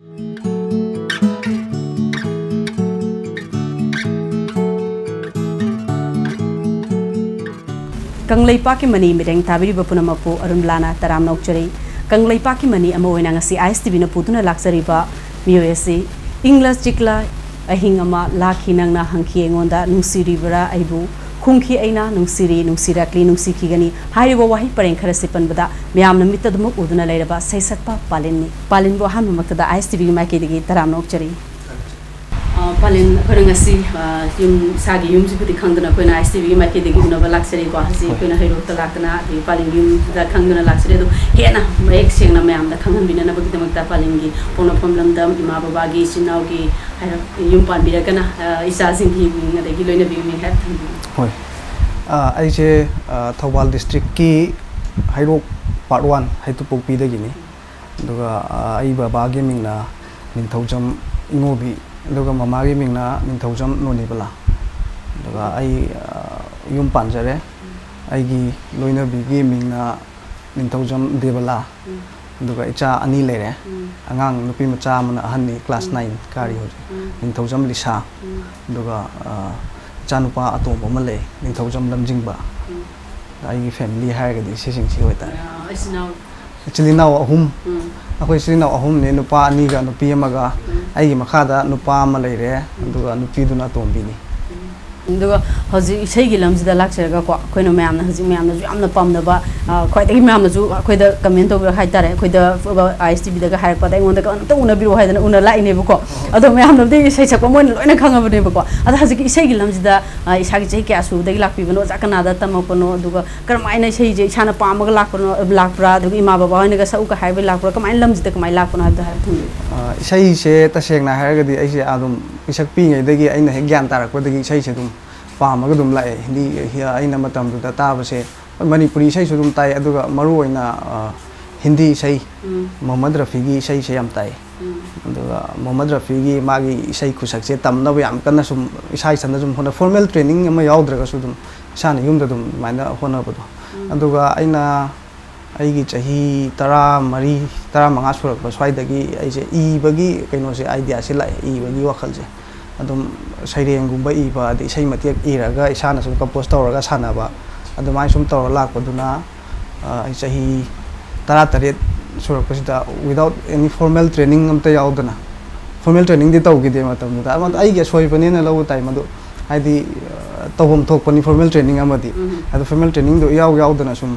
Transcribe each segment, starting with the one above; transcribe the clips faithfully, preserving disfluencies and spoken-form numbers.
ꯀꯪꯂꯩꯄꯥꯛꯀꯤ ꯃꯅꯤ ꯃꯤꯔꯦꯡ ꯇꯥꯕꯤꯔꯤꯕ ꯄꯨꯝꯅꯃꯛꯄꯨ ꯑꯔꯨꯟ ꯕꯂꯥꯅ ꯇꯔꯥꯝꯅ ꯑꯣꯛꯆꯔꯤ꯫ ꯀꯪꯂꯩꯄꯥꯛꯀꯤ ꯃꯅꯤ ꯑꯃ ꯑꯣꯏꯅ ꯉꯁꯤ ꯑꯥꯏ ꯑꯦꯁ ꯇꯤ ꯚꯤꯅ ꯄꯨꯗꯨꯅ ꯂꯥꯛꯆꯔꯤꯕ ꯃꯤꯑꯣꯏ ꯑꯁꯤ, "ꯏꯪꯂ ꯆꯤꯛꯂ ꯑꯍꯤꯡ ꯑꯃ ꯂꯥꯛꯈꯤ ꯅꯪꯅ ꯍꯪꯈꯤ ꯑꯩꯉꯣꯟꯗ, ꯅꯨꯡꯁꯤꯔꯤꯕ꯭ꯔꯥ ꯑꯩꯕꯨ? ꯈꯨꯝꯈꯤ ꯑꯩꯅ, ꯅꯨꯡꯁꯤꯔꯤ, ꯅꯨꯡꯁꯤꯔꯛꯂꯤ, ꯅꯨꯡꯁꯤꯈꯤꯒꯅꯤ" ꯍꯥꯏꯔꯤꯕ ꯋꯥꯍꯩ ꯄꯔꯦꯡ ꯈꯔꯁꯤ ꯄꯟꯕꯗ ꯃꯌꯥꯝꯅ ꯃꯤꯠꯇ ꯑꯗꯨꯃꯛ ꯎꯗꯨꯅ ꯂꯩꯔꯕ ꯁꯩꯁꯛꯄ ꯄꯥꯂꯤꯟꯅꯤ꯫ ꯄꯥꯂꯤꯟꯕꯨ ꯑꯍꯥꯟꯕꯃꯛꯇꯗ ꯑꯥꯏ ꯑꯦꯁ ꯇꯤ ꯚꯤꯒꯤ ꯃꯥꯏꯀꯩꯗꯒꯤ ꯇꯔꯥꯝꯅ ꯑꯣꯛꯆꯔꯤ꯫ ꯑ, ꯄꯥꯂꯤꯟ, ꯑꯩꯈꯣꯏꯅ ꯉꯁꯤ, ꯑ, ꯌꯨꯝ, ꯏꯁꯥꯒꯤ ꯌꯨꯝꯁꯤꯕꯨꯗꯤ ꯈꯪꯗꯅ ꯑꯩꯈꯣꯏꯅ ꯑꯥꯏ ꯑꯦꯁ ꯇꯤ ꯚꯤꯒꯤ ꯃꯥꯏꯀꯩꯗꯒꯤ ꯎꯅꯕ ꯂꯥꯛꯆꯔꯤꯀꯣ꯫ ꯍꯧꯖꯤꯛ ꯍꯣꯏ꯫ ꯑꯩꯈꯣꯏꯅ ꯍꯩꯔꯣꯛꯇ ꯂꯥꯛꯇꯅ, ꯑꯗꯒꯤ ꯄꯥꯂꯤꯟꯒꯤ ꯌꯨꯝꯁꯤꯗ ꯈꯪꯗꯅ ꯂꯥꯛꯆꯔꯤ꯫ ꯑꯗꯣ ꯍꯦꯟꯅ ꯃꯌꯦꯛ ꯁꯦꯡꯅ ꯃꯌꯥꯝꯗ ꯈꯪꯍꯟꯕꯤꯅꯅꯕꯒꯤꯗꯃꯛꯇ ꯄꯥꯂꯤꯟꯒꯤ ꯄꯣꯛꯅꯐꯝ ꯂꯝꯗꯝ, ꯏꯃꯥ ꯕꯕꯥꯒꯤ, ꯏꯆꯤꯟ ꯏꯅꯥꯎꯒꯤ ꯍꯥꯏꯔꯞ ꯌꯨꯝ ꯄꯥꯟꯕꯤꯔꯒꯅ, ꯑ, ꯏꯆꯥꯁꯤꯡꯒꯤ ꯃꯤꯡ ꯑꯗꯒꯤ ꯂꯣꯏꯅꯕꯤꯒꯤ ꯃꯤꯡ ꯍꯥꯏꯔꯞ ꯊꯝꯕꯤꯌꯨ꯫ ꯍꯣꯏ꯫ ꯑ, ꯑꯩꯁꯦ, ꯑ, ꯊꯧꯕꯥꯜ ꯗꯤꯁꯇ꯭ꯔꯤꯛꯀꯤ ꯍꯩꯔꯣꯛ ꯄꯥꯔꯠ ꯋꯥꯟ ꯍꯩꯇꯨꯄꯣꯛꯄꯤꯗꯒꯤꯅꯤ꯫ ꯑꯗꯨꯒ, ꯑ, ꯑꯩ ꯕꯕꯥꯒꯤ ꯃꯤꯡꯅ ꯅꯤꯡꯊꯧꯖꯝ ꯏꯉꯣꯕꯤ, ꯑꯗꯨꯒ ꯃꯃꯥꯒꯤ ꯃꯤꯡꯅ ꯅꯤꯡꯊꯧꯖꯝ ꯅꯣꯅꯤꯕꯂꯥ꯫ ꯑꯗꯨꯒ ꯑꯩ, ꯑ, ꯌꯨꯝ ꯄꯥꯟꯖꯔꯦ꯫ ꯑꯩꯒꯤ ꯂꯣꯏꯅꯕꯤꯒꯤ ꯃꯤꯡꯅ ꯅꯤꯡꯊꯧꯖꯝ ꯗꯦꯕꯂꯥ꯫ ꯎꯝ꯫ ꯑꯗꯨꯒ ꯏꯆꯥ ꯑꯅꯤ ꯂꯩꯔꯦ꯫ ꯎꯝ꯫ ꯑꯉꯥꯡ ꯅꯨꯄꯤ ꯃꯆꯥ ꯑꯃꯅ ꯑꯍꯟꯅꯤ, ꯀ꯭ꯂꯥꯁ ꯎꯝ꯫ ꯅꯥꯏꯟ ꯀꯥꯔꯤ ꯍꯧꯖꯤꯛ꯫ ꯎꯝ꯫ ꯅꯤꯡꯊꯧꯖꯝ ꯂꯤꯁꯥ꯫ ꯎꯝ꯫ ꯑꯗꯨꯒ, ꯑ, ꯏꯆꯥꯅꯨꯄꯥ ꯑꯇꯣꯝꯕ ꯑꯃ ꯂꯩ, ꯅꯤꯡꯊꯧꯖꯝ ꯂꯝꯖꯤꯡꯕ꯫ ꯎꯝ꯫ ꯑꯩꯒꯤ ꯐꯦꯃꯤꯂꯤ ꯍꯥꯏꯔꯒꯗꯤ ꯁꯤꯁꯤꯡꯁꯤ ꯑꯣꯏꯇꯥꯔꯦ꯫ ꯑ, ꯏꯆꯤꯟ ꯏꯅꯥꯎ? ꯏꯆꯤꯜ ꯏꯅꯥꯎ ꯑꯍꯨꯝ꯫ ꯎꯝ꯫ ꯑꯩꯈꯣꯏ ꯏꯆꯤꯜ ꯏꯅꯥꯎ ꯑꯍꯨꯝꯅꯦ, ꯅꯨꯄꯥ ꯑꯅꯤꯒ ꯅꯨꯄꯤ ꯑꯃꯒ꯫ ꯎꯝ꯫ ꯑꯩꯒꯤ ꯃꯈꯥꯗ ꯅꯨꯄꯥ ꯑꯃ ꯂꯩꯔꯦ, ꯎꯝ꯫ ꯑꯗꯨꯒ ꯅꯨꯄꯤꯗꯨꯅ ꯑꯇꯣꯝꯕꯤꯅꯤ꯫ ꯎꯝ꯫ ꯑꯗꯨꯒ ꯍꯧꯖꯤꯛ ꯏꯁꯩꯒꯤ ꯂꯝꯁꯤꯗ ꯂꯥꯛꯆꯔꯒꯀꯣ, ꯑꯩꯈꯣꯏꯅ ꯃꯌꯥꯝꯅ, ꯍꯧꯖꯤꯛ ꯃꯌꯥꯝꯅꯁꯨ ꯌꯥꯝꯅ ꯄꯥꯝꯅꯕ, ꯑ, ꯈ꯭ꯋꯥꯏꯗꯒꯤ ꯃꯌꯥꯝꯅꯁꯨ ꯑꯩꯈꯣꯏꯗ ꯀꯃꯦꯟ ꯇꯧꯕꯤꯔ ꯍꯥꯏꯇꯥꯔꯦ, ꯑꯩꯈꯣꯏꯗ ꯑꯥꯏ ꯑꯦꯁ ꯇꯤ ꯚꯤꯗꯒ ꯍꯥꯏꯔꯛꯄꯗ ꯑꯩꯉꯣꯟꯗꯒ ꯑꯝꯇ ꯎꯅꯕꯤꯔꯛꯑꯣ ꯍꯥꯏꯗꯅ ꯎꯅ ꯂꯥꯛꯏꯅꯦꯕꯀꯣ꯫ ꯑꯗꯣ ꯃꯌꯥꯝꯅꯕꯨꯗꯤ ꯏꯁꯩ ꯁꯛꯄ ꯃꯣꯏꯅ ꯂꯣꯏꯅ ꯈꯪꯉꯕꯅꯦꯕꯀꯣ꯫ ꯑꯗꯣ ꯍꯧꯖꯤꯛꯀꯤ ꯏꯁꯩꯒꯤ ꯂꯝꯁꯤꯗ, ꯑ, ꯏꯁꯥꯒꯤ ꯆꯍꯤ ꯀꯌꯥ ꯁꯨꯕꯗꯒꯤ ꯂꯥꯛꯄꯤꯕꯅꯣ, ꯑꯣꯖꯥ ꯀꯅꯥꯗ ꯇꯝꯃꯛꯄꯅꯣ, ꯑꯗꯨꯒ ꯀꯔꯝꯍꯥꯏꯅ ꯏꯁꯩꯁꯦ ꯏꯁꯥꯅ ꯄꯥꯝꯃꯒ ꯂꯥꯛꯄꯅꯣ, ꯂꯥꯛꯄ꯭ꯔꯥ, ꯑꯗꯨꯒ ꯏꯃꯥ ꯕꯕꯥ ꯍꯣꯏꯅꯒ ꯁꯛꯎꯒ ꯍꯥꯏꯕꯒꯤ ꯂꯥꯛꯄ꯭ꯔꯥ, ꯀꯃꯥꯏꯅ ꯂꯝꯁꯤꯗ ꯀꯃꯥꯏꯅ ꯂꯥꯛꯄꯅꯣ ꯍꯥꯏꯕꯗꯣ ꯍꯥꯏꯔꯞ ꯊꯝꯕꯤꯌꯨ꯫ ꯑ, ꯏꯁꯩꯁꯦ ꯇꯁꯦꯡꯅ ꯍꯥꯏꯔꯒꯗꯤ ꯑꯩꯁꯦ ꯑꯗꯨꯝ ꯄꯤꯁꯛ ꯄꯤꯛꯏꯉꯩꯗꯒꯤ ꯑꯩꯅ ꯍꯦꯛ ꯒ꯭ꯌꯥꯟ ꯇꯥꯔꯛꯄꯗꯒꯤ ꯏꯁꯩꯁꯦ ꯑꯗꯨꯝ ꯄꯥꯝꯃꯒ ꯑꯗꯨꯝ ꯂꯥꯛꯑꯦ꯫ ꯍꯤꯟꯗꯤ, ꯑꯩꯅ ꯃꯇꯝꯗꯨꯗ ꯇꯥꯕꯁꯦ ꯍꯣꯏ, ꯃꯅꯤꯄꯨꯔꯤ ꯏꯁꯩꯁꯨ ꯑꯗꯨꯝ ꯇꯥꯏ, ꯑꯗꯨꯒ ꯃꯔꯨꯑꯣꯏꯅ, ꯑ, ꯍꯤꯟꯗꯤ ꯏꯁꯩ, ꯎꯝ꯫ ꯃꯣꯍꯝꯃꯗ ꯔꯐꯤꯒꯤ ꯏꯁꯩꯁꯦ ꯌꯥꯝ ꯇꯥꯏ꯫ ꯎꯝ꯫ ꯑꯗꯨꯒ ꯃꯣꯍꯝꯃꯗ ꯔꯐꯤꯒꯤ ꯃꯥꯒꯤ ꯏꯁꯩ ꯈꯨꯁꯛꯁꯦ ꯇꯝꯅꯕ ꯌꯥꯝ ꯀꯟꯅ ꯁꯨꯝ ꯏꯁꯥ ꯏꯊꯟꯗ ꯁꯨꯝ ꯍꯣꯠꯅ-, ꯐꯣꯔꯃꯦꯜ ꯇ꯭ꯔꯦꯅꯤꯡ ꯑꯃ ꯌꯥꯎꯗ꯭ꯔꯒꯁꯨ ꯑꯗꯨꯝ ꯏꯁꯥꯅ ꯌꯨꯝꯗ ꯑꯗꯨꯝ ꯑꯗꯨꯃꯥꯏꯅ ꯍꯣꯠꯅꯕꯗꯣ꯫ ꯎꯝ꯫ ꯑꯗꯨꯒ ꯑꯩꯅ ꯑꯩꯒꯤ ꯆꯍꯤ ꯇꯔꯥꯃꯔꯤ, ꯇꯔꯥꯃꯉꯥ ꯁꯨꯔꯛꯄ ꯁ꯭ꯋꯥꯏꯗꯒꯤ ꯑꯩꯁꯦ ꯏꯕꯒꯤ ꯀꯩꯅꯣꯁꯦ, ꯑꯥꯏꯗꯤꯌꯥꯁꯦ ꯂꯥꯛꯑꯦ, ꯏꯕꯒꯤ ꯋꯥꯈꯜꯁꯦ꯫ ꯑꯗꯨꯝ ꯁꯩꯔꯦꯡꯒꯨꯝꯕ ꯏꯕ, ꯑꯗꯩ ꯏꯁꯩ ꯃꯇꯦꯛ ꯏꯔꯒ ꯏꯁꯥꯅ ꯁꯨꯝ ꯀꯝꯄꯣꯁ ꯇꯧꯔꯒ ꯁꯥꯟꯅꯕ, ꯑꯗꯨꯃꯥꯏꯅ ꯁꯨꯝ ꯇꯧꯔ ꯂꯥꯛꯄꯗꯨꯅ, ꯑ, ꯑꯩ ꯆꯍꯤ ꯇꯔꯥꯇꯔꯦꯠ ꯁꯨꯔꯛꯄꯁꯤꯗ, without any formal training ꯑꯝꯇ ꯌꯥꯎꯗꯅ, ꯐꯣꯔꯃꯦꯜ ꯇ꯭ꯔꯦꯅꯤꯡꯗꯤ ꯇꯧꯈꯤꯗꯦ ꯃꯇꯝꯗꯨꯗ꯫ ꯑꯃ ꯑꯩꯒꯤ ꯑꯁꯣꯏꯕꯅꯦꯅ ꯂꯧꯕ ꯇꯥꯏ ꯃꯗꯨ, ꯍꯥꯏꯗꯤ, ꯑ, ꯇꯧꯐꯝ ꯊꯣꯛꯄꯅꯤ ꯐꯣꯔꯃꯦꯜ ꯇ꯭ꯔꯦꯅꯤꯡ ꯑꯃꯗꯤ꯫ ꯎꯝ꯫ ꯑꯗꯨ ꯐꯣꯔꯃꯦꯜ ꯇ꯭ꯔꯦꯅꯤꯡꯗꯣ ꯏꯌꯥꯎ ꯌꯥꯎꯗꯅ ꯁꯨꯝ,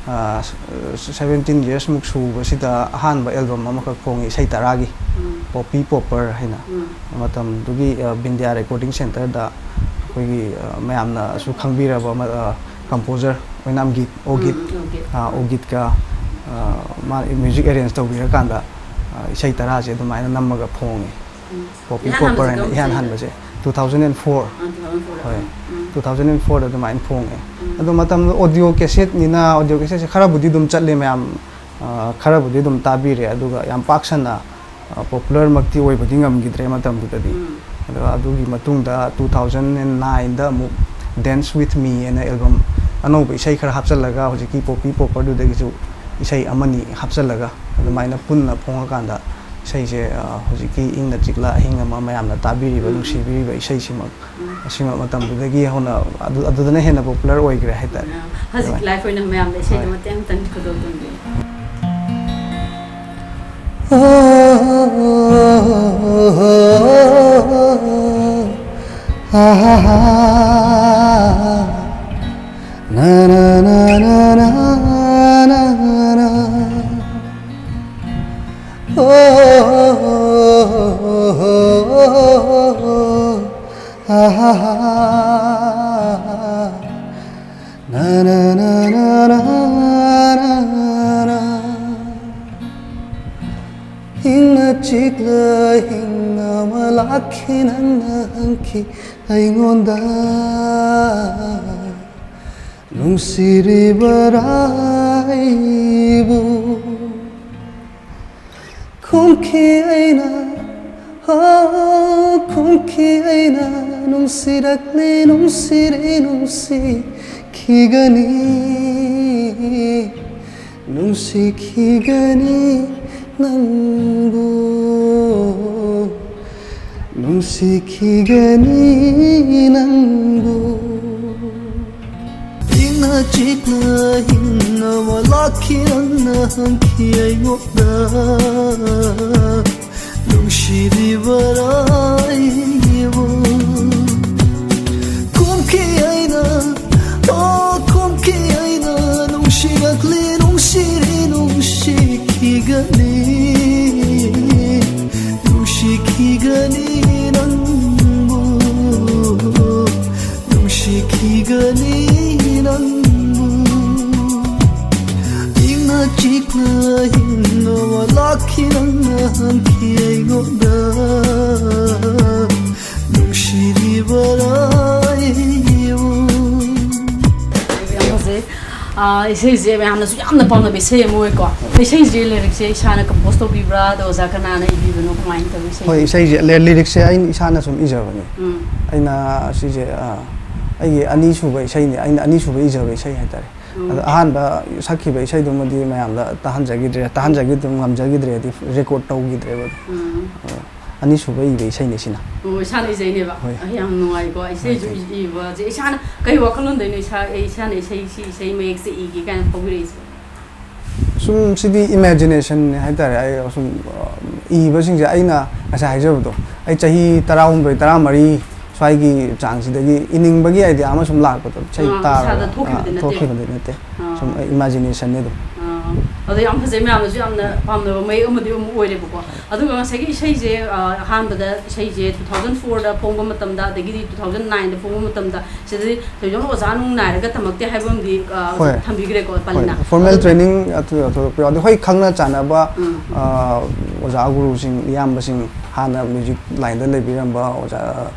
ꯑ, ꯁ-, seventeen years ꯃꯨꯛ ꯁꯨꯕꯁꯤꯗ ꯑꯍꯥꯟꯕ ꯑꯦꯜꯕꯝ ꯑꯃꯈꯛ ꯐꯣꯡꯉꯤ, ꯏꯁꯩ ꯇꯔꯥꯒꯤ, ꯎꯝ꯫ ꯄꯣꯄꯤ ꯄꯣꯄꯔ ꯍꯥꯏꯅ꯫ ꯎꯝ꯫ ꯃꯇꯝꯗꯨꯒꯤ, ꯑ, ꯕꯤꯟꯗ꯭ꯌꯥ ꯔꯦꯀꯣꯔꯗꯤꯡ ꯁꯦꯟꯇꯔꯗ ꯑꯩꯈꯣꯏꯒꯤ, ꯑ, ꯃꯌꯥꯝꯅꯁꯨ ꯈꯪꯕꯤꯔꯕ ꯑꯃ, ꯑ, ꯀꯝꯄꯣꯖꯔ ꯑꯣꯏꯅꯥꯝꯒꯤ ꯑꯣꯒꯤꯠ, ꯎꯝ, ꯑꯣꯒꯤꯠ꯫ ꯑ, ꯑꯣꯒꯤꯠꯀ, ꯑ, ꯃꯥ ꯃ꯭ꯌꯨꯖꯤꯛ ꯑꯦꯔꯦꯟꯖ ꯇꯧꯕꯤꯔꯀꯥꯟꯗ, ꯑ, ꯏꯁꯩ ꯇꯔꯥꯁꯦ ꯑꯗꯨꯃꯥꯏꯅ ꯅꯝꯃꯒ ꯐꯣꯡꯉꯦ꯫ ꯎꯝ꯫ ꯄꯣꯄꯤ ꯏꯍꯥꯟ ꯄꯣꯄꯔ ꯍꯥꯟꯕꯁꯦ ꯍꯥꯏꯅ ꯀꯔꯝꯕ ꯏꯍꯥꯟ ꯆꯍꯤꯗ? ꯍꯥꯟꯕꯁꯦ two thousand and four꯫ Ah, two thousand four꯫ ꯍꯣꯏ꯫ ꯎꯝ꯫ Two thousand and fourꯗ ꯑꯗꯨꯃꯥꯏꯅ ꯐꯣꯡꯉꯦ꯫ ꯎꯝ꯫ ꯑꯗꯣ ꯃꯇꯝꯗꯣ ꯑꯣꯗꯤꯑꯣ ꯀꯦꯁꯦꯠꯅꯤꯅ, ꯑꯣꯗꯤꯑꯣ ꯀꯦꯁꯦꯠꯁꯦ ꯈꯔꯕꯨꯗꯤ ꯑꯗꯨꯝ ꯆꯠꯂꯦ ꯃꯌꯥꯝ, ꯑ, ꯈꯔꯕꯨꯗꯤ ꯑꯗꯨꯝ ꯇꯥꯕꯤꯔꯦ, ꯑꯗꯨꯒ ꯌꯥꯝ ꯄꯥꯛ ꯁꯟꯅ, ꯑ, ꯄꯣꯄꯨꯂꯔꯃꯛꯇꯤ ꯑꯣꯏꯕꯗꯤ ꯉꯝꯈꯤꯗ꯭ꯔꯦ ꯃꯇꯝꯗꯨꯗꯗꯤ꯫ ꯎꯝ꯫ ꯑꯗꯣ ꯑꯗꯨꯒꯤ ꯃꯇꯨꯡꯗ two thousand and nineꯗ ꯑꯃꯨꯛ Dance With Me ꯍꯥꯏꯅ ꯑꯦꯜꯕꯝ ꯑꯅꯧꯕ ꯏꯁꯩ ꯈꯔ ꯍꯥꯞꯆꯤꯜꯂꯒ, ꯍꯧꯖꯤꯛꯀꯤ ꯄꯣꯄꯤ ꯄꯣꯄꯔꯗꯨꯗꯒꯤꯁꯨ ꯏꯁꯩ ꯑꯃꯅꯤ ꯍꯥꯞꯆꯤꯜꯂꯒ, ꯑꯗꯨꯃꯥꯏꯅ ꯄꯨꯟꯅ ꯐꯣꯡꯉꯀꯥꯟꯗ ꯏꯁꯩꯁꯦ, ꯑ, ꯍꯧꯖꯤꯛꯀꯤ ꯏꯪꯅ ꯆꯤꯛꯂ ꯑꯍꯤꯡ ꯑꯃ ꯃꯌꯥꯝꯅ ꯇꯥꯕꯤꯔꯤꯕ, ꯎꯝ꯫ ꯅꯨꯡꯁꯤꯕꯤꯔꯤꯕ ꯏꯁꯩꯁꯤꯃꯛ, ꯎꯝ꯫ ꯑꯁꯤꯃꯛ ꯃꯇꯝꯗꯨꯗꯒꯤ ꯍꯧꯅ ꯑꯗꯨ, ꯑꯗꯨꯗꯅ ꯍꯦꯟꯅ ꯄꯣꯄꯨꯂꯔ ꯑꯣꯏꯈ꯭ꯔꯦ ꯍꯥꯏꯇꯥꯔꯦ꯫ ꯑ, ꯍꯧꯖꯤꯛ ꯑꯗꯨꯃꯥꯏꯅ꯫ ꯂꯥꯏꯐ ꯑꯣꯏꯅ ꯃꯌꯥꯝꯗ ꯏꯁꯩꯗꯣ ꯍꯣꯏ꯫ ꯃꯇꯦꯛ ꯑꯃꯇꯪ ꯈꯨꯗꯣꯜ ꯇꯝꯕꯤꯌꯨ꯫ ꯏꯪꯅ ꯆꯤꯛꯂ ꯍꯤꯡ ꯑꯃ ꯂꯥꯛꯈꯤ, ꯅꯪꯅ ꯍꯪꯈꯤ ꯑꯩꯉꯣꯟꯗ, ꯅꯨꯡꯁꯤꯔꯤꯕꯔꯥ ꯑꯩꯕꯨ? ꯈꯨꯝꯈꯤ ꯑꯩꯅ, ꯍꯣ, ꯈꯨꯝꯈꯤ ꯑꯩꯅ, ꯅꯨꯡꯁꯤꯔꯛꯂꯤ, ꯅꯨꯡꯁꯤꯔꯤ, ꯅꯨꯡꯁꯤꯈꯤꯒꯅꯤ꯫ ꯅꯨꯡꯁꯤꯈꯤꯒꯅꯤ ꯅꯪꯕꯨ, ꯅꯨꯡꯁꯤꯈꯤꯒꯅꯤ ꯅꯪꯕꯨ꯫ ꯏꯪꯅ ꯆꯤꯛꯅ ꯍꯤꯡꯅꯕ ꯂꯥꯛꯈꯤ ꯅꯪꯅ ꯍꯪꯈꯤ ꯑꯩꯉꯣꯟꯗ꯫ ꯅꯨꯡꯁꯤꯔꯤꯕꯔꯥ ꯑꯩꯕꯨ? ꯈꯨꯝꯈꯤ ꯑꯩꯅ, ꯑꯣ, ꯈꯨꯝꯈꯤ ꯑꯩꯅ, ꯅꯨꯡꯁꯤꯔꯛꯂꯤ, ꯅꯨꯡꯁꯤꯔꯤ, ꯅꯨꯡꯁꯤꯈꯤꯒꯅꯤ, ꯅꯨꯡꯁꯤꯈꯤꯒꯅꯤ ꯅꯪꯕꯨ, ꯅꯨꯡꯁꯤꯈꯤꯒꯅꯤ ꯅꯪꯕꯨ꯫ ꯏꯪꯅ ꯆꯤꯛꯅ ꯍꯤꯡꯅꯕ ꯂꯥꯛꯈꯤ ꯅꯪꯅ ꯍꯪꯈꯤ ꯑꯩꯉꯣꯟꯗ꯫ ꯅꯨꯡꯁꯤꯔꯤꯕꯔꯥ ꯑꯩꯕꯨ? ꯌꯥꯝ ꯐꯖꯩ꯫ ꯑꯥ, ꯏꯁꯩꯁꯦ ꯃꯌꯥꯝꯅꯁꯨ ꯌꯥꯝꯅ ꯄꯥꯝꯅꯕ ꯏꯁꯩ ꯑꯃ ꯑꯣꯏꯀꯣ꯫ ꯏꯁꯩꯁꯦ ꯂꯤꯔꯤꯛꯁꯦ ꯏꯁꯥꯅ ꯀꯝꯄꯣꯁ ꯇꯧꯕꯤꯕ꯭ꯔꯥ, ꯑꯗꯣ ꯑꯣꯖꯥ ꯀꯅꯥꯅ ꯏꯕꯤꯕꯅꯣ, ꯀꯃꯥꯏꯅ ꯇꯧꯋꯤ ꯏꯁꯩꯁꯦ? ꯍꯣꯏ, ꯏꯁꯩꯁꯦ ꯂꯤ-, ꯂꯤꯔꯤꯛꯁꯦ ꯑꯩꯅ ꯏꯁꯥꯅ ꯁꯨꯝ ꯏꯖꯕꯅꯦ꯫ ꯎꯝ꯫ ꯑꯩꯅ ꯁꯤꯁꯦ, ꯑꯥ, ꯑꯩꯒꯤ ꯑꯅꯤꯁꯨꯕ ꯏꯁꯩꯅꯦ, ꯑꯩꯅ ꯑꯅꯤꯁꯨꯕ ꯏꯖꯕ ꯏꯁꯩ ꯍꯥꯏꯇꯥꯔꯦ꯫ ꯎꯝ꯫ ꯑꯗꯣ ꯑꯍꯥꯟꯕ ꯁꯛꯈꯤꯕ ꯏꯁꯩꯗꯨꯃꯗꯤ ꯃꯌꯥꯝꯗ ꯇꯥꯍꯟꯖꯈꯤꯗ꯭ꯔꯦ, ꯇꯥꯍꯟꯖꯈꯤꯗ꯭ꯔꯦ, ꯉꯝꯖꯈꯤꯗ꯭ꯔꯦ, ꯍꯥꯏꯗꯤ ꯔꯦꯀꯣꯔꯗ ꯇꯧꯈꯤꯗ꯭ꯔꯦꯕ ꯑꯗꯣ꯫ ꯎꯝ꯫ ꯑꯣ, ꯑꯅꯤꯁꯨꯕ ꯏꯕ ꯏꯁꯩꯅꯦ ꯁꯤꯅ꯫ ꯑꯣ, ꯏꯁꯥꯅ ꯏꯖꯩꯅꯦꯕ? ꯍꯣꯏ꯫ ꯑꯩ ꯌꯥꯝ ꯅꯨꯡꯉꯥꯏꯀꯣ꯫ ꯏꯁꯩꯁꯨ ꯍꯣꯏ, ꯍꯣꯏ꯫ ꯏ-, ꯏꯕꯁꯦ ꯏꯁꯥꯅ ꯀꯩ ꯋꯥꯈꯜꯂꯣꯟꯗꯩꯅꯣ ꯏꯁꯥ, ꯑꯩ ꯏꯁꯥꯅ ꯏꯁꯩ, ꯁꯤ ꯏꯁꯩ ꯃꯌꯦꯛꯁꯦ ꯏꯒꯦ ꯀꯥꯏꯅ ꯐꯥꯎꯕꯤꯔꯛꯏꯁꯦ? ꯁꯨꯝ ꯁꯤꯗꯤ ꯏꯃꯦꯖꯤꯅꯦꯁꯟꯅꯦ ꯍꯥꯏꯇꯥꯔꯦ꯫ ꯑꯩ ꯁꯨꯝ, ꯑ, ꯏꯕꯁꯤꯡꯁꯦ ꯑꯩꯅ ꯉꯁꯥꯏ ꯍꯥꯏꯖꯕꯗꯣ, ꯑꯩ ꯆꯍꯤ ꯇꯔꯥꯍꯨꯝꯗꯣꯏ, ꯇꯔꯥꯃꯔꯤ ꯁ꯭ꯋꯥꯏꯒꯤ ꯆꯥꯡꯁꯤꯗꯒꯤ ꯏꯅꯤꯡꯕꯒꯤ ꯑꯥꯏꯗꯤꯌꯥ ꯑꯃ ꯁꯨꯝ ꯂꯥꯛꯄꯗꯣ, ꯏꯁꯩ ꯑꯥ, ꯇꯥꯔꯒ, ꯏꯁꯥꯗ ꯊꯣꯛꯈꯤꯕꯗꯤ ꯑꯥ, ꯅꯠꯇꯦꯕ꯫ ꯊꯣꯛꯈꯤꯕꯗꯤ ꯅꯠꯇꯦ꯫ ꯑꯥ꯫ ꯁꯨꯝ ꯑꯩ ꯏꯃꯦꯖꯤꯅꯦꯁꯟꯅꯦ ꯑꯗꯨꯝ꯫ ꯑꯥ, ꯑꯗꯣ ꯌꯥꯝ ꯐꯖꯩ, ꯃꯌꯥꯝꯅꯁꯨ ꯌꯥꯝꯅ ꯄꯥꯝꯅꯕ ꯃꯌꯦꯛ ꯑꯃꯗꯤ ꯑꯃꯨꯛ ꯑꯣꯏꯔꯦꯕꯀꯣ꯫ ꯑꯗꯨꯒ ꯉꯁꯥꯏꯒꯤ ꯏꯁꯩꯁꯦ, ꯑꯥ, ꯑꯍꯥꯟꯕꯗ ꯏꯁꯩꯁꯦ two thousand fourꯗ ꯐꯣꯡꯕ ꯃꯇꯝꯗ, ꯑꯗꯒꯤꯗꯤ two thousand nineꯗ ꯐꯣꯡꯕ ꯃꯇꯝꯗ, ꯁꯤꯗꯗꯤ ꯊꯣꯏꯗꯣꯛꯅ ꯑꯣꯖꯥ ꯅꯨꯡ ꯅꯥꯏꯔꯒ ꯇꯝꯃꯛꯇꯦ ꯍꯥꯏꯕ ꯑꯃꯗꯤ, ꯑꯥ, ꯍꯣꯏ꯫ ꯊꯝꯕꯤꯈ꯭ꯔꯦꯀꯣ, ꯍꯣꯏ, ꯄꯜꯂꯤꯅ꯫ ꯐꯣꯔꯃꯦꯜ ꯑꯗꯨ ꯇ꯭ꯔꯦꯅꯤꯡ ꯑꯗꯨ ꯊꯣꯏꯗꯣꯛꯄ ꯌꯥꯎꯗꯦ꯫ ꯍꯣꯏ, ꯈꯪꯅ ꯆꯥꯟꯅꯕ, ꯎꯝ꯫ ꯑꯥ, ꯑꯣꯖꯥ ꯒꯨꯔꯨꯁꯤꯡ, ꯏꯌꯥꯝꯕꯁꯤꯡ, ꯍꯥꯟꯅ ꯃ꯭ꯌꯨꯖꯤꯛ ꯂꯥꯏꯟꯗ ꯂꯩꯕꯤꯔꯝꯕ ꯑꯣꯖꯥ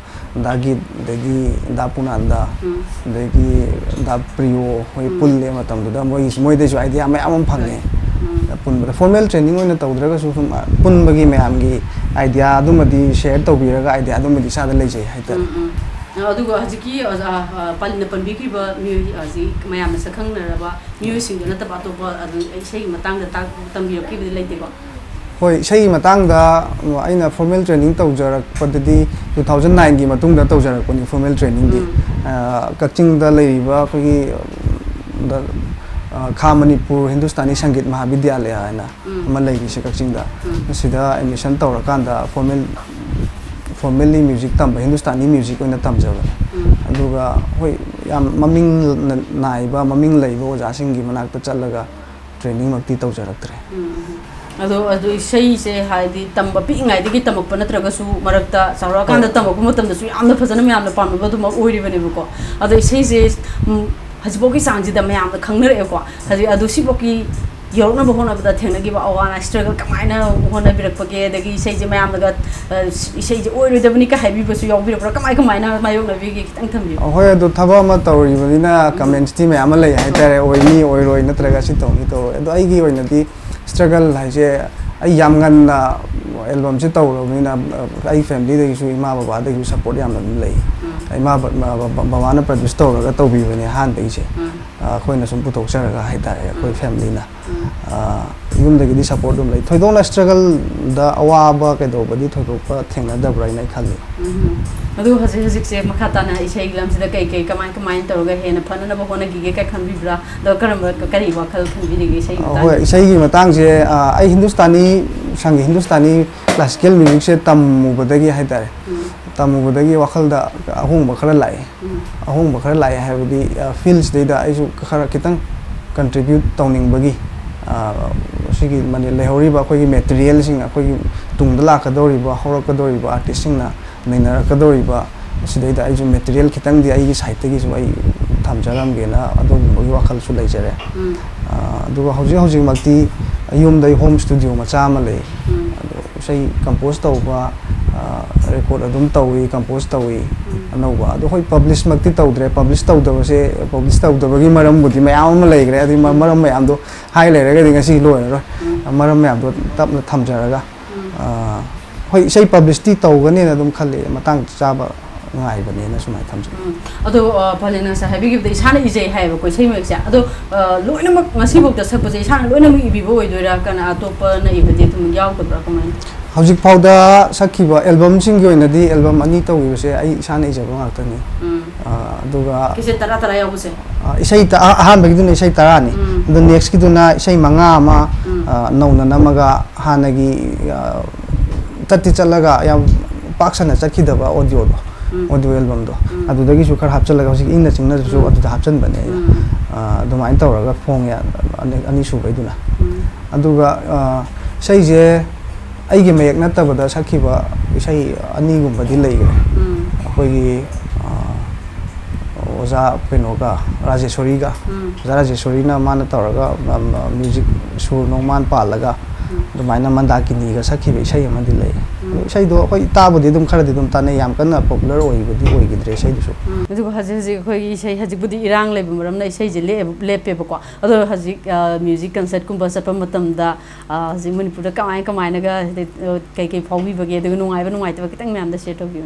ꯗꯥ ꯒꯤꯠ, ꯑꯗꯒꯤ ꯗꯥ ꯄꯨꯅꯥꯟꯗ, ꯎꯝ꯫ ꯑꯗꯒꯤ ꯗꯥ ꯄ꯭ꯔꯤꯌꯣ ꯍꯣꯏ ꯎꯝ꯫ ꯄꯨꯜꯂꯦ ꯃꯇꯝꯗꯨꯗ꯫ ꯃꯣꯏꯒꯤ, ꯃꯣꯏꯗꯩꯁꯨ ꯑꯥꯏꯗꯤꯌꯥ ꯃꯌꯥꯝ ꯑꯃ ꯐꯪꯉꯦ꯫ ꯎꯝ꯫ ꯄꯨꯟꯕꯗ ꯐꯣꯔꯃꯦꯜ ꯇ꯭ꯔꯦꯅꯤꯡ ꯑꯣꯏꯅ ꯇꯧꯗ꯭ꯔꯒꯁꯨ ꯁꯨꯝ, ꯑ, ꯄꯨꯟꯕꯒꯤ ꯃꯌꯥꯝꯒꯤ ꯑꯥꯏꯗꯤꯌꯥ ꯑꯗꯨꯃꯗꯤ ꯁꯤꯌꯔ ꯇꯧꯕꯤꯔꯒ ꯑꯥꯏꯗꯤꯌꯥ ꯑꯗꯨꯃꯗꯤ ꯏꯁꯥꯗ ꯂꯩꯖꯩ ꯍꯥꯏꯇꯥꯔꯦ꯫ ꯎꯝ, ꯎꯝ꯫ ꯑꯗꯨꯒ ꯍꯧꯖꯤꯛꯀꯤ ꯑꯣꯖꯥ, ꯑ, ꯄꯥꯂꯤꯅ ꯄꯟꯕꯤꯈꯤꯕ ꯃꯤꯑꯣꯏ, ꯍꯧꯖꯤꯛ ꯃꯌꯥꯝꯅ ꯁꯛꯈꯪꯅꯔꯕ ꯃꯤꯑꯣꯏꯁꯤꯡꯗꯨ ꯅꯠꯇꯕ ꯑꯇꯣꯞꯄ ꯑꯗꯨꯝ ꯏꯁꯩꯒꯤ ꯃꯇꯥꯡꯗ ꯇꯥꯛ-, ꯇꯝꯕꯤꯔꯛꯈꯤꯕꯗꯤ ꯂꯩꯇꯦꯀꯣ? ꯍꯣꯏ, ꯏꯁꯩꯒꯤ ꯃꯇꯥꯡꯗ ꯑꯩꯅ formal training ꯇꯧꯖꯔꯛꯄꯗꯗꯤ two thousand nineꯒꯤ ꯃꯇꯨꯡꯗ ꯇꯧꯖꯔꯛꯄꯅꯤ, formal trainingꯗꯤ꯫ ꯎꯝ꯫ ꯑ, ꯀꯛꯆꯤꯡꯗ ꯂꯩꯔꯤꯕ ꯑꯩꯈꯣꯏꯒꯤ, ꯎꯝ, ꯗ-, ꯑ, ꯈꯥ ꯃꯅꯤꯄꯨꯔ ꯍꯤꯟꯗꯨꯁꯇꯥꯅꯤ ꯁꯪꯒꯤꯠ ꯃꯍꯥꯕꯤꯗ꯭ꯌꯥꯂꯌ ꯍꯥꯏꯅ ꯎꯝ꯫ ꯑꯃ ꯂꯩꯔꯤꯁꯦ ꯀꯛꯆꯤꯡꯗ꯫ ꯎꯝ꯫ ꯃꯁꯤꯗ admission ꯇꯧꯔꯀꯥꯟꯗ formal, formally music ꯇꯝꯕ, ꯍꯤꯟꯗꯨꯁꯇꯥꯅꯤ music ꯑꯣꯏꯅ ꯇꯝꯖꯕꯅꯦ꯫ ꯎꯝ꯫ ꯑꯗꯨꯒ ꯍꯣꯏ, ꯌꯥꯝ ꯃꯃꯤꯡ ꯅ-, ꯅꯥꯏꯕ, ꯃꯃꯤꯡ ꯂꯩꯕ ꯑꯣꯖꯥꯁꯤꯡꯒꯤ ꯃꯅꯥꯛꯇ ꯆꯠꯂꯒ trainingꯃꯛꯇꯤ ꯇꯧꯖꯔꯛꯇ꯭ꯔꯦ꯫ ꯎꯝ, ꯎꯝ꯫ ꯑꯗꯣ, ꯑꯗꯨ ꯏꯁꯩꯁꯦ ꯍꯥꯏꯗꯤ ꯇꯝꯕ, ꯄꯤꯛꯏꯉꯩꯗꯒꯤ ꯇꯝꯃꯛꯄ ꯅꯠꯇ꯭ꯔꯒꯁꯨ ꯃꯔꯛꯇ ꯆꯥꯎꯔꯛꯑꯀꯥꯟꯗ ꯍꯣꯏ꯫ ꯇꯝꯃꯛꯄ ꯃꯇꯝꯗꯁꯨ ꯌꯥꯝꯅ ꯐꯖꯅ ꯃꯌꯥꯝꯅ ꯄꯥꯝꯅꯕ ꯑꯗꯨꯃꯛ ꯑꯣꯏꯔꯤꯕꯅꯦꯕꯀꯣ꯫ ꯑꯗꯣ ꯏꯁꯩꯁꯦ, ꯎꯝ, ꯍꯧꯖꯤꯛꯐꯥꯎꯒꯤ ꯆꯥꯡꯁꯤꯗ ꯃꯌꯥꯝꯅ ꯈꯪꯅꯔꯛꯑꯦꯀꯣ꯫ ꯍꯧꯖꯤꯛ ꯑꯗꯨ ꯁꯤꯐꯥꯎꯒꯤ ꯌꯧꯔꯛꯅꯕ ꯍꯣꯠꯅꯕꯗ ꯊꯦꯡꯅꯈꯤꯕ ꯑꯋꯥ ꯑꯅꯥ, struggle ꯀꯃꯥꯏꯅ ꯍꯣꯠꯅꯕꯤꯔꯛꯄꯒꯦ? ꯑꯗꯒꯤ ꯏꯁꯩꯁꯦ ꯃꯌꯥꯝꯅꯒ, ꯑ, ꯏꯁꯩꯁꯦ ꯑꯣꯏꯔꯣꯏꯗꯕꯅꯤꯒ ꯍꯥꯏꯕꯤꯕꯁꯨ ꯌꯥꯎꯕꯤꯔꯛꯄ꯭ꯔꯥ? ꯀꯃꯥꯏ ꯀꯃꯥꯏꯅ ꯃꯥꯌꯣꯛꯅꯕꯤꯒꯦ? ꯈꯤꯇꯪ ꯊꯝꯕꯤꯌꯨ꯫ ꯑ, ꯍꯣꯏ, ꯑꯗꯣ ꯊꯕꯛ ꯑꯃ ꯇꯧꯔꯤꯕꯅꯤꯅ ꯎꯝ꯫ Commentsꯇꯤ ꯃꯌꯥꯝ ꯑꯃ ꯂꯩ ꯍꯥꯏꯇꯥꯔꯦ, ꯑꯣꯏꯅꯤ, ꯑꯣꯏꯔꯣꯏ, ꯅꯠꯇ꯭ꯔꯒ ꯁꯤ ꯇꯧꯅꯤ, ꯇꯧꯔꯣꯏ꯫ ꯑꯗꯣ ꯑꯩꯒꯤ ꯑꯣꯏꯅꯗꯤ struggle ꯍꯥꯏꯁꯦ, ꯑꯩ ꯌꯥꯝ ꯉꯟꯅ albumꯁꯦ ꯇꯧꯔꯕꯅꯤꯅ, ꯑ, ꯑꯩ familyꯗꯒꯤꯁꯨ, ꯏꯃꯥ ꯕꯕꯥꯗꯒꯤꯁꯨ support ꯌꯥꯝꯅ ꯑꯗꯨꯝ ꯂꯩ꯫ ꯎꯝ꯫ ꯏꯃꯥ ꯕ-, ꯕ-, ꯕ-, ꯕꯕꯥꯅ produce ꯇꯧꯔꯒ ꯇꯧꯕꯤꯕꯅꯦ ꯑꯍꯥꯟꯕꯒꯤꯁꯦ꯫ ꯎꯝ꯫ ꯑ, ꯑꯩꯈꯣꯏꯅ ꯁꯨꯝ ꯄꯨꯊꯣꯛꯆꯔꯒ ꯍꯥꯏꯇꯥꯔꯦ, ꯑꯩꯈꯣꯏ ꯎꯝ꯫ Familyꯅ꯫ ꯎꯝ꯫ ꯑ, ꯌꯨꯝꯗꯒꯤꯗꯤ support ꯑꯗꯨꯝ ꯂꯩ꯫ ꯊꯣꯏꯗꯣꯛꯅ struggleꯗ ꯑꯋꯥꯕ ꯀꯩꯗꯧꯕꯗꯤ ꯊꯣꯏꯗꯣꯛꯄ ꯊꯦꯡꯅꯗꯕ꯭ꯔꯥ ꯍꯥꯏꯅ ꯑꯩ ꯈꯜꯂꯤ꯫ ꯎꯝ꯫ ꯑꯗꯨ ꯍꯧꯖꯤꯛ ꯍꯧꯖꯤꯛꯁꯦ ꯃꯈꯥ ꯇꯥꯅ ꯏꯁꯩꯒꯤ ꯂꯝꯁꯤꯗ ꯀꯩ ꯀꯩ, ꯀꯃꯥꯏ ꯀꯃꯥꯏꯅ ꯇꯧꯔꯒ ꯍꯦꯟꯅ ꯐꯅꯅꯕ ꯍꯣꯠꯅꯈꯤꯒꯦ ꯀꯥꯏ ꯈꯟꯕꯤꯕ꯭ꯔꯥ? ꯑꯗꯣ ꯀꯔꯝꯕ, ꯀꯔꯤ ꯋꯥꯈꯜ ꯈꯟꯕꯤꯔꯤꯒꯦ ꯏꯁꯩꯒꯤ ꯑ, ꯃꯇꯥꯡꯗ? ꯍꯣꯏ, ꯏꯁꯩꯒꯤ ꯃꯇꯥꯡꯁꯦ, ꯑ, ꯑꯩ ꯍꯤꯟꯗꯨꯁꯇꯥꯅꯤ, ꯁꯪꯒꯤ ꯍꯤꯟꯗꯨꯁꯇꯥꯅꯤ classical musicꯁꯦ ꯇꯝꯃꯨꯕꯗꯒꯤ ꯍꯥꯏꯇꯥꯔꯦ, ꯎꯝ꯫ ꯇꯝꯃꯨꯕꯗꯒꯤ ꯋꯥꯈꯜꯗ ꯑꯍꯣꯡꯕ ꯈꯔ ꯂꯥꯛꯑꯦ꯫ ꯎꯝ꯫ ꯑꯍꯣꯡꯕ ꯈꯔ ꯂꯥꯛꯑꯦ ꯍꯥꯏꯕꯗꯤ, ꯑ, fieldꯁꯤꯗꯩꯗ ꯑꯩꯁꯨ ꯈꯔ ꯈꯤꯇꯪ contribute ꯇꯧꯅꯤꯡꯕꯒꯤ, ꯑ, ꯁꯤꯒꯤ ꯃꯅꯤ-, ꯂꯩꯍꯧꯔꯤꯕ ꯑꯩꯈꯣꯏꯒꯤ materialꯁꯤꯡ, ꯑꯩꯈꯣꯏꯒꯤ ꯇꯨꯡꯗ ꯂꯥꯛꯀꯗꯧꯔꯤꯕ, ꯍꯧꯔꯛꯀꯗꯧꯔꯤꯕ artistꯁꯤꯡꯅ ꯅꯩꯅꯔꯛꯀꯗꯧꯔꯤꯕ, ꯁꯤꯗꯩꯗ ꯑꯩꯁꯨ material ꯈꯤꯇꯪꯗꯤ ꯑꯩꯒꯤ sideꯇꯒꯤꯁꯨ ꯑꯩ ꯊꯝꯖꯔꯝꯒꯦꯅ ꯑꯗꯨꯒꯨꯝꯕꯒꯤ ꯋꯥꯈꯜꯁꯨ ꯂꯩꯖꯔꯦ꯫ ꯎꯝ꯫ ꯑ, ꯑꯗꯨꯒ ꯍꯧꯖꯤꯛ ꯍꯧꯖꯤꯛꯃꯛꯇꯤ ꯌꯨꯝꯗ ꯑꯩ home studio ꯃꯆꯥ ꯑꯃ ꯂꯩ꯫ ꯎꯝ꯫ ꯑꯗꯣ ꯏꯁꯩ compose ꯇꯧꯕ, ꯑ, record ꯑꯗꯨꯝ ꯇꯧꯏ, compose ꯇꯧꯏ ꯎꯝ꯫ ꯑꯅꯧꯕ꯫ ꯑꯗꯣ ꯍꯣꯏ, publishꯃꯛꯇꯤ ꯇꯧꯗ꯭ꯔꯦ꯫ Publish ꯇꯧꯗꯕꯁꯦ, publish ꯇꯧꯗꯕꯒꯤ ꯃꯔꯝꯕꯨꯗꯤ ꯃꯌꯥꯝ ꯑꯃ ꯂꯩꯈ꯭ꯔꯦ꯫ ꯑꯗꯨꯒꯤ ꯃ-, ꯎꯝ꯫ ꯃꯔꯝ ꯃꯌꯥꯝꯗꯣ ꯍꯥꯏ ꯂꯩꯔꯒꯗꯤ ꯉꯁꯤ ꯂꯣꯏꯔꯔꯣꯏ꯫ ꯎꯝ꯫ ꯃꯔꯝ ꯃꯌꯥꯝꯗꯣ ꯇꯞꯅ ꯊꯝꯖꯔꯒ, ꯎꯝ꯫ ꯑ, ꯍꯣꯏ, ꯏꯁꯩ publishꯇꯤ ꯇꯧꯒꯅꯦꯅ ꯑꯗꯨꯝ ꯈꯜꯂꯤ, ꯃꯇꯥꯡ ꯆꯥꯕ ꯉꯥꯏꯕꯅꯦꯅ ꯁꯨꯃꯥꯏꯅ ꯊꯝꯖꯒꯦ꯫ ꯎꯝ꯫ ꯑꯗꯣ ꯄꯥꯂꯦꯟꯅ ꯉꯁꯥꯏ ꯍꯥꯏꯕꯤꯈꯤꯕꯗ ꯏꯁꯥꯅ ꯏꯖꯩ ꯍꯥꯏꯌꯦꯕꯀꯣ ꯏꯁꯩ ꯃꯌꯦꯛꯁꯦ꯫ ꯑꯗꯣ ꯂꯣꯏꯅꯃꯛ ꯉꯁꯤꯐꯥꯎꯗ ꯁꯛꯄꯁꯦ ꯏꯁꯥꯅ ꯂꯣꯏꯅꯃꯛ ꯏꯕꯤꯕ ꯑꯣꯏꯗꯣꯏꯔꯥ, ꯀꯅꯥ ꯑꯇꯣꯞꯄꯅ ꯏꯕꯗꯤ ꯑꯗꯨꯝ ꯌꯥꯎꯗꯕ꯭ꯔꯥ, ꯀꯃꯥꯏꯅ? ꯍꯧꯖꯤꯛ ꯐꯥꯎꯗ ꯁꯛꯈꯤꯕ ꯑꯦꯜꯕꯝꯁꯤꯡꯒꯤ ꯑꯣꯏꯅꯗꯤ ꯑꯦꯜꯕꯝ ꯑꯅꯤ ꯇꯧꯈꯤꯕꯁꯦ ꯑꯩ ꯏꯁꯥꯅ ꯏꯖꯕ ꯉꯥꯛꯇꯅꯤ꯫ ꯎꯝ꯫ ꯑ, ꯑꯗꯨꯒ ꯀꯦꯁꯦꯠ ꯇꯔꯥ ꯇꯔꯥ ꯌꯥꯎꯕꯁꯦ? ꯑ, ꯏꯁꯩ ꯇ- ꯑ- ꯑꯍꯥꯟꯕꯒꯤꯗꯨꯅ ꯏꯁꯩ ꯇꯔꯥꯅꯤ꯫ ꯎꯝ꯫ ꯑꯗꯣ ꯅꯦꯛꯁꯀꯤꯗꯨꯅ ꯏꯁꯩ ꯃꯉꯥ ꯑꯃ ꯎꯝ꯫ ꯑ, ꯅꯧꯅ ꯅꯝꯃꯒ ꯍꯥꯟꯅꯒꯤ ꯑ, ꯆꯠꯇꯤ ꯆꯠꯂꯒ ꯌꯥꯝ ꯄꯥꯛ ꯁꯟꯅ ꯆꯠꯈꯤꯗꯕ ꯑꯣꯗꯤꯑꯣꯗꯣ, ꯎꯝ꯫ ꯑꯣꯗꯤꯑꯣ ꯑꯦꯜꯕꯝꯗꯣ, ꯎꯝ꯫ ꯑꯗꯨꯗꯒꯤꯁꯨ ꯈꯔ ꯍꯥꯞꯆꯤꯜꯂꯒ ꯍꯧꯖꯤꯛ ꯏꯪꯅ ꯆꯤꯡꯅꯗꯨꯁꯨ ꯎꯝ꯫ ꯑꯗꯨꯗ ꯍꯥꯞꯆꯤꯟꯕꯅꯦ ꯑꯩꯅ꯫ ꯎꯝ꯫ ꯑ, ꯑꯗꯨꯃꯥꯏꯅ ꯇꯧꯔꯒ ꯐꯣꯡꯉꯦ ꯑꯅꯤ- ꯑꯅꯤꯁꯨꯕꯩꯗꯨꯅ꯫ ꯎꯝ꯫ ꯑꯗꯨꯒ ꯑ, ꯏꯁꯩꯁꯦ ꯑꯩꯒꯤ ꯃꯌꯦꯛ ꯅꯠꯇꯕꯗ ꯁꯛꯈꯤꯕ ꯏꯁꯩ ꯑꯅꯤꯒꯨꯝꯕꯗꯤ ꯂꯩꯈ꯭ꯔꯦ꯫ ꯎꯝ꯫ ꯑꯩꯈꯣꯏꯒꯤ ꯑ, ꯑꯣꯖꯥ ꯀꯩꯅꯣꯒ, ꯔꯥꯖꯦꯁꯣꯔꯤꯒ, ꯎꯝ꯫ ꯑꯣꯖꯥ ꯔꯥꯖꯦꯁꯣꯔꯤꯅ ꯃꯥꯅ ꯇꯧꯔꯒ ꯃ꯭ꯌꯨꯖꯤꯛ ꯁꯨꯔ ꯅꯣꯡ ꯃꯥꯅ ꯄꯥꯜꯂꯒ ꯎꯝ꯫ ꯑꯗꯨꯃꯥꯏꯅ ꯃꯟꯗꯥꯀꯤꯅꯤꯒ ꯁꯛꯈꯤꯕ ꯏꯁꯩ ꯑꯃꯗꯤ ꯂꯩ꯫ ꯎꯝ꯫ ꯑꯗꯨ ꯏꯁꯩꯗꯣ ꯑꯩꯈꯣꯏ ꯇꯥꯕꯨꯗꯤ ꯑꯗꯨꯝ ꯈꯔꯗꯤ ꯑꯗꯨꯝ ꯇꯥꯟꯅꯩ, ꯌꯥꯝ ꯀꯟꯅ ꯄꯣꯄꯨꯂꯔ ꯑꯣꯏꯕꯗꯤ ꯑꯣꯏꯈꯤꯗ꯭ꯔꯦ ꯏꯁꯩꯗꯨꯁꯨ꯫ ꯎꯝ꯫ ꯑꯗꯨꯒ ꯍꯧꯖꯤꯛ ꯍꯧꯖꯤꯛ ꯑꯩꯈꯣꯏꯒꯤ ꯏꯁꯩ ꯍꯧꯖꯤꯛꯄꯨꯗꯤ ꯏꯔꯥꯡ ꯂꯩꯕ ꯃꯔꯝꯅ ꯏꯁꯩꯁꯦ ꯂꯦꯞ- ꯂꯦꯞꯄꯦꯕꯀꯣ꯫ ꯑꯗꯣ ꯍꯧꯖꯤꯛ ꯃ꯭ꯌꯨꯖꯤꯛ ꯀꯟꯁꯔꯠꯀꯨꯝꯕ ꯆꯠꯄ ꯃꯇꯝꯗ ꯑ, ꯍꯧꯖꯤꯛ ꯃꯅꯤꯄꯨꯔꯗ ꯀꯃꯥꯏ ꯀꯃꯥꯏꯅꯒ ꯍꯥꯏꯗꯤ, ꯑ, ꯀꯩꯀꯩ ꯐꯥꯎꯕꯤꯕꯒꯦ, ꯑꯗꯨꯒ ꯅꯨꯡꯉꯥꯏꯕ ꯅꯨꯡꯉꯥꯏꯇꯕ ꯈꯤꯇꯪ ꯃꯌꯥꯝꯗ ꯁꯤꯌꯔ ꯇꯧꯕꯤꯌꯨ꯫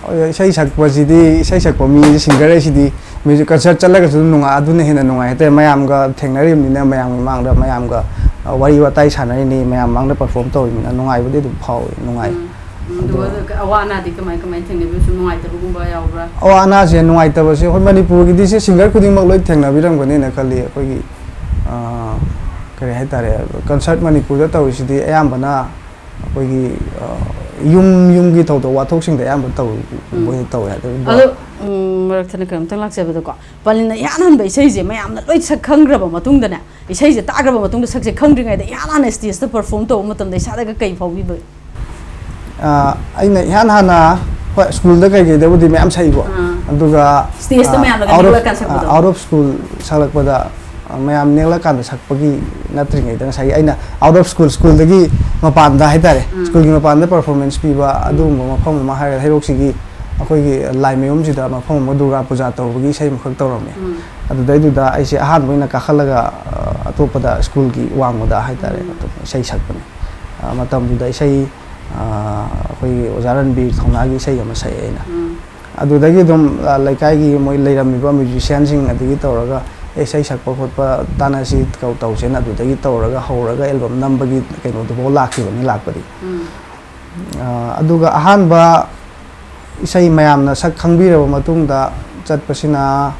ꯍꯣꯏ, ꯏꯁꯩ ꯁꯛꯄꯁꯤꯗꯤ, ꯏꯁꯩ ꯁꯛꯄ ꯃꯤꯁꯦ, ꯁꯤꯡꯒꯔ ꯍꯥꯏꯁꯤꯗꯤ ꯃ꯭ꯌꯨꯖꯤꯛ ꯀꯟꯁꯔꯠ ꯆꯠꯂꯒꯁꯨ ꯑꯗꯨꯝ ꯅꯨꯡꯉꯥꯏ, ꯑꯗꯨꯅ ꯍꯦꯟꯅ ꯅꯨꯡꯉꯥꯏ ꯍꯥꯏꯇꯥꯔꯦ꯫ ꯃꯌꯥꯝꯒ ꯊꯦꯡꯅꯔꯤꯕꯅꯤꯅ, ꯃꯌꯥꯝꯒꯤ ꯃꯃꯥꯡꯗ, ꯃꯌꯥꯝꯒ, ꯑ, ꯋꯥꯔꯤ ꯋꯥꯇꯥꯏ ꯁꯥꯟꯅꯔꯤꯅꯤ, ꯃꯌꯥꯝ ꯃꯃꯥꯡꯗ ꯄꯔꯐꯣꯔꯝ ꯇꯧꯔꯤꯕꯅꯤꯅ ꯅꯨꯡꯉꯥꯏꯕꯗꯤ ꯑꯗꯨꯝ ꯐꯥꯎꯏ, ꯅꯨꯡꯉꯥꯏ꯫ ꯎꯝ꯫ ꯎꯝ, ꯑꯗꯨꯒ ꯑꯗꯨꯒ ꯑꯋꯥ ꯑꯅꯥꯗꯤ ꯀꯃꯥꯏ ꯀꯃꯥꯏꯅ ꯊꯦꯡꯅꯕꯤꯕ? ꯁꯨꯝ ꯅꯨꯡꯉꯥꯏꯇꯕꯒꯨꯝꯕ ꯌꯥꯎꯕ꯭ꯔꯥ? ꯑꯋꯥ ꯑꯅꯥꯁꯦ, ꯅꯨꯡꯉꯥꯏꯇꯕꯁꯦ ꯑꯩꯈꯣꯏ ꯃꯅꯤꯄꯨꯔꯒꯤꯗꯤ ꯁꯤ ꯁꯤꯡꯒꯔ ꯈꯨꯗꯤꯡꯃꯛ ꯂꯣꯏ ꯊꯦꯡꯅꯕꯤꯔꯝꯒꯅꯤꯅ ꯈꯜꯂꯤ꯫ ꯑꯩꯈꯣꯏꯒꯤ, ꯑ, ꯀꯔꯤ ꯍꯥꯏꯇꯥꯔꯦ, ꯀꯟꯁꯔꯠ ꯃꯅꯤꯄꯨꯔꯗ ꯇꯧꯔꯤꯁꯤꯗꯤ ꯑꯌꯥꯝꯕꯅ ꯑꯩꯈꯣꯏꯒꯤ, ꯑ, ꯌꯨꯝ ꯌꯨꯝꯒꯤ ꯊꯧꯗꯣꯛ ꯋꯥꯊꯣꯛꯁꯤꯡꯗ ꯑꯌꯥꯝꯕ ꯇꯧ-, ꯎꯝ꯫ ꯃꯣꯏꯅ ꯇꯧꯋꯦ꯫ ꯑꯗꯨꯒ ꯑꯗꯣ, ꯎꯝ, ꯃꯔꯛ ꯊꯠꯅ ꯀꯩꯅꯣꯝꯇꯪ ꯂꯥꯛꯆꯕꯗꯀꯣ, ꯄꯥꯂꯤꯅ ꯏꯍꯥꯟ ꯍꯥꯟꯕ ꯏꯁꯩꯁꯦ ꯃꯌꯥꯝꯅ ꯂꯣꯏ ꯁꯛ ꯈꯪꯈ꯭ꯔꯕ ꯃꯇꯨꯡꯗꯅꯦ, ꯏꯁꯩꯁꯦ ꯇꯥꯈ꯭ꯔꯕ ꯃꯇꯨꯡꯗ, ꯁꯛꯁꯦ ꯈꯪꯗ꯭ꯔꯤꯉꯩꯗ ꯏꯍꯥꯟ ꯍꯥꯟꯅ ꯁ꯭ꯇꯦꯖꯇ ꯄꯔꯐꯣꯔꯝ ꯇꯧꯕ ꯃꯇꯝꯗ ꯏꯁꯥꯗꯒ ꯀꯩ ꯐꯥꯎꯕꯤꯕ? ꯑ, ꯑꯩꯅ ꯏꯍꯥꯟ ꯍꯥꯟꯅ, ꯍꯣꯏ, ꯁ꯭ꯀꯨꯜꯗ ꯀꯩꯀꯩꯗꯕꯨꯗꯤ ꯃꯌꯥꯝ ꯁꯛꯏꯀꯣ, ꯑꯥ꯫ ꯑꯗꯨꯒ, ꯁ꯭ꯇꯦꯖꯇ ꯑ, ꯃꯌꯥꯝꯅꯒ out of, ꯅꯦꯛꯂꯀꯥꯟ ꯁꯛꯄꯗꯣ? ꯑ, out of school ꯁꯛꯂꯛꯄꯗ, ꯑ, ꯃꯌꯥꯝ ꯅꯦꯛꯂꯀꯥꯟꯗ ꯁꯛꯄꯒꯤ ꯅꯠꯇ꯭ꯔꯤꯉꯩꯗ, ꯉꯁꯥꯏꯒꯤ ꯑꯩꯅ out of school, ꯁ꯭ꯀꯨꯜꯗꯒꯤ ꯃꯄꯥꯟꯗ ꯍꯥꯏꯇꯥꯔꯦ, ꯎꯝ꯫ ꯁ꯭ꯀꯨꯜꯒꯤ ꯃꯄꯥꯟꯗ ꯄꯔꯐꯣꯔꯃꯦꯟꯁ ꯄꯤꯕ ꯑꯗꯨꯒꯨꯝꯕ ꯃꯐꯝ ꯑꯃ ꯍꯥꯏꯔꯒ ꯍꯩꯔꯣꯛꯁꯤꯒꯤ ꯑꯩꯈꯣꯏꯒꯤ ꯂꯥꯏꯃꯌꯨꯝꯁꯤꯗ ꯃꯐꯝ ꯑꯃ ꯗꯨꯔꯒꯥ ꯄꯨꯖꯥ ꯇꯧꯕꯒꯤ ꯏꯁꯩ ꯑꯃꯈꯛ ꯇꯧꯔꯝꯃꯦ꯫ ꯎꯝ꯫ ꯑꯗꯨꯗꯩꯗꯨꯗ ꯑꯩꯁꯦ ꯑꯍꯥꯟꯕ ꯑꯣꯏꯅ ꯀꯥꯈꯠꯂꯒ, ꯑ, ꯑꯇꯣꯞꯄꯗ ꯁ꯭ꯀꯨꯜꯒꯤ ꯋꯥꯡꯃꯗ ꯍꯥꯏꯇꯥꯔꯦ, ꯎꯝ꯫ ꯑꯇꯣꯞꯄ ꯏꯁꯩ ꯁꯛꯄꯅꯦ꯫ ꯑ, ꯃꯇꯝꯗꯨꯗ ꯏꯁꯩ, ꯑ, ꯑꯩꯈꯣꯏꯒꯤ ꯑꯣꯖꯥ ꯔꯟꯕꯤꯔ ꯊꯧꯅꯥꯒꯤ ꯏꯁꯩ ꯑꯃ ꯁꯛꯑꯦ ꯑꯩꯅ꯫ ꯎꯝ꯫ ꯑꯗꯨꯗꯒꯤ ꯑꯗꯨꯝ, ꯑ, ꯂꯩꯀꯥꯏꯒꯤ ꯃꯣꯏ ꯂꯩꯔꯝꯃꯤꯕ ꯃ꯭ꯌꯨꯖꯤꯁꯤꯌꯥꯟꯁꯤꯡ ꯑꯗꯒꯤ ꯇꯧꯔꯒ, "ꯑꯦ, ꯏꯁꯩ ꯁꯛꯄ ꯈꯣꯠꯄ ꯇꯥꯟꯅꯁꯤ, ꯇꯧ-, ꯇꯧꯁꯦꯅ" ꯑꯗꯨꯗꯒꯤ ꯇꯧꯔꯒ ꯍꯧꯔꯒ ꯑꯦꯜꯕꯝ ꯅꯝꯕꯒꯤ ꯀꯩꯅꯣꯗꯨꯐꯥꯎ ꯂꯥꯛꯈꯤꯕꯅꯤ, ꯂꯥꯛꯄꯗꯤ꯫ ꯎꯝ꯫ ꯑ, ꯑꯗꯨꯒ ꯑꯍꯥꯟꯕ ꯏꯁꯩ ꯃꯌꯥꯝꯅ ꯁꯛ ꯈꯪꯕꯤꯔꯕ ꯃꯇꯨꯡꯗ ꯆꯠꯄꯁꯤꯅ,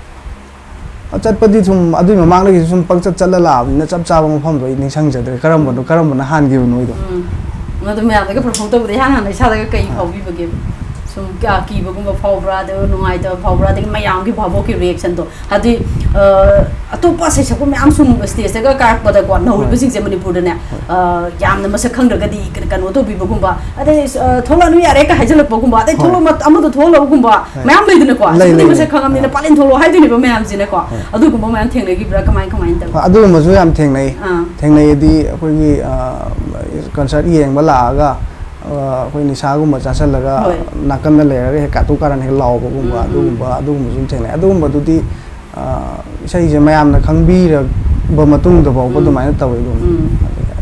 ꯆꯠꯄꯗꯤ ꯁꯨꯝ ꯑꯗꯨꯏ ꯃꯃꯥꯡꯗꯒꯤꯁꯨ ꯁꯨꯝ ꯄꯪꯆꯠ ꯆꯠꯂ ꯂꯥꯛꯑꯕꯅꯤꯅ ꯆꯞ ꯆꯥꯕ ꯃꯐꯝꯗꯣ ꯑꯩ ꯅꯤꯡꯁꯤꯡꯖꯗ꯭ꯔꯦ, ꯀꯔꯝꯕꯅꯣ, ꯀꯔꯝꯕꯅ ꯍꯥꯟꯈꯤꯕꯅꯣꯗꯣ꯫ ꯎꯝ꯫ ꯑꯗꯨ ꯃꯌꯥꯝꯗꯒ ꯄꯔꯐꯣꯝ ꯇꯧꯕꯗ ꯏꯍꯥꯟ ꯍꯥꯟꯅ ꯏꯁꯥꯗꯒ ꯀꯩ ꯑꯥ꯫ ꯐꯥꯎꯕꯤꯕꯒꯦ? ꯁꯨꯝ ꯀꯌꯥ ꯀꯤꯕꯒꯨꯝꯕ ꯐꯥꯎꯕ꯭ꯔꯥ, ꯑꯗꯩ ꯅꯨꯡꯉꯥꯏꯇꯕ ꯐꯥꯎꯕ꯭ꯔꯥ, ꯑꯗꯒꯤ ꯃꯌꯥꯝꯒꯤ ꯚꯥꯕꯣꯛꯀꯤ ꯔꯤꯌꯦꯛꯁꯟꯗꯣ? ꯍꯥꯏꯗꯤ, ꯑ, ꯑꯇꯣꯞꯄ ꯏꯁꯩ ꯁꯛꯄ ꯃꯌꯥꯝ ꯁꯨꯝ ꯁ꯭ꯇꯦꯖꯇꯒ ꯀꯥꯔꯛꯄꯗꯀꯣ, ꯍꯣꯏ꯫ ꯅꯧꯔꯤꯕꯁꯤꯡꯁꯦ ꯃꯅꯤꯄꯨꯔꯗꯅꯦ, ꯍꯣꯏ꯫ ꯑ, ꯌꯥꯝꯅ ꯃꯁꯛ ꯈꯪꯗ꯭ꯔꯒꯗꯤ ꯀꯩꯅꯣ ꯇꯧꯕꯤꯕꯒꯨꯝꯕ, ꯑꯗꯩ, ꯑ, "ꯊꯣꯛꯂꯛꯑꯅꯨ ꯌꯥꯔꯦ" ꯀ ꯍꯥꯏꯖꯜꯂꯛꯄꯒꯨꯝꯕ, ꯑꯗꯩ ꯍꯣꯏ꯫ "ꯊꯣꯛꯂꯛꯑꯣ, ꯑꯃꯗꯣ ꯊꯣꯛꯍꯜꯂꯛꯎꯒꯨꯝꯕ", ꯍꯣꯏ꯫ ꯃꯌꯥꯝ ꯂꯩꯗꯅꯀꯣ꯫ ꯂꯩ, "ꯑꯁꯤꯕꯨꯗꯤ ꯂꯩ, ꯃꯁꯛ ꯂꯩ꯫ ꯈꯪꯉꯕꯅꯤꯅ ꯑꯥ꯫ ꯄꯥꯂꯦꯟ ꯊꯣꯛꯂꯛꯑꯣ" ꯍꯥꯏꯗꯣꯏꯅꯦꯕ ꯃꯌꯥꯝꯁꯤꯅꯀꯣ꯫ ꯍꯣꯏ꯫ ꯑꯗꯨꯒꯨꯝꯕ ꯃꯌꯥꯝ ꯊꯦꯡꯅꯈꯤꯕ꯭ꯔꯥ? ꯀꯃꯥꯏꯅ ꯇꯧꯏ? ꯑꯗꯨꯒꯨꯝꯕꯁꯨ ꯌꯥꯝ ꯊꯦꯡꯅꯩ꯫ ꯑꯥ꯫ ꯊꯦꯡꯅꯩꯗꯤ ꯑꯩꯈꯣꯏꯒꯤ, ꯑ, ꯀꯟꯁꯔꯠ ꯌꯦꯡꯕ ꯂꯥꯛꯑꯒ, ꯑ, ꯑꯩꯈꯣꯏ ꯅꯤꯁꯥꯒꯨꯝꯕ ꯆꯥꯁꯜꯂꯒ ꯍꯣꯏ꯫ ꯅꯥꯀꯟꯗ ꯂꯩꯔꯒ ꯍꯦꯛ ꯀꯥꯇꯨ ꯀꯥꯔꯟ ꯍꯦꯛ ꯂꯥꯎꯕꯒꯨꯝꯕ, ꯎꯝ, ꯎꯝ꯫ ꯑꯗꯨꯒꯨꯝꯕ, ꯑꯗꯨꯒꯨꯝꯕꯁꯨ ꯑꯗꯨꯝ ꯊꯦꯡꯅꯩ꯫ ꯑꯗꯨꯒꯨꯝꯕꯗꯨꯗꯤ, ꯑ, ꯏꯁꯩꯁꯦ ꯃꯌꯥꯝꯅ ꯈꯪꯕꯤꯔꯕ ꯃꯇꯨꯡꯗꯐꯥꯎꯕ ꯎꯝ꯫ ꯑꯗꯨꯃꯥꯏꯅ ꯇꯧꯋꯤ ꯑꯗꯨꯝ꯫ ꯎꯝ꯫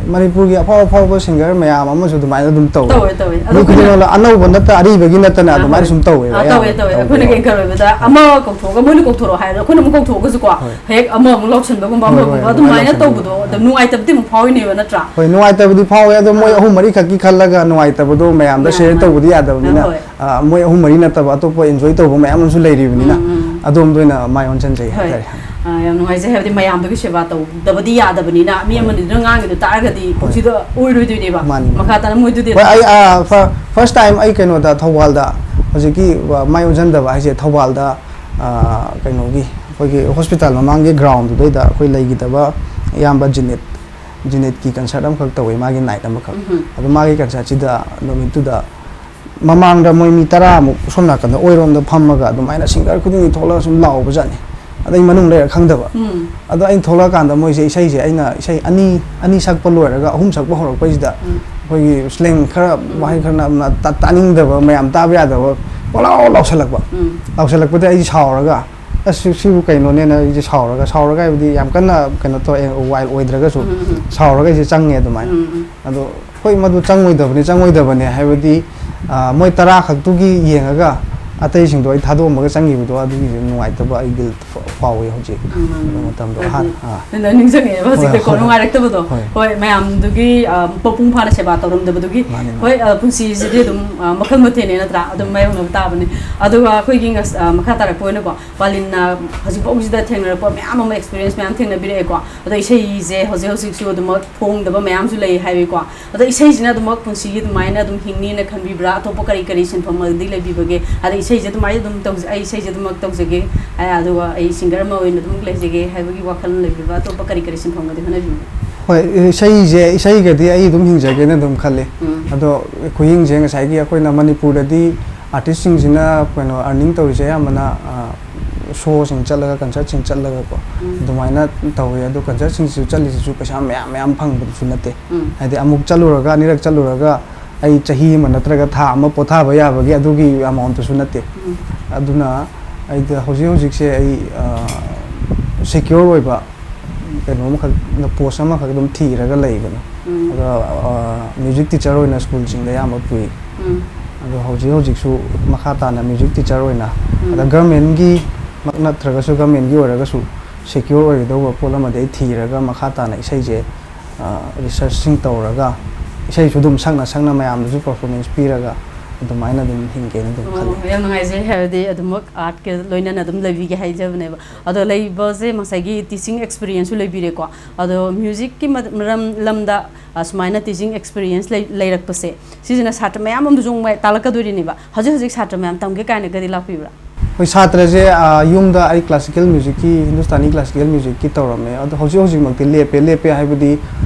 ꯃꯅꯤꯄꯨꯔꯒꯤ ꯑꯐꯥꯎ ꯑꯐꯥꯎꯕ ꯁꯤꯡꯒꯔ ꯃꯌꯥꯝ ꯑꯃꯁꯨ ꯑꯗꯨꯃꯥꯏꯅ ꯑꯗꯨꯝ ꯇꯧꯋꯦ꯫ ꯇꯧꯋꯦ, ꯇꯧꯋꯦ꯫ ꯑꯗꯨ ꯃꯤ ꯑꯩꯈꯣꯏꯅ ꯈꯨꯗꯤꯡꯃꯛꯅ ꯑꯅꯧꯕ ꯅꯠꯇ ꯑꯔꯤꯕꯒꯤ ꯅꯠꯇꯅ ꯑꯥ, ꯑꯗꯨꯃꯥꯏꯅ ꯍꯣꯏ꯫ ꯁꯨꯝ ꯇꯧꯋꯦꯕ ꯑꯥ, ꯇꯧꯋꯦ, ꯑꯌꯥꯝꯕ ꯇꯧꯋꯦ꯫ ꯑꯩꯈꯣꯏꯅ ꯇꯧꯕ꯫ ꯑꯦꯡꯀꯔ ꯑꯣꯏꯕꯗ ꯑꯃ ꯀꯧꯊꯣꯛꯑꯒ ꯃꯣꯏꯅ ꯀꯧꯊꯣꯔꯛꯑꯣ ꯍꯥꯏꯔꯒ ꯑꯩꯈꯣꯏꯅ ꯑꯃꯨꯛ ꯀꯧꯊꯣꯛꯑꯒꯁꯨꯀꯣ, ꯍꯣꯏ꯫ ꯍꯦꯛ ꯑꯃ ꯑꯃꯨꯛ ꯂꯧꯁꯟꯕꯒꯨꯝꯕ, ꯍꯣꯏ, ꯑꯃ ꯍꯣꯏ, ꯑꯃꯨꯛ ꯑꯗꯨꯃꯥꯏꯅ ꯑꯗꯨꯃꯥꯏꯅ ꯂꯧꯁꯟꯕ꯫ ꯇꯧꯕꯗꯣ ꯑꯗꯨꯝ ꯅꯨꯡꯉꯥꯏꯇꯕꯗꯤ ꯑꯃꯨꯛ ꯐꯥꯎꯔꯤꯅꯦꯕ, ꯅꯠꯇ꯭ꯔꯥ? ꯍꯣꯏ, ꯅꯨꯡꯉꯥꯏꯇꯕꯗꯤ ꯐꯥꯎꯋꯦ, ꯑꯗꯣ ꯃꯣꯏ ꯑꯥ꯫ ꯑꯍꯨꯝ ꯃꯔꯤ ꯈꯛꯀꯤ ꯈꯜꯂꯒ ꯅꯨꯡꯉꯥꯏꯇꯕꯗꯣ ꯃꯌꯥꯝꯗ ꯃꯌꯥꯝ ꯁꯦꯌꯔ ꯑꯃ꯫ ꯇꯧꯕꯗꯤ ꯌꯥꯗꯕꯅꯤꯅ, ꯑꯥ, ꯍꯣꯏ꯫ ꯑꯥ, ꯃꯣꯏ ꯑꯍꯨꯝ ꯃꯔꯤ ꯅꯠꯇꯕ ꯑꯇꯣꯞꯄ ꯑꯦꯟꯖꯣꯏ ꯇꯧꯕ ꯃꯌꯥꯝ ꯑꯃꯁꯨ ꯂꯩꯔꯤꯕꯅꯤꯅ, ꯎꯝ, ꯎꯝ꯫ ꯑꯗꯣꯝꯗ ꯑꯣꯏꯅ ꯃꯥꯏ ꯑꯣꯟꯁꯤꯟꯖꯩ ꯍꯣꯏ꯫ ꯍꯥꯏꯇꯥꯔꯦ꯫ ꯑꯥ, ꯌꯥꯝ ꯅꯨꯡꯉꯥꯏꯖꯩ꯫ ꯍꯥꯏꯕꯗꯤ ꯃꯌꯥꯝꯗꯨꯒꯤ ꯁꯦꯕꯥ ꯇꯧꯗꯕꯗꯤ ꯌꯥꯗꯕꯅꯤꯅ, ꯃꯤ ꯍꯣꯏ꯫ ꯑꯃꯅꯤꯗꯨꯅ ꯉꯥꯡꯉꯤꯗꯣ ꯇꯥꯔꯒꯗꯤ ꯍꯣꯏ꯫ ꯄꯨꯟꯁꯤꯗ ꯑꯣꯏꯔꯣꯏꯗꯣꯏꯅꯦꯕ꯫ ꯃꯥꯅꯤ, ꯃꯥꯅꯤ꯫ ꯃꯈꯥ ꯇꯥꯅ ꯃꯣꯏꯗꯨꯗꯤ ꯍꯣꯏ, ꯑꯗꯨꯝ ꯑꯩ, ꯑꯥ, ꯐ-, ꯐꯥꯔꯁ ꯇꯥꯏꯝ ꯑꯩ ꯀꯩꯅꯣꯗ, ꯊꯧꯕꯥꯜꯗ, ꯍꯧꯖꯤꯛꯀꯤ, ꯑ, ꯃꯥꯏ ꯑꯣꯟꯁꯤꯟꯗꯕ ꯍꯥꯏꯁꯦ ꯊꯧꯕꯥꯜꯗ, ꯑ, ꯀꯩꯅꯣꯒꯤ, ꯑꯩꯈꯣꯏꯒꯤ ꯍꯣꯁꯄꯤꯇꯥꯜ ꯃꯃꯥꯡꯒꯤ ꯒ꯭ꯔꯥꯎꯟꯗꯨꯗꯩꯗ ꯑꯩꯈꯣꯏ ꯂꯩꯈꯤꯗꯕ ꯏꯌꯥꯝꯕ ꯖꯤꯅꯤꯠ, ꯖꯤꯅꯤꯠꯀꯤ ꯀꯟꯁꯔꯠ ꯑꯃꯈꯛ ꯇꯧꯋꯦ, ꯃꯥꯒꯤ ꯅꯥꯏꯠ ꯑꯃꯈꯛ꯫ ꯎꯝ꯫ ꯑꯗꯣ ꯃꯥꯒꯤ ꯀꯟꯁꯔꯠꯁꯤꯗ ꯅꯨꯃꯤꯠꯇꯨꯗ ꯃꯃꯥꯡꯗ ꯃꯣꯏ ꯃꯤ ꯇꯔꯥꯃꯨꯛ ꯁꯣꯝ ꯅꯥꯀꯟꯗ ꯑꯣꯏꯔꯣꯝꯗ ꯐꯝꯃꯒ ꯑꯗꯨꯃꯥꯏꯅ ꯁꯤꯡꯒꯔ ꯈꯨꯗꯤꯡꯒꯤ ꯊꯣꯛꯂꯛꯑꯒ ꯁꯨꯝ ꯂꯥꯎꯕꯖꯥꯠꯅꯤ꯫ ꯑꯗ ꯑꯩ ꯃꯅꯨꯡ ꯂꯩꯔ ꯈꯪꯗꯕ꯫ ꯎꯝ꯫ ꯑꯗꯣ ꯑꯩꯅ ꯊꯣꯛꯂꯛꯑꯀꯥꯟꯗ ꯃꯣꯏꯁꯦ ꯏꯁꯩꯁꯦ, ꯑꯩꯅ ꯏꯁꯩ ꯑꯅꯤ, ꯑꯅꯤ ꯁꯛꯄ ꯂꯣꯏꯔꯒ ꯑꯍꯨꯝ ꯁꯛꯄ ꯍꯧꯔꯛꯄꯩꯁꯤꯗ ꯎꯝ꯫ ꯑꯩꯈꯣꯏꯒꯤ ꯁ꯭ꯂꯦꯡ ꯈꯔ, ꯎꯝ꯫ ꯋꯥꯍꯩ ꯈꯔ ꯅ-, ꯇꯥ-, ꯇꯥꯅꯤꯡꯗꯕ, ꯃꯌꯥꯝ ꯇꯥꯕ ꯌꯥꯗꯕ ꯄꯣꯂꯥꯎ ꯂꯥꯎꯁꯜꯂꯛꯄ꯫ ꯎꯝ꯫ ꯂꯥꯎꯁꯜꯂꯛꯄꯗ ꯑꯩꯁꯦ ꯁꯥꯎꯔꯒ, "ꯑꯁ, ꯁꯤ-, ꯁꯤꯕꯨ ꯀꯩꯅꯣꯅꯦꯅ?" ꯑꯩꯁꯦ ꯁꯥꯎꯔꯒ, ꯁꯥꯎꯔꯒ ꯍꯥꯏꯕꯗꯤ ꯌꯥꯝ ꯀꯟꯅ ꯀꯩꯅꯣ ꯇꯧꯔꯦ, ꯋꯥꯏꯜ ꯑꯣꯏꯗ꯭ꯔꯒꯁꯨ ꯎꯝ, ꯎꯝ, ꯎꯝ꯫ ꯁꯥꯎꯔꯒ ꯑꯩꯁꯦ ꯆꯪꯉꯦ ꯑꯗꯨꯃꯥꯏꯅ꯫ ꯎꯝ, ꯎꯝ꯫ ꯑꯗꯣ ꯍꯣꯏ, ꯃꯗꯨ ꯆꯪꯉꯣꯏꯗꯕꯅꯤ, ꯆꯪꯉꯣꯏꯗꯕꯅꯤ ꯍꯥꯏꯕꯗꯤ, ꯑ, ꯃꯣꯏ ꯇꯔꯥ ꯈꯛꯇꯨꯒꯤ ꯌꯦꯡꯉꯒ ꯑꯇꯩꯁꯤꯡꯗꯣ ꯑꯩ ꯊꯥꯗꯣꯛꯑꯝꯃꯒ ꯆꯪꯈꯤꯕꯗꯣ ꯑꯗꯨꯒꯤꯁꯨ ꯅꯨꯡꯉꯥꯏꯇꯕ ꯑꯩ ꯒꯤꯜ ꯐꯥꯎꯋꯤ ꯍꯧꯖꯤꯛ꯫ ꯎꯝ, ꯃꯇꯝꯗꯣ ꯍꯥꯏꯗꯤ ꯑꯍꯥꯟ- ꯑꯥ꯫ ꯅꯪ ꯅꯤꯡꯁꯤꯡꯉꯛꯑꯦꯕ ꯍꯧꯖꯤꯛꯇꯤ ꯍꯣꯏ, ꯀꯣ, ꯍꯣꯏ꯫ ꯅꯨꯡꯉꯥꯏꯔꯛꯇꯕꯗꯣ꯫ ꯍꯣꯏ꯫ ꯍꯣꯏ, ꯃꯌꯥꯝꯗꯨꯒꯤ ꯑ, ꯃꯄꯨꯡ ꯐꯥꯅ ꯁꯦꯕꯥ ꯇꯧꯔꯝꯗꯕꯗꯨꯒꯤ꯫ ꯃꯥꯅꯦ, ꯃꯥꯅꯦ꯫ ꯍꯣꯏ, ꯑ, ꯄꯨꯟꯁꯤꯁꯤꯗꯤ ꯑꯗꯨꯝ ꯑ, ꯃꯈꯜ ꯃꯊꯦꯜꯅꯦ ꯅꯠꯇ꯭ꯔꯥ? ꯑꯗꯨꯝ ꯃꯥꯌꯣꯛꯅꯕ ꯇꯥꯕꯅꯤ꯫ ꯑꯗꯨꯒ ꯑꯩꯈꯣꯏꯒꯤ ꯉꯁ-, ꯑ, ꯃꯈꯥ ꯇꯥꯔꯛꯄ ꯑꯣꯏꯅꯀꯣ, ꯄꯥꯂꯤꯟꯅ ꯍꯧꯖꯤꯛꯐꯥꯎꯁꯤꯗ ꯊꯦꯡꯅꯔꯛꯄ ꯃꯌꯥꯝ ꯑꯃ, ꯑꯦꯛꯁꯄꯤꯔꯤꯌꯦꯟꯁ ꯃꯌꯥꯝ ꯊꯦꯡꯅꯕꯤꯔꯛꯑꯦꯀꯣ꯫ ꯑꯗꯣ ꯏꯁꯩꯁꯦ ꯍꯧꯖꯤꯛ ꯍꯧꯖꯤꯛꯁꯨ ꯑꯗꯨꯃꯛ ꯐꯣꯡꯗꯕ ꯃꯌꯥꯝꯁꯨ ꯂꯩ ꯍꯥꯏꯕꯒꯤꯀꯣ꯫ ꯑꯗꯣ ꯏꯁꯩꯁꯤꯅ ꯑꯗꯨꯃꯛ ꯄꯨꯟꯁꯤꯒꯤ ꯑꯗꯨꯃꯥꯏꯅ ꯑꯗꯨꯝ ꯍꯤꯡꯅꯤꯅ ꯈꯟꯕꯤꯕ꯭ꯔꯥ? ꯑꯇꯣꯞꯄ ꯀꯔꯤ ꯀꯔꯤ ꯁꯤꯟꯐꯝꯗꯤ ꯂꯩꯕꯤꯕꯒꯦ? ꯑꯗ ꯏꯁꯩꯁꯦ ꯑꯗꯨꯃꯥꯏꯅ ꯑꯗꯨꯝ ꯇꯧꯖ-, ꯑꯩ ꯏꯁꯩꯁꯦ ꯑꯗꯨꯃꯛ ꯇꯧꯖꯒꯦ, ꯑ, ꯑꯗꯨꯒ ꯑꯩ ꯁꯤꯡꯒꯔ ꯑꯃ ꯑꯣꯏꯅ ꯑꯗꯨꯝ ꯂꯩꯖꯒꯦ ꯍꯥꯏꯕꯒꯤ ꯋꯥꯈꯜ ꯂꯩꯕꯤꯕ꯭ꯔꯥ? ꯑꯇꯣꯞꯄ ꯀꯔꯤ ꯀꯔꯤ ꯁꯤꯟꯐꯝꯒꯗꯤ ꯍꯣꯠꯅꯕꯤꯕ꯭ꯔꯥ? ꯍꯣꯏ, ꯏꯁꯩꯁꯦ, ꯏꯁꯩꯒꯗꯤ ꯑꯩ ꯑꯗꯨꯝ ꯍꯤꯡꯖꯒꯦꯅ ꯑꯗꯨꯝ ꯈꯜꯂꯤ꯫ ꯎꯝ꯫ ꯑꯗꯣ ꯈꯨꯍꯤꯡꯁꯦ ꯉꯁꯥꯏꯒꯤ ꯑꯩꯈꯣꯏꯅ ꯃꯅꯤꯄꯨꯔꯗꯗꯤ ꯑꯥꯔꯇꯤꯁꯁꯤꯡꯁꯤꯅ ꯀꯩꯅꯣ ꯑꯥꯔꯅꯤꯡ ꯇꯧꯔꯤꯁꯦ ꯑꯌꯥꯝꯕꯅ, ꯑ, ꯁꯣꯁꯤꯡ ꯆꯠꯂꯒ, ꯀꯟꯁꯔꯠꯁꯤꯡ ꯆꯠꯂꯒꯀꯣ, ꯎꯝ꯫ ꯑꯗꯨꯃꯥꯏꯅ ꯇꯧꯋꯦ꯫ ꯑꯗꯣ ꯀꯟꯁꯔꯠꯁꯤꯡꯁꯤꯁꯨ ꯆꯠꯂꯤꯁꯤꯁꯨ ꯄꯩꯁꯥ ꯃꯌꯥꯝ ꯃꯌꯥꯝ ꯐꯪꯕꯗꯨꯁꯨ ꯅꯠꯇꯦ꯫ ꯎꯝ꯫ ꯍꯥꯏꯗꯤ ꯑꯃꯨꯛ ꯆꯠꯂꯨꯔꯒ, ꯑꯅꯤꯔꯛ ꯆꯠꯂꯨꯔꯒ ꯑꯩ ꯆꯍꯤ ꯑꯃ ꯅꯠꯇ꯭ꯔꯒ ꯊꯥ ꯑꯃ ꯄꯣꯊꯥꯕ ꯌꯥꯕꯒꯤ ꯑꯗꯨꯒꯤ ꯑꯦꯃꯥꯎꯟꯠꯇꯨꯁꯨ ꯅꯠꯇꯦ꯫ ꯎꯝ꯫ ꯑꯗꯨꯅ ꯑꯩꯗ ꯍꯧꯖꯤꯛ ꯍꯧꯖꯤꯛꯁꯦ ꯑꯩ, ꯑ, ꯁꯦꯀ꯭ꯌꯣꯔ ꯑꯣꯏꯕ ꯀꯩꯅꯣ ꯑꯃꯈꯛ, ꯄꯣꯁ ꯑꯃꯈꯛ ꯑꯗꯨꯝ ꯊꯤꯔꯒ ꯂꯩꯕꯅꯦ꯫ ꯎꯝ꯫ ꯑꯗꯣ, ꯑ, ꯃ꯭ꯌꯨꯖꯤꯛ ꯇꯤꯆꯔ ꯑꯣꯏꯅ ꯁ꯭ꯀꯨꯜꯁꯤꯡꯗ ꯑꯌꯥꯝꯕ ꯄꯨꯏ꯫ ꯎꯝ꯫ ꯑꯗꯣ ꯍꯧꯖꯤꯛ ꯍꯧꯖꯤꯛꯁꯨ ꯃꯈꯥ ꯇꯥꯅ ꯃ꯭ꯌꯨꯖꯤꯛ ꯇꯤꯆꯔ ꯑꯣꯏꯅ, ꯎꯝ꯫ ꯑꯗ ꯒꯔꯃꯦꯟꯒꯤ ꯃꯛ ꯅꯠꯇ꯭ꯔꯒꯁꯨ ꯒꯔꯃꯦꯟꯒꯤ ꯑꯣꯏꯔꯒꯁꯨ ꯁꯦꯀ꯭ꯌꯣꯔ ꯑꯣꯏꯒꯗꯧꯕ ꯄꯣꯠ ꯑꯃꯗꯤ ꯑꯩ ꯊꯤꯔꯒ ꯃꯈꯥ ꯇꯥꯅ ꯏꯁꯩꯁꯦ, ꯑ, ꯔꯤꯁꯔꯁꯁꯤꯡ ꯇꯧꯔꯒ ꯏꯁꯩꯁꯨ ꯑꯗꯨꯝ ꯁꯛꯅ ꯁꯛꯅ ꯃꯌꯥꯝꯗꯁꯨ ꯄꯔꯐꯣꯔꯃꯦꯟꯁ ꯄꯤꯔꯒ ꯑꯗꯨꯃꯥꯏꯅ ꯑꯗꯨꯝ ꯍꯤꯡꯒꯦꯅ ꯑꯗꯨꯝ ꯈꯜꯂꯤ꯫ ꯑꯣ, ꯌꯥꯝ ꯅꯨꯡꯉꯥꯏꯖꯩ꯫ ꯍꯥꯏꯕꯗꯤ ꯑꯗꯨꯃꯛ ꯑꯥꯔꯠꯀ ꯂꯣꯏꯅꯅ ꯑꯗꯨꯝ ꯂꯩꯕꯤꯒꯦ ꯍꯥꯏꯖꯕꯅꯦꯕ꯫ ꯑꯗꯣ ꯂꯩꯕꯁꯦ ꯉꯁꯥꯏꯒꯤ ꯇꯤꯆꯤꯡ ꯑꯦꯛꯁꯄꯤꯔꯤꯌꯦꯟꯁꯁꯨ ꯂꯩꯕꯤꯔꯦꯀꯣ꯫ ꯑꯗꯣ ꯃ꯭ꯌꯨꯖꯤꯛꯀꯤ ꯃ-, ꯃꯔꯝ, ꯂꯝꯗ, ꯑ, ꯁꯨꯃꯥꯏꯅ ꯇꯤꯆꯤꯡ ꯑꯦꯛꯁꯄꯤꯔꯤꯌꯦꯟꯁ ꯂꯩ-, ꯂꯩꯔꯛꯄꯁꯦ, ꯁꯤꯁꯤꯅ ꯁꯥꯇ꯭ꯔ ꯃꯌꯥꯝ ꯑꯃꯗꯁꯨ ꯑꯃꯨꯛ ꯇꯥꯛꯂꯛꯀꯗꯣꯔꯤꯅꯦꯕ꯫ ꯍꯧꯖꯤꯛ ꯍꯧꯖꯤꯛ ꯁꯥꯇ꯭ꯔ ꯃꯌꯥꯝ ꯇꯝꯒꯦ ꯀꯥꯏꯅꯒꯗꯤ ꯂꯥꯛꯄꯤꯕ꯭ꯔꯥ? ꯍꯣꯏ, ꯁꯥꯇ꯭ꯔꯁꯦ, ꯑ, ꯌꯨꯝꯗ ꯑꯩ ꯀ꯭ꯂꯥꯁꯤꯀꯦꯜ ꯃ꯭ꯌꯨꯖꯤꯛꯀꯤ, ꯍꯤꯟꯗꯨꯁꯇꯥꯅꯤ ꯀ꯭ꯂꯥꯁꯤꯀꯦꯜ ꯃ꯭ꯌꯨꯖꯤꯛꯀꯤ ꯇꯧꯔꯝꯃꯦ꯫ ꯑꯗꯣ ꯍꯧꯖꯤꯛ ꯍꯧꯖꯤꯛꯃꯛꯇꯤ ꯂꯦꯞꯄꯦ꯫ ꯂꯦꯞꯄꯦ ꯍꯥꯏꯕꯗꯤ,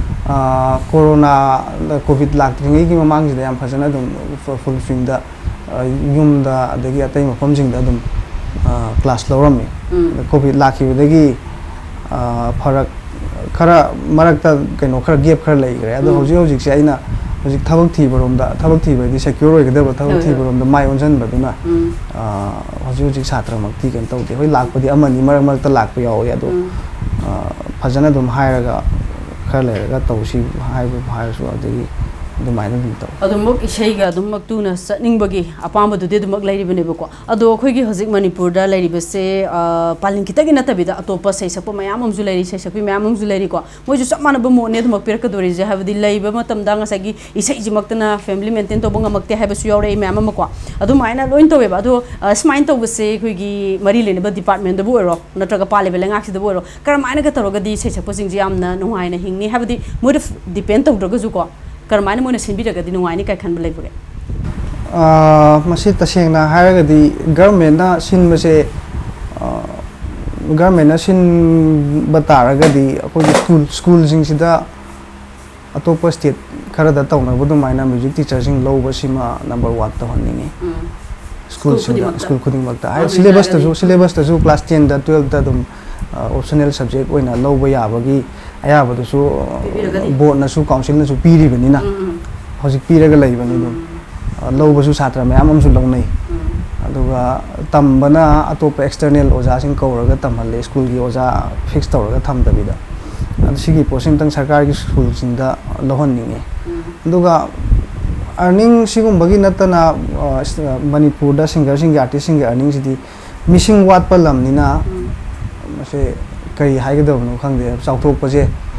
ꯑ, ꯀꯣꯔꯣꯅꯥ, ꯀꯣꯚꯤꯗ ꯂꯥꯛꯇ꯭ꯔꯤꯉꯩꯒꯤ ꯃꯃꯥꯡꯁꯤꯗ ꯌꯥꯝ ꯐꯖꯅ ꯑꯗꯨꯝ ꯐꯨ-, ꯐꯨꯜ ꯁ꯭ꯋꯤꯡꯗ, ꯑ, ꯌꯨꯝꯗ ꯑꯗꯒꯤ ꯑꯇꯩ ꯃꯐꯝꯁꯤꯡꯗ ꯑꯗꯨꯝ, ꯑ, ꯀ꯭ꯂꯥꯁ ꯂꯧꯔꯝꯃꯤ꯫ ꯎꯝ꯫ ꯑꯗ ꯀꯣꯚꯤꯗ ꯂꯥꯛꯈꯤꯕꯗꯒꯤ, ꯑ, ꯐꯔꯛ ꯈꯔ ꯃꯔꯛꯇ ꯀꯩꯅꯣ ꯈꯔ ꯒꯦꯞ ꯈꯔ ꯂꯩꯈ꯭ꯔꯦ꯫ ꯑꯗꯣ ꯎꯝ꯫ ꯍꯧꯖꯤꯛ ꯍꯧꯖꯤꯛꯁꯦ ꯑꯩꯅ ꯍꯧꯖꯤꯛ ꯊꯕꯛ ꯊꯤꯕꯔꯣꯝꯗ, ꯊꯕꯛ ꯊꯤꯕ ꯍꯥꯏꯗꯤ ꯁꯦꯀ꯭ꯌꯣꯔ ꯑꯣꯏꯒꯗꯕ ꯊꯕꯛ ꯍꯣꯏ, ꯍꯣꯏ꯫ ꯊꯤꯕꯔꯣꯝꯗ ꯃꯥꯏ ꯑꯣꯟꯁꯤꯟꯕꯗꯨꯅ, ꯎꯝ꯫ ꯑ, ꯍꯧꯖꯤꯛ ꯍꯧꯖꯤꯛ ꯁꯥꯇ꯭ꯔꯃꯛꯇꯤ ꯀꯩꯅꯣ ꯇꯧꯗꯦ꯫ ꯍꯣꯏ, ꯂꯥꯛꯄꯗꯤ ꯑꯃꯅꯤ ꯃꯔꯛ ꯃꯔꯛꯇ ꯂꯥꯛꯄ ꯌꯥꯎꯋꯤ꯫ ꯑꯗꯣ, ꯎꯝ꯫ ꯑ, ꯐꯖꯅ ꯑꯗꯨꯝ ꯍꯥꯏꯔꯒ ꯈꯔ ꯂꯩꯔꯒ ꯇꯧꯁꯤ ꯍꯥꯏꯕ ꯍꯥꯏꯔꯁꯨ, ꯑꯗꯒꯤ ꯑꯗꯨꯃꯥꯏꯅ ꯑꯗꯨꯝ ꯇꯧ꯫ ꯑꯗꯨꯃꯛ ꯏꯁꯩꯒ ꯑꯗꯨꯃꯛ ꯇꯨꯅ ꯆꯠꯅꯤꯡꯕꯒꯤ ꯑꯄꯥꯝꯕꯗꯨꯗꯤ ꯑꯗꯨꯃꯛ ꯂꯩꯔꯤꯕꯅꯦꯕꯀꯣ꯫ ꯑꯗꯣ ꯑꯩꯈꯣꯏꯒꯤ ꯍꯧꯖꯤꯛ ꯃꯅꯤꯄꯨꯔꯗ ꯂꯩꯔꯤꯕꯁꯦ, ꯑ, ꯄꯥꯂꯤꯟ ꯈꯤꯇꯒꯤ ꯅꯠꯇꯕꯤꯗ ꯑꯇꯣꯞꯄ ꯏꯁꯩ ꯁꯛꯄ ꯃꯌꯥꯝ ꯑꯃꯁꯨ ꯂꯩꯔꯤ, ꯏꯁꯩ ꯁꯛꯄꯤ ꯃꯌꯥꯝ ꯑꯃꯁꯨ ꯂꯩꯔꯤꯀꯣ꯫ ꯃꯣꯏꯁꯨ ꯆꯞ ꯃꯥꯟꯅꯕ ꯃꯣꯠꯅꯦ ꯑꯗꯨꯃꯛ ꯄꯤꯔꯛꯀꯗꯣꯔꯤꯁꯦ, ꯍꯥꯏꯕꯗꯤ ꯂꯩꯕ ꯃꯇꯝꯗ ꯉꯁꯥꯏꯒꯤ ꯏꯁꯩꯁꯤꯃꯛꯇꯅ family maintain ꯇꯧꯕ ꯉꯝꯃꯛꯇꯦ ꯍꯥꯏꯕꯁꯨ ꯌꯥꯎꯔꯛꯏ ꯃꯌꯥꯝ ꯑꯃꯀꯣ꯫ ꯑꯗꯨꯃꯥꯏꯅ ꯂꯣꯏ ꯇꯧꯋꯦꯕ꯫ ꯑꯗꯣ, ꯑ, ꯁꯨꯃꯥꯏꯅ ꯇꯧꯕꯁꯦ ꯑꯩꯈꯣꯏꯒꯤ ꯃꯔꯤ ꯂꯩꯅꯕ department ꯇꯕꯨ ꯑꯣꯏꯔꯣ, ꯅꯠꯇ꯭ꯔꯒ ꯄꯥꯜꯂꯤꯕ ꯂꯩꯉꯥꯛꯁꯤꯗꯕꯨ ꯑꯣꯏꯔꯣ, ꯀꯔꯝꯍꯥꯏꯅꯒ ꯇꯧꯔꯒꯗꯤ ꯏꯁꯩ ꯁꯛꯄꯁꯤꯡꯁꯦ ꯌꯥꯝꯅ ꯅꯨꯡꯉꯥꯏꯅ ꯍꯤꯡꯅꯤ? ꯍꯥꯏꯕꯗꯤ ꯃꯣꯏꯗ depend ꯇꯧꯗ꯭ꯔꯒꯁꯨꯀꯣ, ꯀꯔꯝꯍꯥꯏꯅ ꯃꯣꯏꯅ ꯁꯤꯟꯕꯤꯔꯒꯗꯤ ꯅꯨꯡꯉꯥꯏꯅꯤ ꯀꯥꯏ ꯈꯟꯕ ꯂꯩꯕꯒꯦ? ꯑꯥ, ꯃꯁꯤ ꯇꯁꯦꯡꯅ ꯍꯥꯏꯔꯒꯗꯤ government ꯅ ꯁꯤꯟꯕꯁꯦ, ꯑꯥ, government ꯅ ꯁꯤꯟꯕ ꯇꯥꯔꯒꯗꯤ ꯑꯩꯈꯣꯏꯒꯤ school, school ꯁꯤꯡꯁꯤꯗ ꯑꯇꯣꯞꯄ state ꯈꯔꯗ ꯇꯧꯅꯕ ꯑꯗꯨꯃꯥꯏꯅ music teacher ꯁꯤꯡ ꯂꯧꯕꯁꯤꯃ number one ꯇꯧꯍꯟꯅꯤꯡꯉꯤ꯫ ꯎꯝ꯫ School ꯁꯤꯡꯗ, ꯈꯨꯗꯤꯡꯃꯛꯇ? school ꯈꯨꯗꯤꯡꯃꯛꯇ꯫ ꯑꯗꯨ ꯍꯥꯏ, ꯑꯣꯏꯇꯥꯔꯒꯗꯤ syllabus ꯇꯁꯨ, syllabus ꯇꯁꯨ class ten ꯗ, twelve ꯇ ꯑꯗꯨꯝ, ꯑ, optional subject ꯑꯣꯏꯅ ꯂꯧꯕ ꯌꯥꯕꯒꯤ ꯑꯌꯥꯕꯗꯨꯁꯨ, ꯑ, ꯄꯤꯕꯤꯔꯒꯗꯤ? board ꯅꯁꯨ council ꯅꯁꯨ ꯄꯤꯔꯤꯕꯅꯤꯅ, ꯎꯝ, ꯎꯝ, ꯍꯧꯖꯤꯛ ꯄꯤꯔꯒ ꯂꯩꯕꯅꯤ ꯑꯗꯨꯝ꯫ ꯎꯝ꯫ ꯑ, ꯂꯧꯕꯁꯨ ꯁꯥꯇ꯭ꯔ ꯃꯌꯥꯝ ꯑꯃꯁꯨ ꯂꯧꯅꯩ꯫ ꯎꯝ꯫ ꯑꯗꯨꯒ ꯇꯝꯕꯅ ꯑꯇꯣꯞꯄ external ꯑꯣꯖꯥꯁꯤꯡ ꯀꯧꯔꯒ ꯇꯝꯍꯜꯂꯦ, school ꯒꯤ ꯑꯣꯖꯥ fix ꯇꯧꯔꯒ ꯊꯝꯗꯕꯤꯗ꯫ ꯑꯗꯨ ꯁꯤꯒꯤ ꯄꯣꯠꯁꯤ ꯑꯝꯇꯪ ꯁꯔꯀꯥꯔꯒꯤ school ꯁꯤꯡꯗ ꯂꯧꯍꯟꯅꯤꯡꯉꯤ꯫ ꯎꯝ꯫ ꯑꯗꯨꯒ earning ꯁꯤꯒꯨꯝꯕꯒꯤ ꯅꯠꯇꯅ, ꯑ, ꯁ-, ꯃꯅꯤꯄꯨꯔꯗ singer ꯁꯤꯡꯒꯤ, artist ꯁꯤꯡꯒꯤ earning ꯁꯤꯗꯤ ꯃꯤꯁꯤꯡ ꯋꯥꯠꯄ ꯂꯝꯅꯤꯅ, ꯎꯝ꯫ ꯃꯁꯤ ꯀꯔꯤ ꯍꯥꯏꯒꯗꯕꯅꯣ ꯈꯪꯗꯦ꯫ ꯆꯥꯎꯊꯣꯛꯄꯁꯦ,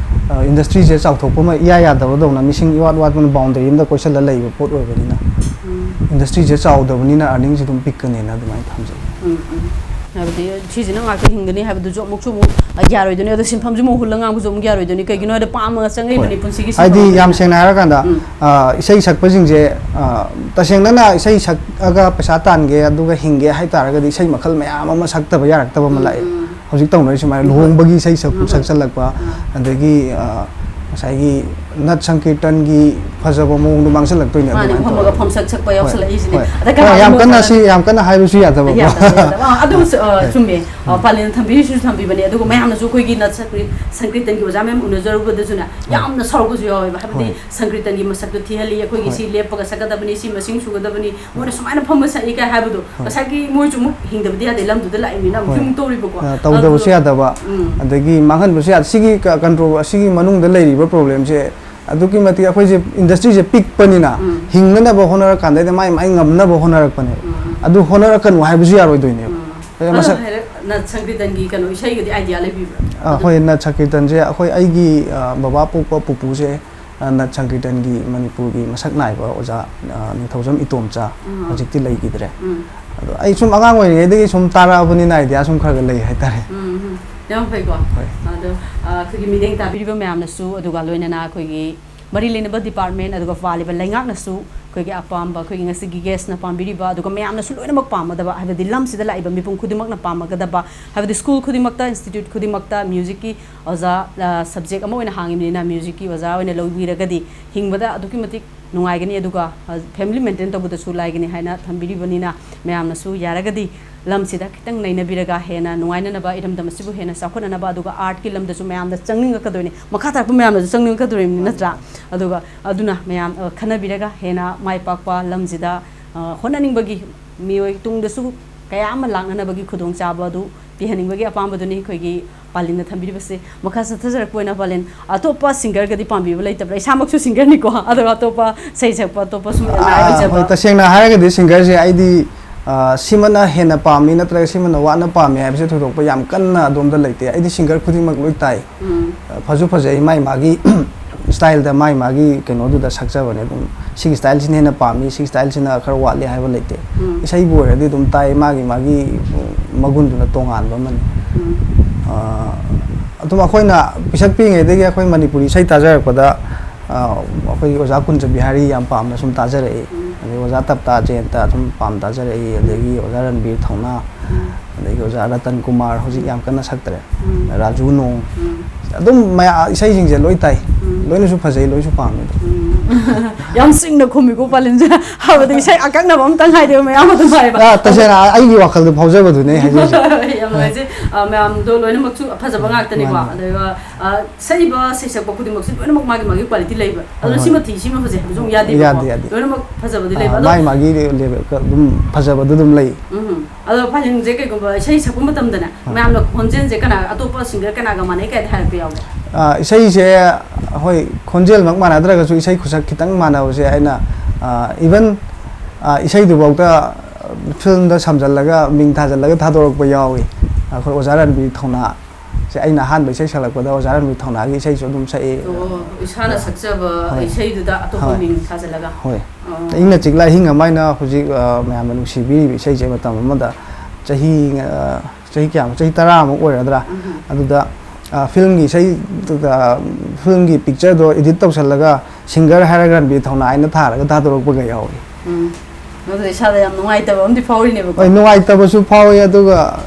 ꯑ, industry ꯁꯦ ꯆꯥꯎꯊꯣꯛꯄ ꯑꯃ ꯏꯌꯥ ꯌꯥꯗꯕꯗꯧꯅ, ꯃꯤꯁꯤꯡ ꯏꯋꯥꯠ ꯋꯥꯠꯄꯅ boundary ꯑꯃꯗ ꯀꯣꯏꯁꯜꯂ ꯂꯩꯕ ꯄꯣꯠ ꯑꯣꯏꯕꯅꯤꯅ, ꯎꯝ꯫ industry ꯁꯦ ꯆꯥꯎꯗꯕꯅꯤꯅ earning ꯁꯦ ꯑꯗꯨꯝ ꯄꯤꯛꯀꯅꯦꯅ ꯑꯗꯨꯃꯥꯏꯅ ꯊꯝꯖꯩ꯫ ꯎꯝ, ꯎꯝ꯫ ꯍꯥꯏꯕꯗꯤ ꯁꯤꯁꯤꯅ ꯉꯥꯛꯇ ꯍꯤꯡꯒꯅꯤ ꯍꯥꯏꯕꯗꯨꯁꯨ ꯑꯃꯨꯛꯁꯨ ꯑꯃꯨꯛ ꯌꯥꯔꯣꯏꯗꯣꯏꯅꯤ, ꯑꯗꯣ ꯁꯤꯟꯐꯝꯁꯤꯃ ꯍꯨꯜꯂ ꯉꯥꯡꯕꯁꯨ ꯑꯃꯨꯛ ꯌꯥꯔꯣꯏꯗꯣꯏꯅꯤ꯫ ꯀꯩꯒꯤꯅꯣ ꯍꯥꯏꯗ ꯄꯥꯝꯃꯒ ꯆꯪꯉꯛꯏꯕꯅꯤ ꯍꯣꯏ꯫ ꯄꯨꯟꯁꯤꯒꯤ ꯍꯥꯏꯗꯤ ꯁꯤꯟꯐꯝ ꯌꯥꯝ ꯑꯃ꯫ ꯁꯦꯡꯅ ꯍꯥꯏꯔꯀꯥꯟꯗ, ꯎꯝ꯫ ꯑ, ꯏꯁꯩ ꯁꯛꯄꯁꯤꯡꯁꯦ, ꯑ, ꯇꯁꯦꯡꯅꯅ ꯏꯁꯩ ꯁꯛꯑꯒ ꯄꯩꯁꯥ ꯇꯥꯟꯒꯦ ꯑꯗꯨꯒ ꯍꯤꯡꯒꯦ ꯍꯥꯏꯇꯥꯔꯒꯗꯤ ꯏꯁꯩ ꯃꯈꯜ ꯃꯌꯥꯝ ꯑꯃ ꯁꯛꯇꯕ ꯌꯥꯔꯛꯇꯕ ꯑꯃ ꯎꯝ, ꯂꯥꯛꯑꯦ꯫ ꯎꯝ꯫ ꯍꯧꯖꯤꯛ ꯇꯧꯅꯔꯤꯁꯨ ꯁꯨꯃꯥꯏꯅ ꯎꯝ꯫ ꯂꯨꯍꯣꯡꯕꯒꯤ ꯏꯁꯩ ꯁꯛ-, ꯎꯝ꯫ ꯁꯛꯆꯜꯂꯛꯄ, ꯎꯝ꯫ ꯑꯗꯒꯤ, ꯑ, ꯉꯁꯥꯏꯒꯤ ꯅꯠ ꯁꯪꯀꯤꯔꯇꯟꯒꯤ ꯐꯖꯕ ꯃꯑꯣꯡꯗꯣ ꯃꯥꯡꯁꯤꯜꯂꯛꯇꯣꯏꯅꯦ ꯃꯥꯅꯦ, ꯑꯗꯨꯃꯥꯏꯅ ꯐꯝꯃꯒ ꯇꯧꯔꯒ꯫ ꯐꯝꯁꯛ ꯁꯛꯄ ꯍꯣꯏ, ꯌꯥꯎꯁꯜꯂꯛꯏꯁꯤꯅꯦ꯫ ꯍꯣꯏ꯫ ꯑꯗ ꯍꯣꯏ, ꯌꯥꯝ ꯀꯅꯥꯒꯨꯝꯕ ꯀꯟꯅ ꯈꯔꯅ ꯁꯤ, ꯌꯥꯝ ꯀꯟꯅ ꯍꯥꯏꯕꯁꯨ ꯌꯥꯗꯕꯀꯣ꯫ ꯌꯥꯗꯕ, ꯌꯥꯗꯕ꯫ ꯑꯥ, ꯑꯗꯨꯝ, ꯑ, ꯍꯣꯏ꯫ ꯆꯨꯝꯃꯦ꯫ ꯑ, ꯄꯥꯂꯦꯟ ꯊꯝꯕꯤꯔꯤꯁꯤꯁꯨ ꯊꯝꯕꯤꯕꯅꯦ, ꯑꯗꯨꯒ ꯃꯌꯥꯝꯅꯁꯨ ꯑꯩꯈꯣꯏꯒꯤ ꯅꯠ ꯁꯪꯀ꯭ꯔꯤ-, ꯁꯪꯀ꯭ꯔꯤꯇꯟꯒꯤ ꯑꯣꯖꯥ ꯃꯌꯥꯝ ꯎꯅꯖꯔꯨꯕꯗꯁꯨꯅꯦ, ꯍꯣꯏ꯫ ꯌꯥꯝꯅ ꯁꯥꯎꯔꯛꯄꯁꯨ ꯌꯥꯎꯋꯦꯕ꯫ ꯍꯥꯏꯕꯗꯤ ꯍꯣꯏ꯫ ꯁꯪꯀ꯭ꯔꯤꯇꯟꯒꯤ ꯃꯁꯛꯇꯣ ꯊꯤꯍꯜꯂꯤ, ꯑꯩꯈꯣꯏꯒꯤ ꯍꯣꯏ꯫ ꯁꯤ ꯂꯦꯞꯄꯒ ꯁꯛꯀꯗꯕꯅꯤ, ꯁꯤ ꯃꯁꯤꯡ ꯁꯨꯒꯗꯕꯅꯤ, ꯃꯣꯏꯅ ꯁꯨꯃꯥꯏꯅ ꯐꯝꯕ ꯁꯛꯏ ꯀꯥꯏ ꯍꯥꯏꯕꯗꯣ, ꯍꯣꯏ꯫ ꯉꯁꯥꯏꯒꯤ ꯃꯣꯏꯁꯨ ꯑꯃꯨꯛ ꯍꯤꯡꯗꯕꯗꯤ ꯌꯥꯗꯦ, ꯂꯝꯗꯨꯗ ꯂꯥꯛꯏꯕꯅꯤꯅ ꯑꯃꯨꯛꯁꯨ ꯍꯣꯏ꯫ ꯑꯃꯨꯛ ꯇꯧꯔꯤꯕꯀꯣ꯫ ꯑ, ꯇꯧꯗꯕꯁꯨ ꯑꯗꯨ ꯌꯥꯗꯕ, ꯎꯝ꯫ ꯑꯗꯒꯤ ꯃꯥꯡꯍꯟꯕꯁꯨ ꯌꯥꯗ-, ꯁꯤꯒꯤ ꯀ-, control, ꯑꯁꯤꯒꯤ ꯃꯅꯨꯡꯗ ꯂꯩꯔꯤꯕ problem ꯁꯦ ꯑꯗꯨꯛꯀꯤ ꯃꯇꯤꯛ ꯑꯩꯈꯣꯏꯁꯦ ꯏꯟꯗꯁꯇ꯭ꯔꯤꯁꯦ ꯄꯤꯛꯄꯅꯤꯅ, ꯎꯝ꯫ ꯍꯤꯡꯅꯅꯕ ꯍꯣꯠꯅꯔꯀꯥꯟꯗ ꯃꯥꯏ ꯃꯥꯏ ꯉꯝꯅꯕ ꯍꯣꯠꯅꯔꯛꯄꯅꯦꯕ꯫ ꯎꯝ, ꯎꯝ꯫ ꯑꯗꯨ ꯍꯣꯠꯅꯔꯛꯀꯅꯨ ꯍꯥꯏꯕꯁꯨ ꯌꯥꯔꯣꯏꯗꯣꯏꯅꯦꯕ꯫ ꯎꯝ꯫ ꯑꯗ ꯑꯗꯣ ꯃꯁꯛ ꯍꯥꯏꯔꯞ ꯅꯠ ꯁꯪꯀꯤꯔꯇꯟꯒꯤ ꯀꯩꯅꯣ ꯏꯁꯩꯒꯗꯤ idea ꯂꯩꯕꯤꯕ꯭ꯔꯥ? ꯑꯥ, ꯑꯗꯨ ꯍꯣꯏ, ꯅꯠ ꯁꯪꯀꯤꯔꯇꯟꯁꯦ ꯑꯩꯈꯣꯏ, ꯑꯩꯒꯤ, ꯑ, ꯕꯕꯥ ꯄꯣꯛꯄ ꯄꯨꯄꯨꯁꯦ, ꯑ, ꯅꯠ ꯁꯪꯀꯤꯔꯇꯟꯒꯤ ꯃꯅꯤꯄꯨꯔꯒꯤ ꯃꯁꯛ ꯅꯥꯏꯕ ꯑꯣꯖꯥ, ꯑ, ꯅꯤꯡꯊꯧꯖꯝ ꯏꯇꯣꯝꯆꯥ, ꯎꯝ꯫ ꯍꯧꯖꯤꯛꯇꯤ ꯂꯩꯈꯤꯗ꯭ꯔꯦ꯫ ꯎꯝ꯫ ꯑꯗꯣ ꯑꯩ ꯁꯨꯝ ꯑꯉꯥꯡ ꯑꯣꯏꯔꯤꯉꯩꯗꯒꯤ ꯁꯨꯝ ꯇꯥꯔꯛꯑꯕꯅꯤꯅ idea ꯁꯨꯝ ꯈꯔ ꯈꯔ ꯂꯩ ꯍꯥꯏꯇꯥꯔꯦ꯫ ꯎꯝ, ꯎꯝ꯫ ꯌꯥꯝ ꯐꯩꯀꯣ꯫ ꯍꯣꯏ꯫ ꯑꯗꯣ, ꯑ, ꯑꯩꯈꯣꯏꯒꯤ ꯃꯤꯠꯌꯦꯡ ꯇꯥꯕꯤꯔꯤꯕ ꯃꯌꯥꯝꯅꯁꯨ, ꯑꯗꯨꯒ ꯂꯣꯏꯅꯅ ꯑꯩꯈꯣꯏꯒꯤ ꯃꯔꯤ ꯂꯩꯅꯕ department, ꯑꯗꯨꯒ ꯄꯥꯜꯂꯤꯕ ꯂꯩꯉꯥꯛꯅꯁꯨ ꯑꯩꯈꯣꯏꯒꯤ ꯑꯄꯥꯝꯕ, ꯑꯩꯈꯣꯏꯒꯤ ꯉꯁꯤꯒꯤ guestꯅ ꯄꯥꯝꯕꯤꯔꯤꯕ, ꯑꯗꯨꯒ ꯃꯌꯥꯝꯅꯁꯨ ꯂꯣꯏꯅꯃꯛ ꯄꯥꯝꯒꯗꯕ, ꯍꯥꯏꯕꯗꯤ ꯂꯝꯁꯤꯗ ꯂꯥꯛꯏꯕ ꯃꯤꯄꯨꯝ ꯈꯨꯗꯤꯡꯃꯛꯅ ꯄꯥꯝꯒꯗꯕ, ꯍꯥꯏꯕꯗꯤ school ꯈꯨꯗꯤꯡꯃꯛꯇ, institute ꯈꯨꯗꯤꯡꯃꯛꯇ musicꯀꯤ ꯑꯣꯖꯥ, ꯑ, subject ꯑꯃ ꯑꯣꯏꯅ ꯍꯥꯡꯉꯤꯕꯅꯤꯅ, musicꯀꯤ ꯑꯣꯖꯥ ꯑꯣꯏꯅ ꯂꯧꯕꯤꯔꯒꯗꯤ ꯍꯤꯡꯕꯗ ꯑꯗꯨꯛꯀꯤ ꯃꯇꯤꯛ ꯅꯨꯡꯉꯥꯏꯒꯅꯤ, ꯑꯗꯨꯒ, ꯑ, family maintain ꯇꯧꯕꯗꯁꯨ ꯂꯥꯏꯒꯅꯤ ꯍꯥꯏꯅ ꯊꯝꯕꯤꯔꯤꯕꯅꯤꯅ, ꯃꯌꯥꯝꯅꯁꯨ ꯌꯥꯔꯒꯗꯤ ꯂꯝꯁꯤꯗ ꯈꯤꯇꯪ ꯅꯩꯅꯕꯤꯔꯒ ꯍꯦꯟꯅ ꯅꯨꯡꯉꯥꯏꯅꯅꯕ, ꯏꯔꯝꯗꯝ ꯑꯁꯤꯕꯨ ꯍꯦꯟꯅ ꯆꯥꯎꯈꯠꯅꯅꯕ, ꯑꯗꯨꯒ artꯀꯤ ꯂꯝꯗꯁꯨ ꯃꯌꯥꯝꯗ ꯆꯪꯅꯤꯡꯉꯛꯀꯗꯣꯏꯅꯤ, ꯃꯈꯥ ꯇꯥꯔꯛꯄ ꯃꯌꯥꯝꯗꯁꯨ ꯆꯪꯅꯤꯡꯉꯛꯀꯗꯣꯔꯤꯕꯅꯤ, ꯅꯠꯇ꯭ꯔꯥ? ꯑꯗꯨꯒ ꯑꯗꯨꯅ ꯃꯌꯥꯝ, ꯑ, ꯈꯟꯅꯕꯤꯔꯒ ꯍꯦꯟꯅ ꯃꯥꯏ ꯄꯥꯛꯄ ꯂꯝꯁꯤꯗ, ꯑ, ꯍꯣꯠꯅꯅꯤꯡꯕꯒꯤ, ꯃꯤꯑꯣꯏ ꯇꯨꯡꯗꯁꯨ ꯀꯌꯥ ꯑꯃ ꯂꯥꯛꯅꯅꯕꯒꯤ ꯈꯨꯗꯣꯡꯆꯥꯕ ꯑꯗꯨ ꯄꯤꯍꯟꯅꯤꯡꯕꯒꯤ ꯑꯄꯥꯝꯕꯗꯨꯅꯤ ꯑꯩꯈꯣꯏꯒꯤ ꯄꯥꯂꯤꯟꯅ ꯊꯝꯕꯤꯔꯤꯕꯁꯦ꯫ ꯃꯈꯥ ꯆꯠꯊꯖꯔꯛꯄ ꯑꯣꯏꯅ ꯄꯥꯂꯤꯟ, ꯑꯇꯣꯞꯄ singerꯒꯗꯤ ꯄꯥꯝꯕꯤꯕ ꯂꯩꯇꯕ꯭ꯔꯥ? ꯏꯁꯥꯃꯛꯁꯨ singerꯅꯤꯀꯣ, ꯑꯗꯨꯒ ꯑꯇꯣꯞꯄ ꯏꯁꯩ ꯁꯛꯄ, ꯑꯇꯣꯞꯄ ꯁꯨꯝ ꯑꯥ, ꯂꯥꯏ ꯍꯣꯏ, ꯇꯁꯦꯡꯅ ꯍꯥꯏꯔꯒꯗꯤ singerꯁꯦ ꯑꯩꯗꯤ, ꯑꯥ, ꯁꯤꯃꯅ ꯍꯦꯟꯅ ꯄꯥꯝꯃꯤ ꯅꯠꯇ꯭ꯔꯒ ꯁꯤꯃꯅ ꯋꯥꯠꯅ ꯄꯥꯝꯃꯤ ꯍꯥꯏꯕꯁꯦ ꯊꯣꯏꯗꯣꯛꯄ ꯌꯥꯝ ꯀꯟꯅ ꯑꯗꯣꯝꯗ ꯂꯩꯇꯦ꯫ ꯑꯩꯗꯤ singer ꯈꯨꯗꯤꯡꯃꯛ ꯂꯣꯏ ꯇꯥꯏ꯫ ꯎꯝ꯫ ꯐꯁꯨ ꯐꯖꯩ, ꯃꯥꯏ ꯃꯥꯒꯤ styleꯗ, ꯃꯥꯏ ꯃꯥꯒꯤ ꯀꯩꯅꯣꯗꯨꯗ ꯁꯛꯆꯕꯅꯦ꯫ ꯑꯗꯨꯝ ꯁꯤꯒꯤ styleꯁꯤꯅ ꯍꯦꯟꯅ ꯄꯥꯝꯃꯤ, ꯁꯤꯒꯤ styleꯁꯤꯅ ꯈꯔ ꯋꯥꯠꯂꯤ ꯍꯥꯏꯕ ꯂꯩꯇꯦ꯫ ꯎꯝ꯫ ꯏꯁꯩꯕꯨ ꯑꯣꯏꯔꯗꯤ ꯑꯗꯨꯝ ꯇꯥꯏ, ꯃꯥꯒꯤ ꯃꯥꯒꯤ ꯃꯒꯨꯟꯗꯨꯅ ꯇꯣꯉꯥꯟꯕ ꯑꯃꯅꯤ꯫ ꯎꯝ꯫ ꯑꯥ, ꯑꯗꯨꯝ ꯑꯩꯈꯣꯏꯅ ꯄꯤꯁꯛ ꯄꯤꯛꯏꯉꯩꯗꯒꯤ ꯑꯩꯈꯣꯏ ꯃꯅꯤꯄꯨꯔꯤ ꯏꯁꯩ ꯇꯥꯖꯔꯛꯄꯗ, ꯑꯥ, ꯑꯩꯈꯣꯏꯒꯤ ꯑꯣꯖꯥ ꯀꯨꯟꯖ ꯕꯤꯍꯥꯔꯤ ꯌꯥꯝ ꯄꯥꯝꯅ ꯁꯨꯝ ꯇꯥꯖꯔꯛꯏ꯫ ꯎꯝ꯫ ꯑꯗꯩ ꯑꯣꯖꯥ ꯇꯞꯇꯥ ꯖꯌꯟꯇ ꯑꯗꯨꯝ ꯄꯥꯝ ꯇꯥꯖꯔꯛꯏ, ꯑꯗꯒꯤ ꯑꯣꯖꯥ ꯔꯟꯕꯤꯔ ꯊꯧꯅꯥ, ꯎꯝ꯫ ꯑꯗꯒꯤ ꯑꯣꯖꯥ ꯔꯇꯟ ꯀꯨꯃꯥꯔ, ꯍꯧꯖꯤꯛ ꯌꯥꯝ ꯀꯟꯅ ꯁꯛꯇ꯭ꯔꯦ꯫ ꯎꯝ꯫ ꯔꯥꯖꯨ ꯅꯣꯡ꯫ ꯎꯝ꯫ ꯑꯗꯨꯝ ꯃꯌꯥ-, ꯏꯁꯩꯁꯤꯡꯁꯦ ꯂꯣꯏ ꯇꯥꯏ꯫ ꯎꯝ꯫ ꯂꯣꯏꯅꯁꯨ ꯐꯖꯩ, ꯂꯣꯏꯁꯨ ꯄꯥꯝꯃꯦ ꯑꯗꯨꯝ꯫ ꯎꯝ꯫ ꯌꯥꯝ ꯁꯤꯡꯅ ꯈꯨꯝꯃꯤꯀꯣ ꯄꯥꯂꯤꯟꯁꯦ꯫ ꯍꯥꯏꯕꯗꯤ ꯏꯁꯩ ꯑꯀꯛꯅꯕ ꯑꯝꯇꯪ ꯍꯥꯏꯗꯦꯕ, ꯃꯌꯥꯝ ꯑꯗꯨꯝ ꯍꯥꯏꯕ꯫ ꯑ, ꯇꯁꯦꯡꯅ ꯑꯩꯒꯤ ꯋꯥꯈꯜꯗ ꯐꯥꯎꯖꯕꯗꯨꯅꯦ ꯑꯩ ꯍꯥꯏꯖꯔꯤꯁꯦ꯫ ꯌꯥꯝ ꯅꯨꯡꯉꯥꯏꯖꯩ꯫ ꯑ, ꯃꯌꯥꯝꯗꯣ ꯂꯣꯏꯅꯃꯛꯁꯨ ꯑꯐꯖꯕ ꯉꯥꯛꯇꯅꯤꯀꯣ꯫ ꯃꯥꯅꯤ, ꯃꯥꯅꯤ꯫ ꯑꯗꯨꯒ, ꯑ, ꯁꯛꯏꯕ ꯁꯩꯁꯛꯄ ꯈꯨꯗꯤꯡꯃꯛꯁꯨ ꯂꯣꯏꯅꯃꯛ ꯃꯥꯒꯤ ꯃꯥꯒꯤ quality ꯂꯩꯕ꯫ ꯑꯗꯨꯅ ꯍꯣꯏ, ꯁꯤꯃ ꯍꯣꯏ꯫ ꯊꯤ, ꯁꯤꯃ ꯐꯖꯩ ꯍꯥꯏꯕꯁꯨ ꯑꯃꯨꯛ ꯌꯥꯗꯦꯕꯀꯣ꯫ ꯌꯥꯗꯦ, ꯌꯥꯗꯦ꯫ ꯂꯣꯏꯅꯃꯛ ꯐꯖꯕꯗꯤ ꯑꯥ, ꯂꯩꯕ꯫ ꯑꯗꯣ ꯃꯥꯒꯤ ꯃꯥꯒꯤ level ꯑꯗꯨꯝ ꯐꯖꯕꯗꯣ ꯑꯗꯨꯝ ꯂꯩ꯫ ꯎꯝ꯫ ꯑꯗꯣ ꯐꯥꯂꯤꯡꯁꯦ ꯀꯩꯒꯨꯝꯕ ꯏꯁꯩ ꯁꯛꯄ ꯃꯇꯝꯗꯅꯦ, ꯍꯣꯏ꯫ ꯃꯌꯥꯝꯅ ꯈꯣꯟꯖꯦꯜꯁꯦ ꯀꯅꯥ, ꯑꯇꯣꯞꯄ singer ꯀꯅꯥꯒ ꯃꯥꯟꯅꯩ ꯀꯥꯏꯗꯤ ꯍꯥꯏꯔꯛꯄ ꯌꯥꯎꯕ꯭ꯔꯥ? ꯑꯥ, ꯏꯁꯩꯁꯦ, ꯍꯣꯏ, ꯈꯣꯟꯖꯦꯜꯃꯛ ꯃꯥꯟꯅꯗ꯭ꯔꯒꯁꯨ ꯏꯁꯩ ꯈꯨꯁꯛ ꯈꯤꯇꯪ ꯃꯥꯟꯅꯕꯁꯦ ꯑꯩꯅ, ꯑꯥ, even, ꯑꯥ, ꯏꯁꯩꯗꯨꯐꯥꯎꯗ filmꯗ ꯁꯝꯖꯜꯂꯒ ꯃꯤꯡ ꯊꯥꯖꯜꯂꯒ ꯊꯥꯗꯣꯔꯛꯄ ꯌꯥꯎꯏ꯫ ꯑꯩꯈꯣꯏ ꯑꯣꯖꯥ ꯔꯟꯕꯤꯔ ꯊꯧꯅꯥ꯫ ꯁꯦ ꯑꯩꯅ ꯑꯍꯥꯟꯕ ꯏꯁꯩ ꯁꯛꯂꯛꯄꯗ ꯑꯣꯖꯥ ꯔꯟꯕꯤ ꯊꯧꯅꯥꯒꯤ ꯏꯁꯩꯁꯨ ꯑꯗꯨꯝ ꯁꯛꯑꯦ꯫ ꯑꯣ, ꯏꯁꯥꯅ ꯁꯛꯆꯕ ꯍꯣꯏ꯫ ꯏꯁꯩꯗꯨꯗ ꯑꯇꯣꯞꯄ ꯍꯣꯏ꯫ ꯃꯤꯡ ꯊꯥꯖꯤꯜꯂꯒ? ꯍꯣꯏ꯫ ꯑꯣ꯫ ꯏꯪꯅ ꯆꯤꯛꯂ ꯑꯍꯤꯡ ꯑꯃ ꯍꯥꯏꯅ ꯍꯧꯖꯤꯛ, ꯑ, ꯃꯌꯥꯝꯅ ꯅꯨꯡꯁꯤꯕꯤꯔꯤꯕ ꯏꯁꯩꯁꯦ ꯃꯇꯝ ꯑꯃꯗ ꯆꯍꯤ, ꯑ, ꯆꯍꯤ ꯀꯌꯥꯃꯨꯛ, ꯆꯍꯤ ꯇꯔꯥꯃꯨꯛ ꯑꯣꯏꯔꯗ꯭ꯔꯥ? ꯎꯝ꯫ ꯑꯗꯨꯗ, ꯑ, filmꯒꯤ ꯏꯁꯩ, ꯑ, filmꯒꯤ pictureꯗꯣ edit ꯇꯧꯁꯜꯂꯒ singer ꯍꯥꯏꯔꯒ ꯔꯟꯕꯤꯔ ꯊꯧꯅꯥ ꯍꯥꯏꯅ ꯊꯥꯔꯒ ꯊꯥꯗꯣꯔꯛꯄꯒ ꯌꯥꯎꯏ꯫ ꯎꯝ꯫ ꯑꯗꯨꯗ ꯏꯁꯥꯗ ꯌꯥꯝ ꯅꯨꯡꯉꯥꯏꯇꯕ ꯑꯃꯗꯤ ꯐꯥꯎꯔꯤꯅꯦꯕꯀꯣ꯫ ꯍꯣꯏ, ꯅꯨꯡꯉꯥꯏꯇꯕꯁꯨ ꯐꯥꯎꯋꯤ, ꯑꯗꯨꯒ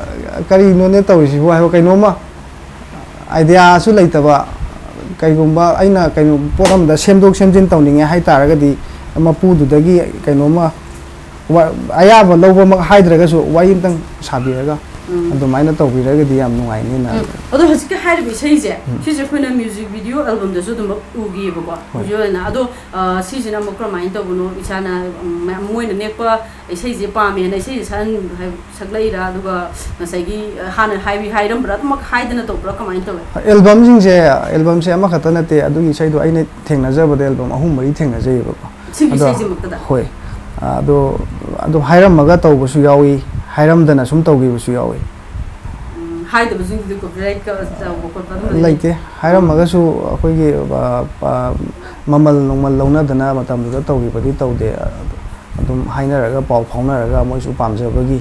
ꯀꯔꯤꯅꯣꯅꯦ ꯇꯧꯔꯤꯁꯤꯕꯨ ꯍꯥꯏꯕ ꯀꯩꯅꯣꯝꯃ ideaꯁꯨ ꯂꯩꯇꯕ, ꯀꯩꯒꯨꯝꯕ ꯑꯩꯅ ꯀꯩꯅꯣ ꯄꯣꯠ ꯑꯃꯗ ꯁꯦꯝꯗꯣꯛ ꯁꯦꯝꯖꯤꯟ ꯇꯧꯅꯤꯡꯉꯦ ꯍꯥꯏ ꯇꯥꯔꯒꯗꯤ ꯃꯄꯨꯗꯨꯗꯒꯤ ꯀꯩꯅꯣꯝꯃ ꯋꯥ-, ꯑꯌꯥꯕ ꯂꯧꯕꯃꯛ ꯍꯥꯏꯗ꯭ꯔꯒꯁꯨ ꯋꯥꯔꯤ ꯑꯝꯇꯪ ꯁꯥꯕꯤꯔꯒ ꯎꯝ꯫ ꯑꯗꯨꯃꯥꯏꯅ ꯇꯧꯕꯤꯔꯒꯗꯤ ꯌꯥꯝ ꯅꯨꯡꯉꯥꯏꯅꯤꯅ꯫ ꯎꯝ꯫ ꯑꯗꯣ ꯍꯧꯖꯤꯛꯀꯤ ꯍꯥꯏꯔꯤꯕ ꯏꯁꯩꯁꯦ, ꯎꯝ꯫ ꯁꯤꯁꯦ ꯑꯩꯈꯣꯏꯅ music video albumꯗꯁꯨ ꯑꯗꯨꯝ ꯎꯈꯤꯑꯕꯀꯣ, ꯍꯣꯏ꯫ Visual ꯑꯣꯏꯅ꯫ ꯑꯗꯣ, ꯑ, ꯁꯤꯁꯤꯅ ꯑꯃꯨꯛ ꯀꯔꯝꯍꯥꯏꯅ ꯇꯧꯕꯅꯣ? ꯏꯁꯥꯅ, ꯎꯝ, ꯃꯌꯥꯝ ꯃꯣꯏꯅ ꯅꯦꯛꯄ ꯏꯁꯩꯁꯦ ꯄꯥꯝꯃꯦꯅ ꯏꯁꯩꯁꯦ ꯁꯛꯍꯟ-, ꯍꯥꯏ-, ꯁꯛꯂꯛꯏꯔꯥ? ꯑꯗꯨꯒ ꯉꯁꯥꯏꯒꯤ, ꯑ, ꯍꯥꯟꯅ ꯍꯥꯏꯕꯤ-, ꯍꯥꯏꯔꯝꯕ꯭ꯔꯥ? ꯑꯗꯨꯃꯛ ꯍꯥꯏꯗꯅ ꯇꯧꯕ꯭ꯔꯥ? ꯀꯃꯥꯏꯅ ꯇꯧꯋꯦ? Albumꯁꯤꯡꯁꯦ, albumꯁꯦ ꯑꯃꯈꯛꯇ ꯅꯠꯇꯦ, ꯑꯗꯨꯒꯤ ꯏꯁꯩꯗꯣ ꯑꯩꯅ ꯊꯦꯡꯅꯖꯕꯗ album ꯑꯍꯨꯝ ꯃꯔꯤ ꯊꯦꯡꯅꯖꯩꯌꯦꯕꯀꯣ꯫ ꯁꯤꯒꯤ ꯑꯗꯣ, ꯏꯁꯩꯁꯤꯃꯛꯇꯗ? ꯍꯣꯏ꯫ ꯑꯗꯣ, ꯑꯗꯨꯝ ꯍꯥꯏꯔꯝꯃꯒ ꯇꯧꯕꯁꯨ ꯌꯥꯎꯏ, ꯍꯥꯏꯔꯝꯗꯅ ꯁꯨꯝ ꯇꯧꯈꯤꯕꯁꯨ ꯌꯥꯎꯏ꯫ ꯎꯝ, ꯍꯥꯏꯗꯕꯁꯤꯡꯗꯨꯗꯤ copyrightꯀ ꯇꯧꯕ ꯈꯣꯠꯄ ꯑꯗꯨꯝꯕꯗꯤ? ꯂꯩꯇꯦ꯫ ꯍꯥꯏꯔꯝꯃꯒꯁꯨ ꯑꯩꯈꯣꯏꯒꯤ, ꯑ, ꯑ, ꯃꯃꯜ ꯅꯨꯡꯃꯜ ꯂꯧꯅꯗꯅ ꯃꯇꯝꯗꯨꯗ ꯇꯧꯈꯤꯕꯗꯤ ꯇꯧꯗꯦ꯫ ꯑꯗꯨꯝ ꯍꯥꯏꯅꯔꯒ, ꯄꯥꯎ ꯐꯥꯎꯅꯔꯒ, ꯃꯣꯏꯁꯨ ꯄꯥꯝꯖꯕꯒꯤ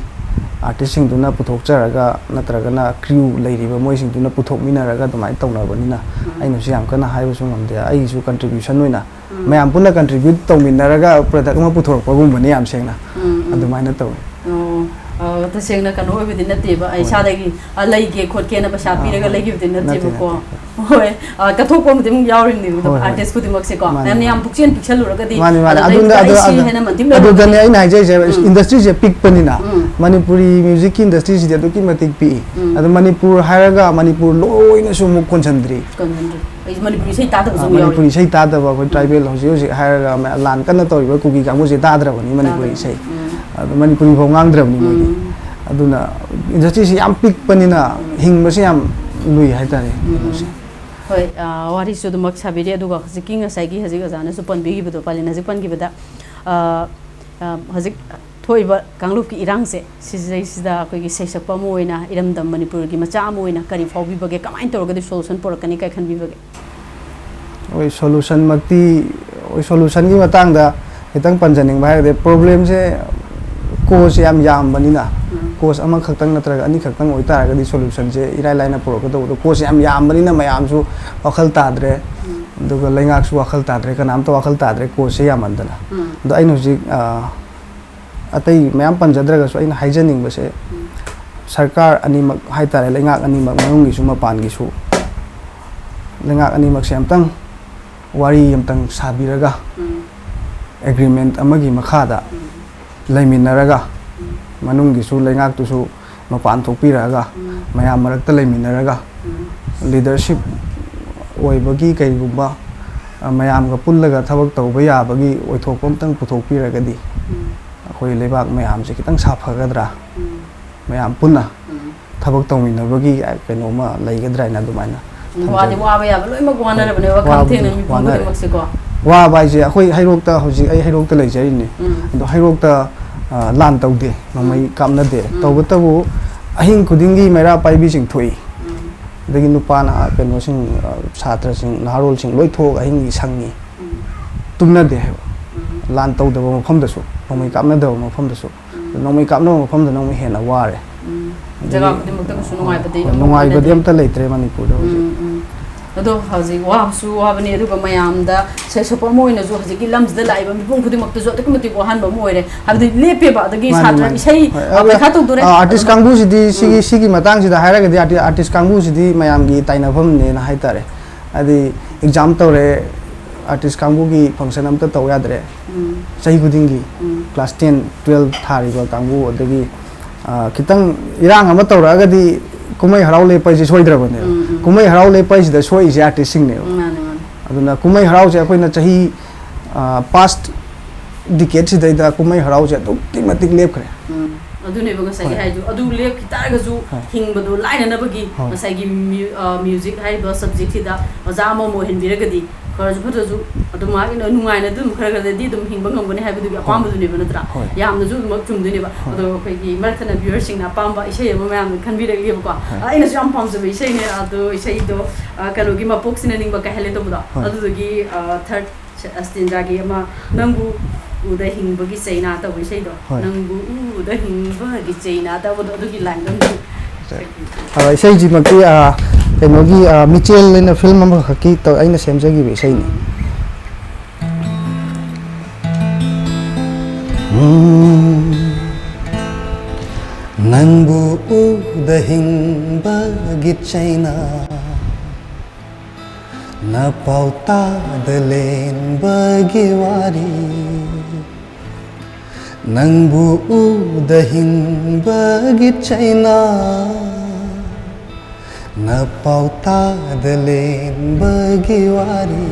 artistꯁꯤꯡꯗꯨꯅ ꯄꯨꯊꯣꯛꯆꯔꯒ, ꯅꯠꯇ꯭ꯔꯒꯅ crew ꯂꯩꯔꯤꯕ ꯃꯣꯏꯁꯤꯡꯗꯨꯅ ꯄꯨꯊꯣꯛꯃꯤꯟꯅꯔꯒ ꯑꯗꯨꯃꯥꯏꯅ ꯇꯧꯅꯕꯅꯤꯅ, ꯎꯝ꯫ ꯑꯩꯅꯁꯨ ꯌꯥꯝ ꯀꯟꯅ ꯍꯥꯏꯕꯁꯨ ꯉꯝꯗꯦ꯫ ꯑꯩꯒꯤꯁꯨ contribution ꯑꯣꯏꯅ ꯎꯝ꯫ ꯃꯌꯥꯝ ꯄꯨꯟꯅ contribute ꯇꯧꯃꯤꯟꯅꯔꯒ product ꯑꯃ ꯄꯨꯊꯣꯔꯛꯄꯒꯨꯝꯕꯅꯤ, ꯌꯥꯝ ꯁꯦꯡꯅ꯫ ꯎꯝ, ꯎꯝ꯫ ꯑꯗꯨꯃꯥꯏꯅ ꯇꯧꯋꯤ꯫ ꯑꯣ, ꯑ, ꯇꯁꯦꯡꯅ ꯀꯩꯅꯣ ꯑꯣꯏꯕꯗꯤ ꯅꯠꯇꯦꯕ, ꯍꯣꯏ꯫ ꯏꯁꯥꯗꯒꯤ, ꯑ, ꯂꯩꯒꯦ ꯈꯣꯠꯀꯦꯅ ꯄꯩꯁꯥ ꯑꯥ, ꯄꯤꯔꯒ ꯍꯣꯏ꯫ ꯂꯩꯈꯤꯕꯗꯤ ꯅꯠꯇꯦ, ꯅꯠꯇꯦꯕꯀꯣ꯫ ꯅꯠꯇꯦ꯫ ꯍꯣꯏ, ꯑ, ꯀꯠꯊꯣꯛꯄ ꯑꯃꯗꯤ ꯑꯗꯨꯝ ꯌꯥꯎꯔꯤꯕꯅꯤꯕ ꯑꯗꯨꯝ, ꯍꯣꯏ, ꯍꯣꯏ꯫ Artist ꯈꯨꯗꯤꯡꯃꯛꯁꯦꯀꯣ꯫ ꯃꯥꯅꯤ, ꯃꯌꯥꯝꯅ ꯃꯥꯅꯤ꯫ ꯌꯥꯝ ꯄꯨꯛꯆꯦꯜ ꯄꯤꯛꯁꯜꯂꯨꯔꯒꯗꯤ ꯃꯥꯅꯤ, ꯃꯥꯅꯤ꯫ ꯑꯗꯨꯗꯩꯗꯨꯗ ꯑꯗꯨꯅ, ꯑꯗꯨ, ꯑꯩ ꯁꯤ ꯑꯗꯨ, ꯍꯥꯏꯅ ꯃꯟꯇꯤꯛ ꯂꯣꯏꯔꯝꯃꯅꯤ꯫ ꯑꯗꯨꯗꯅꯦ ꯑꯩꯅ ꯍꯥꯏꯖꯔꯤꯁꯦ, ꯎꯝ꯫ Industry ꯁꯦ ꯄꯤꯛꯄꯅꯤꯅ, ꯎꯝ꯫ ꯃꯅꯤꯄꯨꯔꯤ music ꯀꯤ industry ꯁꯤꯗꯤ ꯑꯗꯨꯛꯀꯤ ꯃꯇꯤꯛ ꯄꯤꯛꯏ꯫ ꯎꯝ꯫ ꯑꯗꯣ ꯃꯅꯤꯄꯨꯔ ꯍꯥꯏꯔꯒ ꯃꯅꯤꯄꯨꯔ ꯂꯣꯏꯅꯁꯨ ꯑꯃꯨꯛ ꯀꯣꯟꯁꯤꯟꯗ꯭ꯔꯤ꯫ ꯀꯣꯟꯁꯤꯟꯗ꯭ꯔꯤ꯫ ꯑꯩ ꯃꯅꯤꯄꯨꯔꯤ ꯏꯁꯩ ꯇꯥꯗꯕꯁꯨ ꯑꯥ, ꯑꯃꯨꯛ ꯌꯥꯎꯔꯤ꯫ ꯃꯅꯤꯄꯨꯔꯤ ꯏꯁꯩ ꯇꯥꯗꯕ ꯑꯩꯈꯣꯏ ꯎꯝ꯫ Tribal ꯍꯧꯖꯤꯛ ꯍꯧꯖꯤꯛ ꯍꯥꯏꯔꯒ ꯃ-, ꯂꯥꯟ ꯀꯟꯅ ꯇꯧꯔꯤꯕ ꯀꯨꯀꯤ ꯀꯥꯡꯕꯨꯁꯦ ꯇꯥꯗ꯭ꯔꯕꯅꯤ ꯃꯅꯤꯄꯨꯔꯤ ꯇꯥꯗꯕꯅꯤ꯫ ꯏꯁꯩ꯫ ꯎꯝ꯫ ꯑꯗꯣ ꯃꯅꯤꯄꯨꯔꯤ ꯐꯥꯎ ꯉꯥꯡꯗ꯭ꯔꯕꯅꯤ ꯃꯣꯏꯗꯤ꯫ ꯎꯝ꯫ ꯑꯗꯨꯅ industry ꯁꯤ ꯌꯥꯝ ꯄꯤꯛꯄꯅꯤꯅ ꯎꯝ꯫ ꯍꯤꯡꯕꯁꯦ ꯌꯥꯝ ꯂꯨꯏ ꯍꯥꯏꯇꯥꯔꯦ, ꯎꯝ꯫ ꯀꯩꯅꯣꯁꯦ꯫ ꯍꯣꯏ, ꯑ, ꯋꯥꯔꯤꯁꯨ ꯑꯗꯨꯃꯛ ꯁꯥꯕꯤꯔꯤ, ꯑꯗꯨꯒ ꯍꯧꯖꯤꯛꯀꯤ ꯉꯁꯥꯏꯒꯤ ꯍꯧꯖꯤꯛ ꯑꯣꯖꯥꯅꯁꯨ ꯄꯟꯕꯤꯈꯤꯕꯗꯣ, ꯄꯥꯂꯤꯟ ꯍꯧꯖꯤꯛ ꯄꯟꯈꯤꯕꯗ, ꯑ, ꯑ, ꯍꯧꯖꯤꯛ ꯊꯣꯛꯏꯕ ꯀꯥꯡꯂꯨꯞꯀꯤ ꯏꯔꯥꯡꯁꯦ, ꯁꯤꯁꯤꯗꯩꯁꯤꯗ ꯑꯩꯈꯣꯏꯒꯤ ꯁꯩꯁꯛꯄ ꯑꯃ ꯑꯣꯏꯅ, ꯏꯔꯝꯗꯝ ꯃꯅꯤꯄꯨꯔꯒꯤ ꯃꯆꯥ ꯑꯃ ꯑꯣꯏꯅ ꯀꯔꯤ ꯐꯥꯎꯕꯤꯕꯒꯦ? ꯀꯃꯥꯏꯅ ꯇꯧꯔꯒꯗꯤ solution ꯄꯨꯔꯛꯀꯅꯤ ꯀꯥꯏ ꯈꯟꯕꯤꯕꯒꯦ? ꯍꯣꯏ, solution ꯃꯛꯇꯤ, ꯍꯣꯏ, solution ꯒꯤ ꯃꯇꯥꯡꯗ ꯈꯤꯇꯪ ꯄꯟꯖꯅꯤꯡꯕ ꯍꯥꯏꯔꯒꯗꯤ, problem ꯁꯦ cause ꯁꯦ ꯌꯥꯝ ꯌꯥꯝꯕꯅꯤꯅ, ꯎꯝ꯫ Cause ꯑꯃꯈꯛꯇꯪ ꯅꯠꯇ꯭ꯔꯒ ꯑꯅꯤꯈꯛꯇꯪ ꯑꯣꯏꯇꯥꯔꯒꯗꯤ solution ꯁꯦ ꯏꯔꯥꯏ ꯂꯥꯏꯅ ꯄꯨꯔꯛꯀꯗꯧꯕꯗꯣ, cause ꯁꯦ ꯌꯥꯝ ꯌꯥꯝꯕꯅꯤꯅ ꯃꯌꯥꯝꯁꯨ ꯋꯥꯈꯜ ꯇꯥꯗ꯭ꯔꯦ, ꯎꯝ꯫ ꯑꯗꯨꯒ ꯂꯩꯉꯥꯛꯁꯨ ꯋꯥꯈꯜ ꯇꯥꯗ꯭ꯔꯦ, ꯀꯅꯥꯝꯇ ꯋꯥꯈꯜ ꯇꯥꯗ꯭ꯔꯦ cause ꯁꯦ ꯌꯥꯝꯃꯟꯗꯅ꯫ ꯎꯝ꯫ ꯑꯗꯣ ꯑꯩꯅ ꯍꯧꯖꯤꯛ, ꯑ, ꯑꯇꯩ ꯃꯌꯥꯝ ꯄꯟꯖꯗ꯭ꯔꯒꯁꯨ ꯑꯩꯅ ꯍꯥꯏꯖꯅꯤꯡꯕꯁꯦ, ꯎꯝ꯫ ꯁꯔꯀꯥꯔ ꯑꯅꯤꯃꯛ ꯍꯥꯏꯇꯥꯔꯦ, ꯂꯩꯉꯥꯛ ꯑꯅꯤꯃꯛ, ꯃꯅꯨꯡꯒꯤꯁꯨ ꯃꯄꯥꯟꯒꯤꯁꯨ, ꯂꯩꯉꯥꯛ ꯑꯅꯤꯃꯛꯁꯦ ꯑꯝꯇꯪ ꯋꯥꯔꯤ ꯑꯝꯇꯪ ꯁꯥꯕꯤꯔꯒ, ꯎꯝ꯫ Agreement ꯑꯃꯒꯤ ꯃꯈꯥꯗ ꯎꯝ꯫ ꯂꯩꯃꯤꯟꯅꯔꯒ, ꯎꯝ꯫ ꯃꯅꯨꯡꯒꯤꯁꯨ ꯂꯩꯉꯥꯛꯇꯨꯁꯨ ꯃꯄꯥꯟ ꯊꯣꯛꯄꯤꯔꯛꯑꯒ, ꯎꯝ꯫ ꯃꯌꯥꯝ ꯃꯔꯛꯇ ꯂꯩꯃꯤꯟꯅꯔꯒ, ꯎꯝ꯫ Leadership ꯑꯣꯏꯕꯒꯤ ꯀꯩꯒꯨꯝꯕ, ꯑ, ꯃꯌꯥꯝꯒ ꯄꯨꯜꯂꯒ ꯊꯕꯛ ꯇꯧꯕ ꯌꯥꯕꯒꯤ ꯑꯣꯏꯊꯣꯛꯄ ꯑꯝꯇꯪ ꯄꯨꯊꯣꯛꯄꯤꯔꯒꯗꯤ, ꯎꯝ꯫ ꯑꯩꯈꯣꯏ ꯂꯩꯕꯥꯛ ꯃꯌꯥꯝꯁꯦ ꯈꯤꯇꯪ ꯁꯥꯐꯒꯗ꯭ꯔꯥ? ꯎꯝ꯫ ꯃꯌꯥꯝ ꯄꯨꯟꯅ ꯎꯝ꯫ ꯊꯕꯛ ꯇꯧꯃꯤꯟꯅꯕꯒꯤ ꯀꯩꯅꯣꯝꯃ ꯂꯩꯒꯗ꯭ꯔꯥ ꯍꯥꯏꯅ ꯑꯗꯨꯃꯥꯏꯅ ꯎꯝ, ꯊꯝꯖꯒꯦ꯫ ꯋꯥꯗꯤ ꯋꯥꯕ ꯌꯥꯕ ꯂꯣꯏꯅꯃꯛ ꯋꯥꯅꯔꯕꯅꯦꯕ, ꯈꯝ ꯋꯥꯕꯨꯗꯤ ꯊꯦꯡꯅ ꯃꯤꯄꯨꯝ ꯋꯥꯅꯔꯦ꯫ ꯈꯨꯗꯤꯡꯃꯛꯁꯦꯀꯣ꯫ ꯋꯥꯕ ꯍꯥꯏꯁꯦ ꯑꯩꯈꯣꯏ ꯍꯩꯔꯣꯛꯇ, ꯍꯧꯖꯤꯛ ꯑꯩ ꯍꯩꯔꯣꯛꯇ ꯂꯩꯖꯔꯤꯅꯤ꯫ ꯎꯝ꯫ ꯑꯗꯣ ꯍꯩꯔꯣꯛꯇ, ꯑ, ꯂꯥꯟ ꯇꯧꯗꯦ, ꯅꯣꯡꯃꯩ ꯎꯝ꯫ ꯀꯥꯞꯅꯗꯦ꯫ ꯎꯝ꯫ ꯇꯧꯕꯇꯕꯨ ꯑꯍꯤꯡ ꯈꯨꯗꯤꯡꯒꯤ ꯃꯩꯔꯥ ꯄꯥꯏꯕꯤꯁꯤꯡ ꯊꯣꯛꯏ꯫ ꯎꯝ꯫ ꯑꯗꯒꯤ ꯅꯨꯄꯥ ꯅꯍꯥ ꯀꯩꯅꯣꯁꯤꯡ, ꯑ, ꯁꯥꯇ꯭ꯔꯁꯤꯡ, ꯅꯍꯥꯔꯣꯜꯁꯤꯡ ꯂꯣꯏ ꯊꯣꯛꯑꯒ ꯑꯍꯤꯡꯒꯤ ꯁꯪꯉꯤ꯫ ꯎꯝ꯫ ꯇꯨꯝꯅꯗꯦ ꯍꯥꯏꯕ꯫ ꯎꯝ꯫ ꯂꯥꯟ ꯇꯧꯗꯕ ꯃꯐꯝꯗꯁꯨ, ꯅꯣꯡꯃꯩ ꯀꯥꯞꯅꯗꯕ ꯃꯐꯝꯗꯁꯨ꯫ ꯎꯝ꯫ ꯅꯣꯡꯃꯩ ꯀꯥꯞꯅꯕ ꯃꯐꯝꯗꯅ ꯑꯃꯨꯛ ꯍꯦꯟꯅ ꯋꯥꯔꯦ꯫ ꯎꯝ꯫ ꯑꯗꯒꯤ, ꯖꯒꯥ ꯈꯨꯗꯤꯡꯃꯛꯇ ꯀꯩꯁꯨ ꯅꯨꯡꯉꯥꯏꯕꯗꯤ ꯍꯣꯏ, ꯑꯃꯨꯛ ꯅꯨꯡꯉꯥꯏꯕꯗꯤ ꯑꯣꯏꯅꯗ꯭ꯔꯦ꯫ ꯑꯝꯇ ꯂꯩꯇ꯭ꯔꯦ ꯃꯅꯤꯄꯨꯔꯗ ꯍꯧꯖꯤꯛ꯫ ꯎꯝ, ꯎꯝ꯫ ꯑꯗꯣ ꯍꯧꯖꯤꯛ ꯋꯥꯕꯁꯨ ꯋꯥꯕꯅꯤ, ꯑꯗꯨꯒ ꯃꯌꯥꯝꯗ ꯁꯦꯜ ꯁꯣꯛꯄ ꯑꯃ ꯑꯣꯏꯅꯁꯨ ꯍꯧꯖꯤꯛꯀꯤ ꯂꯝꯁꯤꯗ ꯂꯥꯛꯏꯕ ꯃꯤꯄꯨꯝ ꯈꯨꯗꯤꯡꯃꯛꯇꯁꯨ ꯑꯗꯨꯛꯀꯤ ꯃꯇꯤꯛ ꯋꯥꯍꯟꯕ ꯑꯃ ꯑꯣꯏꯔꯦ꯫ ꯍꯥꯏꯕꯗꯤ ꯂꯦꯞꯄꯦꯕ, ꯑꯗꯒꯤ ꯃꯥꯅꯤ, ꯁꯥꯇ꯭ꯔ ꯃꯥꯅꯤ꯫ ꯏꯁꯩ, ꯍꯣꯏ, ꯑ, ꯑꯗꯨꯒ, ꯄꯩꯈꯥ ꯇꯧꯗꯣꯔꯦ꯫ ꯑ, ꯑꯥꯔꯇꯤꯁ ꯑꯗꯨꯒ ꯀꯥꯡꯕꯨꯁꯤꯗꯤ ꯁꯤꯒꯤ, ꯎꯝ꯫ ꯁꯤꯒꯤ ꯃꯇꯥꯡꯁꯤꯗ ꯍꯥꯏꯔꯒꯗꯤ ꯑꯥꯔꯇꯤ-, ꯑꯥꯔꯇꯤꯁ ꯀꯥꯡꯕꯨꯁꯤꯗꯤ ꯃꯌꯥꯝꯒꯤ ꯇꯥꯏꯅꯐꯝꯅꯦꯅ ꯍꯥꯏꯇꯥꯔꯦ꯫ ꯍꯥꯏꯗꯤ ꯑꯦꯛꯖꯥꯝ ꯇꯧꯔꯦ, ꯑꯥꯔꯇꯤꯁ ꯀꯥꯡꯕꯨꯒꯤ ꯐꯪꯁꯟ ꯑꯝꯇ ꯇꯧ ꯌꯥꯗ꯭ꯔꯦ, ꯎꯝ꯫ ꯆꯍꯤ ꯈꯨꯗꯤꯡꯒꯤ꯫ ꯎꯝ꯫ ꯀ꯭ꯂꯥꯁ ꯇꯦꯟ, ꯇꯨꯌꯦꯜꯞ ꯊꯥꯔꯤꯕ ꯀꯥꯡꯕꯨ, ꯑꯗꯒꯤ, ꯑ, ꯈꯤꯇꯪ ꯏꯔꯥꯡ ꯑꯃ ꯇꯧꯔꯛꯑꯒꯗꯤ ꯀꯨꯝꯍꯩ ꯍꯔꯥꯎ ꯂꯦꯞꯄ ꯍꯥꯏꯁꯦ ꯁꯣꯏꯗ꯭ꯔꯕꯅꯦꯕ꯫ ꯎꯝ, ꯎꯝ꯫ ꯀꯨꯝꯍꯩ ꯍꯔꯥꯎ ꯂꯦꯞꯄ ꯍꯥꯏꯁꯤꯗ ꯁꯣꯛꯏꯁꯦ ꯑꯥꯔꯇꯤꯁꯁꯤꯡꯅꯦꯕ꯫ ꯎꯝ, ꯃꯥꯅꯦ, ꯃꯥꯅꯦ꯫ ꯑꯗꯨꯅ ꯀꯨꯝꯍꯩ ꯍꯔꯥꯎꯁꯦ ꯑꯩꯈꯣꯏꯅ ꯆꯍꯤ, ꯑ, ꯄꯥꯁ ꯗꯤꯀꯦꯠꯁꯤꯗꯩꯗ ꯀꯨꯝꯍꯩ ꯍꯔꯥꯎꯁꯦ ꯑꯗꯨꯛꯀꯤ ꯃꯇꯤꯛ ꯂꯦꯞꯈ꯭ꯔꯦ꯫ ꯎꯝ, ꯑꯗꯨꯅꯦꯕ ꯉꯁꯥꯏꯒꯤ ꯍꯣꯏ꯫ ꯍꯥꯏꯗꯣ, ꯑꯗꯨ ꯂꯦꯞꯈꯤ ꯇꯥꯔꯒꯁꯨ ꯍꯣꯏ꯫ ꯍꯤꯡꯕꯗꯣ ꯂꯥꯏꯅꯅꯕꯒꯤ ꯍꯣꯏ꯫ ꯉꯁꯥꯏꯒꯤ ꯃ꯭ꯌꯨ-, ꯑ, ꯃ꯭ꯌꯨꯖꯤꯛ ꯍꯥꯏꯔꯤꯕ ꯁꯕꯖꯦꯛꯁꯤꯗ ꯑꯣꯖꯥ ꯑꯃꯃꯝ ꯑꯣꯏꯍꯟꯕꯤꯔꯒꯗꯤ ꯈꯔꯁꯨ ꯐꯠꯇ꯭ꯔꯁꯨ ꯑꯗꯨꯝ ꯉꯥꯏꯍꯥꯛ ꯅꯨꯡꯉꯥꯏꯅ ꯑꯗꯨꯝ ꯈꯔ ꯈꯔꯗꯤ ꯑꯗꯨꯝ ꯍꯤꯡꯕ ꯉꯝꯒꯅꯤ ꯍꯥꯏꯕꯗꯨꯒꯤ ꯍꯣꯏ꯫ ꯑꯄꯥꯝꯕꯗꯨꯅꯦꯕ, ꯅꯠꯇ꯭ꯔꯥ? ꯍꯣꯏ꯫ ꯌꯥꯝꯅꯁꯨ ꯑꯗꯨꯃꯛ ꯆꯨꯝꯗꯣꯏꯅꯦꯕ꯫ ꯍꯣꯏ꯫ ꯑꯗꯣ ꯑꯩꯈꯣꯏꯒꯤ ꯃꯔꯛ ꯊꯠꯅ ꯚ꯭ꯌꯨꯋꯔꯁꯤꯡꯅ ꯑꯄꯥꯝꯕ ꯏꯁꯩ ꯑꯃ ꯃꯌꯥꯝꯅ ꯈꯟꯕꯤꯔꯛꯂꯤꯕꯀꯣ꯫ ꯍꯣꯏ꯫ ꯑ, ꯑꯩꯅꯁꯨ ꯌꯥꯝ ꯄꯥꯝꯖꯕ ꯏꯁꯩꯅꯦ꯫ ꯑꯗꯣ ꯏꯁꯩꯗꯣ, ꯑ, ꯀꯩꯅꯣꯒꯤ ꯃꯄꯣꯛꯁꯤꯅ ꯅꯤꯡꯕ ꯀꯥꯏꯍꯜꯂꯦ ꯇꯧꯕꯗꯣ꯫ ꯍꯣꯏ꯫ ꯑꯗꯨꯗꯨꯒꯤ, ꯑ, ꯊꯥꯔꯠ ꯁ-, ꯑꯁꯇꯦꯟꯖꯥꯒꯤ ꯑꯃ "ꯅꯪꯕꯨ ꯎꯗ ꯍꯤꯡꯕꯒꯤ ꯆꯩꯅꯥ" ꯇꯧꯕ ꯏꯁꯩꯗꯣ꯫ ꯍꯣꯏ꯫ "ꯅꯪꯕꯨ ꯎꯗ ꯍꯤꯡꯕꯒꯤ ꯆꯩꯅꯥ" ꯇꯧꯕꯗꯣ, ꯑꯗꯨꯒꯤ ꯂꯥꯏꯟꯗꯣ ꯑꯝꯇꯪ ꯑ, ꯏꯁꯩꯁꯤꯃꯛꯇꯤ, ꯑ, ꯀꯩꯅꯣꯒꯤ, ꯑ, ꯃꯤꯆꯦꯜ ꯍꯥꯏꯅ ꯐꯤꯂꯝ ꯑꯃꯈꯛꯀꯤ ꯇꯧ-, ꯑꯩꯅ ꯁꯦꯝꯖꯈꯤꯕ ꯏꯁꯩꯅꯤ꯫ ꯎꯝ, ꯅꯪꯕꯨ ꯎꯗ ꯍꯤꯡꯕꯒꯤ ꯆꯩꯅꯥ, ꯅꯄꯥꯎ ꯇꯥꯗ ꯂꯦꯟꯕꯒꯤ ꯋꯥꯔꯤ, ꯅꯪꯕꯨ ꯎꯗ ꯍꯤꯡꯕꯒꯤ ꯆꯩꯅꯥ, ꯅꯄꯥꯎ ꯇꯥꯗ ꯂꯦꯟꯕꯒꯤ ꯋꯥꯔꯤ꯫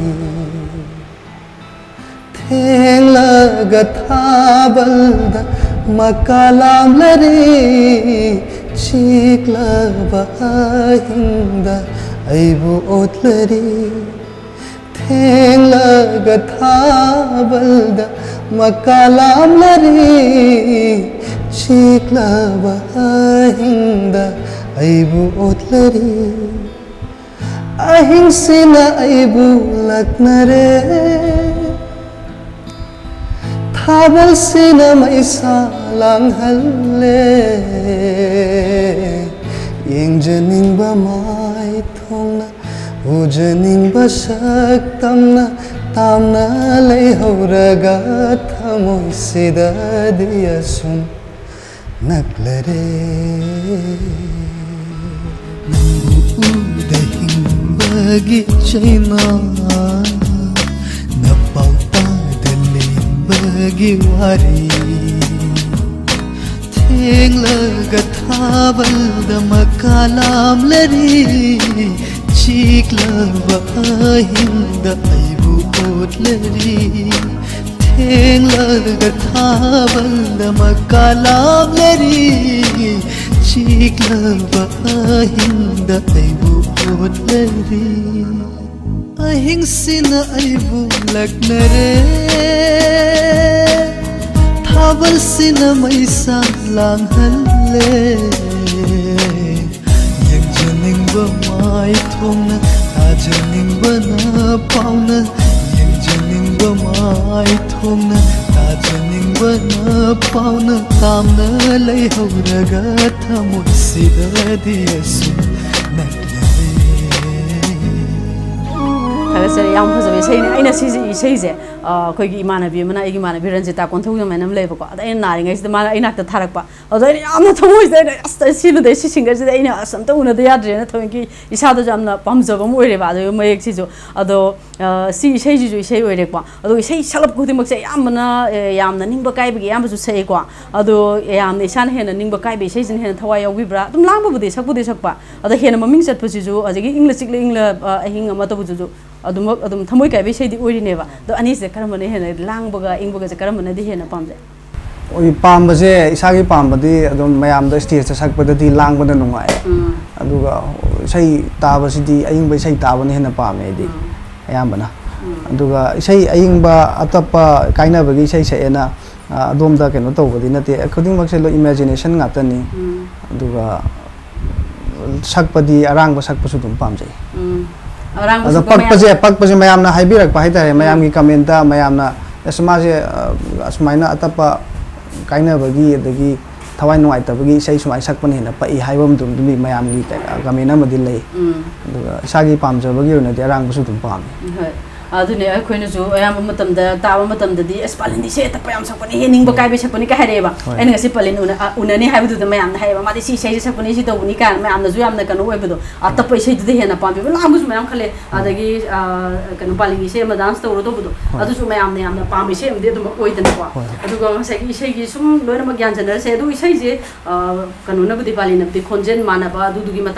ꯊꯦꯡꯂꯒ ꯊꯥꯕꯜꯗ ꯃꯀꯥ ꯂꯥꯝꯂꯔꯤ, ꯆꯤꯛꯂꯕ ꯑꯍꯤꯡꯗ ꯑꯩꯕꯨ ꯑꯣꯠꯂꯔꯤ꯫ ꯊꯦꯡꯂꯒ ꯊꯥꯕꯜꯗ ꯃꯀꯥ ꯂꯥꯝꯂꯔꯤ, ꯆꯤꯛꯂꯕ ꯑꯍꯤꯡꯗ ꯑꯩꯕꯨ ꯑꯣꯠꯂꯔꯤ꯫ ꯑꯍꯤꯡꯁꯤꯅ ꯑꯩꯕꯨ ꯂꯛꯅꯔꯦ, ꯊꯥꯕꯜꯁꯤꯅ ꯃꯩꯁꯥ ꯂꯥꯡꯍꯜꯂꯦ꯫ ꯌꯦꯡꯖꯅꯤꯡꯕ ꯃꯥꯏ ꯊꯣꯡꯅ ꯎꯖꯅꯤꯡꯕ ꯁꯛꯇꯝꯅ ꯇꯥꯝꯅ ꯂꯩꯍꯧꯔꯒ ꯊꯃꯣꯏꯁꯤꯗꯗꯤ ꯑꯁꯨꯝ ꯅꯛꯂꯔꯦ꯫ ꯅꯪꯕꯨ ꯎꯗ ꯍꯤꯡꯕꯒꯤ ꯆꯩꯅꯥ, ꯅꯄꯥꯎ ꯇꯥꯗ ꯂꯦꯟꯕꯒꯤ ꯋꯥꯔꯤ꯫ ꯊꯦꯡꯂꯒ ꯊꯥꯕꯜꯗ ꯃꯀꯥ ꯂꯥꯝꯂꯔꯤ, ꯆꯤꯛꯂꯕ ꯑꯍꯤꯡꯗ ꯑꯩꯕꯨ ꯑꯣꯠꯂꯔꯤ꯫ ꯊꯦꯡꯂꯒ ꯊꯥꯕꯜꯗ ꯃꯀꯥ ꯂꯥꯝꯂꯔꯤ, ꯆꯤꯛꯂꯕ ꯑꯍꯤꯡꯗ ꯑꯩꯕꯨ ꯑꯣꯠꯂꯔꯤ꯫ ꯑꯍꯤꯡꯁꯤꯅ ꯑꯩꯕꯨ ꯂꯛꯅꯔꯦ, ꯊꯥꯕꯜꯁꯤꯅ ꯃꯩꯁꯥ ꯂꯥꯡꯍꯜꯂꯦ꯫ ꯌꯦꯡꯖꯅꯤꯡꯕ ꯃꯥꯏꯊꯣꯡꯅ, ꯇꯥꯖꯅꯤꯡꯕꯅ ꯄꯥꯎꯅ, ꯌꯦꯡꯖꯅꯤꯡꯕ ꯃꯥꯏꯊꯣꯡꯅ, ꯇꯥꯖꯅꯤꯡꯕꯅ ꯄꯥꯎꯅ, ꯇꯥꯝꯅ ꯂꯩꯍꯧꯔꯒ ꯊꯃꯣꯏꯁꯤꯗꯗꯤ ꯑꯁꯨꯝ ꯅꯛꯂꯔꯦ꯫ ꯊꯥꯒꯠꯆꯔꯤ, ꯌꯥꯝ ꯐꯖꯕ ꯏꯁꯩꯅꯤ꯫ ꯑꯩꯅ ꯁꯤꯁꯦ, ꯏꯁꯩꯁꯦ, ꯑ, ꯑꯩꯈꯣꯏꯒꯤ ꯏꯃꯥꯟꯅꯕꯤ ꯑꯃꯅ, ꯑꯩꯒꯤ ꯏꯃꯥꯟꯅꯕꯤ ꯔꯟꯖꯤꯇꯥ ꯀꯣꯟꯊꯧꯖꯝ ꯍꯥꯏꯅ ꯑꯃ ꯂꯩꯕꯀꯣ, ꯑꯗ ꯑꯩꯅ ꯅꯥꯔꯤꯉꯩꯁꯤꯗ ꯃꯥꯅ ꯑꯩ ꯅꯥꯛꯇ ꯊꯥꯔꯛꯄ꯫ ꯑꯗ ꯑꯩꯅ ꯌꯥꯝꯅ ꯊꯃꯣꯏꯁꯤꯗ ꯑꯩꯅ, "ꯑꯁ, ꯁꯤꯃꯗꯤ ꯑꯩ ꯁꯤ ꯁꯤꯡꯒꯔꯁꯤꯗꯤ ꯑꯩꯅ ꯑꯁ ꯑꯝꯇ ꯎꯅꯗ ꯌꯥꯗ꯭ꯔꯦꯅ" ꯊꯃꯣꯏꯒꯤ ꯏꯁꯥꯗꯁꯨ ꯌꯥꯝꯅ ꯄꯥꯝꯖꯕ ꯑꯃ ꯑꯣꯏꯔꯦꯕ꯫ ꯑꯗꯨꯒ ꯃꯌꯦꯛꯁꯤꯁꯨ, ꯑꯗꯣ, ꯑ, ꯁꯤ ꯏꯁꯩꯁꯤꯁꯨ ꯏꯁꯩ ꯑꯣꯏꯔꯦꯀꯣ꯫ ꯑꯗꯣ ꯏꯁꯩ ꯁꯛꯂꯛꯄ ꯈꯨꯗꯤꯡꯃꯛꯁꯦ ꯑꯌꯥꯝꯕꯅ, ꯑꯦ, ꯌꯥꯝꯅ ꯅꯤꯡꯕ ꯀꯥꯏꯕꯒꯤ ꯑꯌꯥꯝꯕꯁꯨ ꯁꯛꯑꯦꯀꯣ꯫ ꯑꯗꯣ ꯌꯥꯝꯅ ꯏꯁꯥꯅ ꯍꯦꯟꯅ ꯅꯤꯡꯕ ꯀꯥꯏꯕ ꯏꯁꯩꯁꯤꯅ ꯍꯦꯟꯅ ꯊꯋꯥꯏ ꯌꯥꯎꯕꯤꯕ꯭ꯔꯥ? ꯑꯗꯨꯝ ꯂꯥꯡꯕꯕꯨꯗꯤ ꯁꯛꯄꯨꯗꯤ ꯁꯛꯄ, ꯑꯗꯣ ꯍꯦꯟꯅ ꯃꯃꯤꯡ ꯆꯠꯄꯁꯤꯁꯨ ꯍꯧꯖꯤꯛꯀꯤ ꯏꯪꯂ ꯆꯤꯛꯂ ꯏꯪꯂ, ꯑ, ꯑꯍꯤꯡ ꯑꯃ ꯇꯧꯕꯗꯨꯁꯨ ꯑꯗꯨꯃꯛ ꯑꯗꯨꯝ ꯊꯃꯣꯏ ꯀꯥꯏꯕ ꯏꯁꯩꯗꯤ ꯑꯣꯏꯔꯤꯅꯦꯕ꯫ ꯑꯗꯣ ꯑꯅꯤꯁꯤꯗ ꯀꯔꯝꯕꯅ ꯍꯦꯟꯅ ꯂꯥꯡꯕꯒ ꯏꯪꯕꯒꯁꯦ ꯀꯔꯝꯕꯅꯗꯤ ꯍꯦꯟꯅ ꯄꯥꯝꯖꯩ? ꯑꯩ ꯄꯥꯝꯕꯁꯦ, ꯏꯁꯥꯒꯤ ꯄꯥꯝꯕꯗꯤ ꯑꯗꯨꯝ ꯃꯌꯥꯝꯗ ꯁ꯭ꯇꯦꯖꯇ ꯁꯛꯄꯗꯗꯤ ꯂꯥꯡꯕꯅ ꯅꯨꯡꯉꯥꯏ꯫ ꯎꯝ꯫ ꯑꯗꯨꯒ ꯏꯁꯩ ꯇꯥꯕꯁꯤꯗꯤ ꯑꯏꯪꯕ ꯏꯁꯩ ꯇꯥꯕꯅ ꯍꯦꯟꯅ ꯄꯥꯝꯃꯦ ꯑꯩꯗꯤ, ꯎꯝ꯫ ꯑꯌꯥꯝꯕꯅ꯫ ꯎꯝ꯫ ꯑꯗꯨꯒ ꯏꯁꯩ ꯑꯏꯪꯕ ꯑꯇꯞꯄ ꯀꯥꯏꯅꯕꯒꯤ ꯏꯁꯩ ꯁꯛꯑꯦꯅ, ꯑ, ꯑꯗꯣꯝꯗ ꯀꯩꯅꯣ ꯇꯧꯕꯗꯤ ꯅꯠꯇꯦ, ꯈꯨꯗꯤꯡꯃꯛꯁꯦ ꯂꯣꯏ imagination ꯉꯥꯛꯇꯅꯤ꯫ ꯎꯝ꯫ ꯑꯗꯨꯒ ꯁꯛꯄꯗꯤ ꯑꯔꯥꯡꯕ ꯁꯛꯄꯁꯨ ꯑꯗꯨꯝ ꯄꯥꯝꯖꯩ꯫ ꯎꯝ꯫ ꯑꯔꯥꯡꯕ ꯑꯗꯣ ꯁꯛꯄ ꯃꯌꯥꯝ ꯄꯛꯄꯁꯦ, ꯄꯛꯄꯁꯦ ꯃꯌꯥꯝꯅ ꯍꯥꯏꯕꯤꯔꯛꯄ ꯍꯥꯏꯇꯥꯔꯦ, ꯎꯝ꯫ ꯃꯌꯥꯝꯒꯤ comment ꯃꯌꯥꯝꯅ, "ꯑꯁ, ꯃꯥꯁꯦ, ꯑ, ꯑꯁꯨꯃꯥꯏꯅ ꯑꯇꯞꯄ ꯀꯥꯏꯅꯕꯒꯤ, ꯑꯗꯒꯤ ꯊꯋꯥꯏ ꯅꯨꯡꯉꯥꯏꯇꯕꯒꯤ ꯏꯁꯩ ꯁꯨꯃꯥꯏꯅ ꯁꯛꯄꯅ ꯍꯦꯟꯅ ꯄꯛꯏ ꯍꯥꯏꯕ ꯑꯃꯗꯨꯝꯗꯤ ꯃꯌꯥꯝꯒꯤ ꯀꯃꯦꯟ ꯑꯃꯗꯤ ꯂꯩ꯫ ꯎꯝ꯫ ꯑꯗꯨꯒ ꯏꯁꯥꯒꯤ ꯄꯥꯝꯖꯕꯒꯤ ꯑꯣꯏꯅꯗꯤ ꯑꯔꯥꯡꯕꯁꯨ ꯑꯗꯨꯝ ꯄꯥꯝꯃꯤ꯫ ꯍꯣꯏ꯫ ꯑꯗꯨꯅꯦ, ꯑꯩꯈꯣꯏꯅꯁꯨ ꯑꯌꯥꯝꯕ ꯃꯇꯝꯗ ꯇꯥꯕ ꯃꯇꯝꯗꯗꯤ, "ꯑꯁ, ꯄꯥꯂꯤꯟꯗꯤ ꯏꯁꯩ ꯑꯇꯞꯄ ꯌꯥꯝ ꯁꯛꯄꯅꯤ, ꯍꯦ, ꯅꯤꯡꯕ ꯀꯥꯏꯕ ꯁꯛꯄꯅꯤ" ꯀꯥꯏ ꯍꯥꯏꯔꯛꯑꯦꯕ꯫ ꯍꯣꯏ꯫ ꯑꯩꯅ ꯉꯁꯤ ꯄꯥꯂꯤꯟ ꯎꯅ-, ꯑ, ꯎꯅꯅꯤ ꯍꯥꯏꯕꯗꯨꯗ ꯃꯌꯥꯝꯅ ꯍꯥꯏꯌꯦꯕ, "ꯃꯥꯗꯤ ꯁꯤ ꯏꯁꯩꯁꯦ ꯁꯛꯄꯅꯤ, ꯁꯤ ꯇꯧꯕꯅꯤ" ꯀꯥꯏꯅ ꯃꯌꯥꯝꯅꯁꯨ ꯌꯥꯝꯅ ꯀꯩꯅꯣ ꯑꯣꯏꯕꯗꯣ, ꯑꯇꯞꯄ ꯏꯁꯩꯗꯨꯗ ꯍꯦꯟꯅ ꯄꯥꯝꯕꯤꯕ ꯂꯥꯡꯕꯁꯨ ꯃꯌꯥꯝ ꯈꯜꯂꯦ꯫ ꯑꯗꯒꯤ, ꯑ, ꯀꯩꯅꯣ, ꯄꯥꯂꯤꯟꯒꯤ ꯏꯁꯩ ꯑꯃ ꯗꯥꯟꯁ ꯇꯧꯔꯣ ꯇꯧꯕꯗꯣ, ꯍꯣꯏ꯫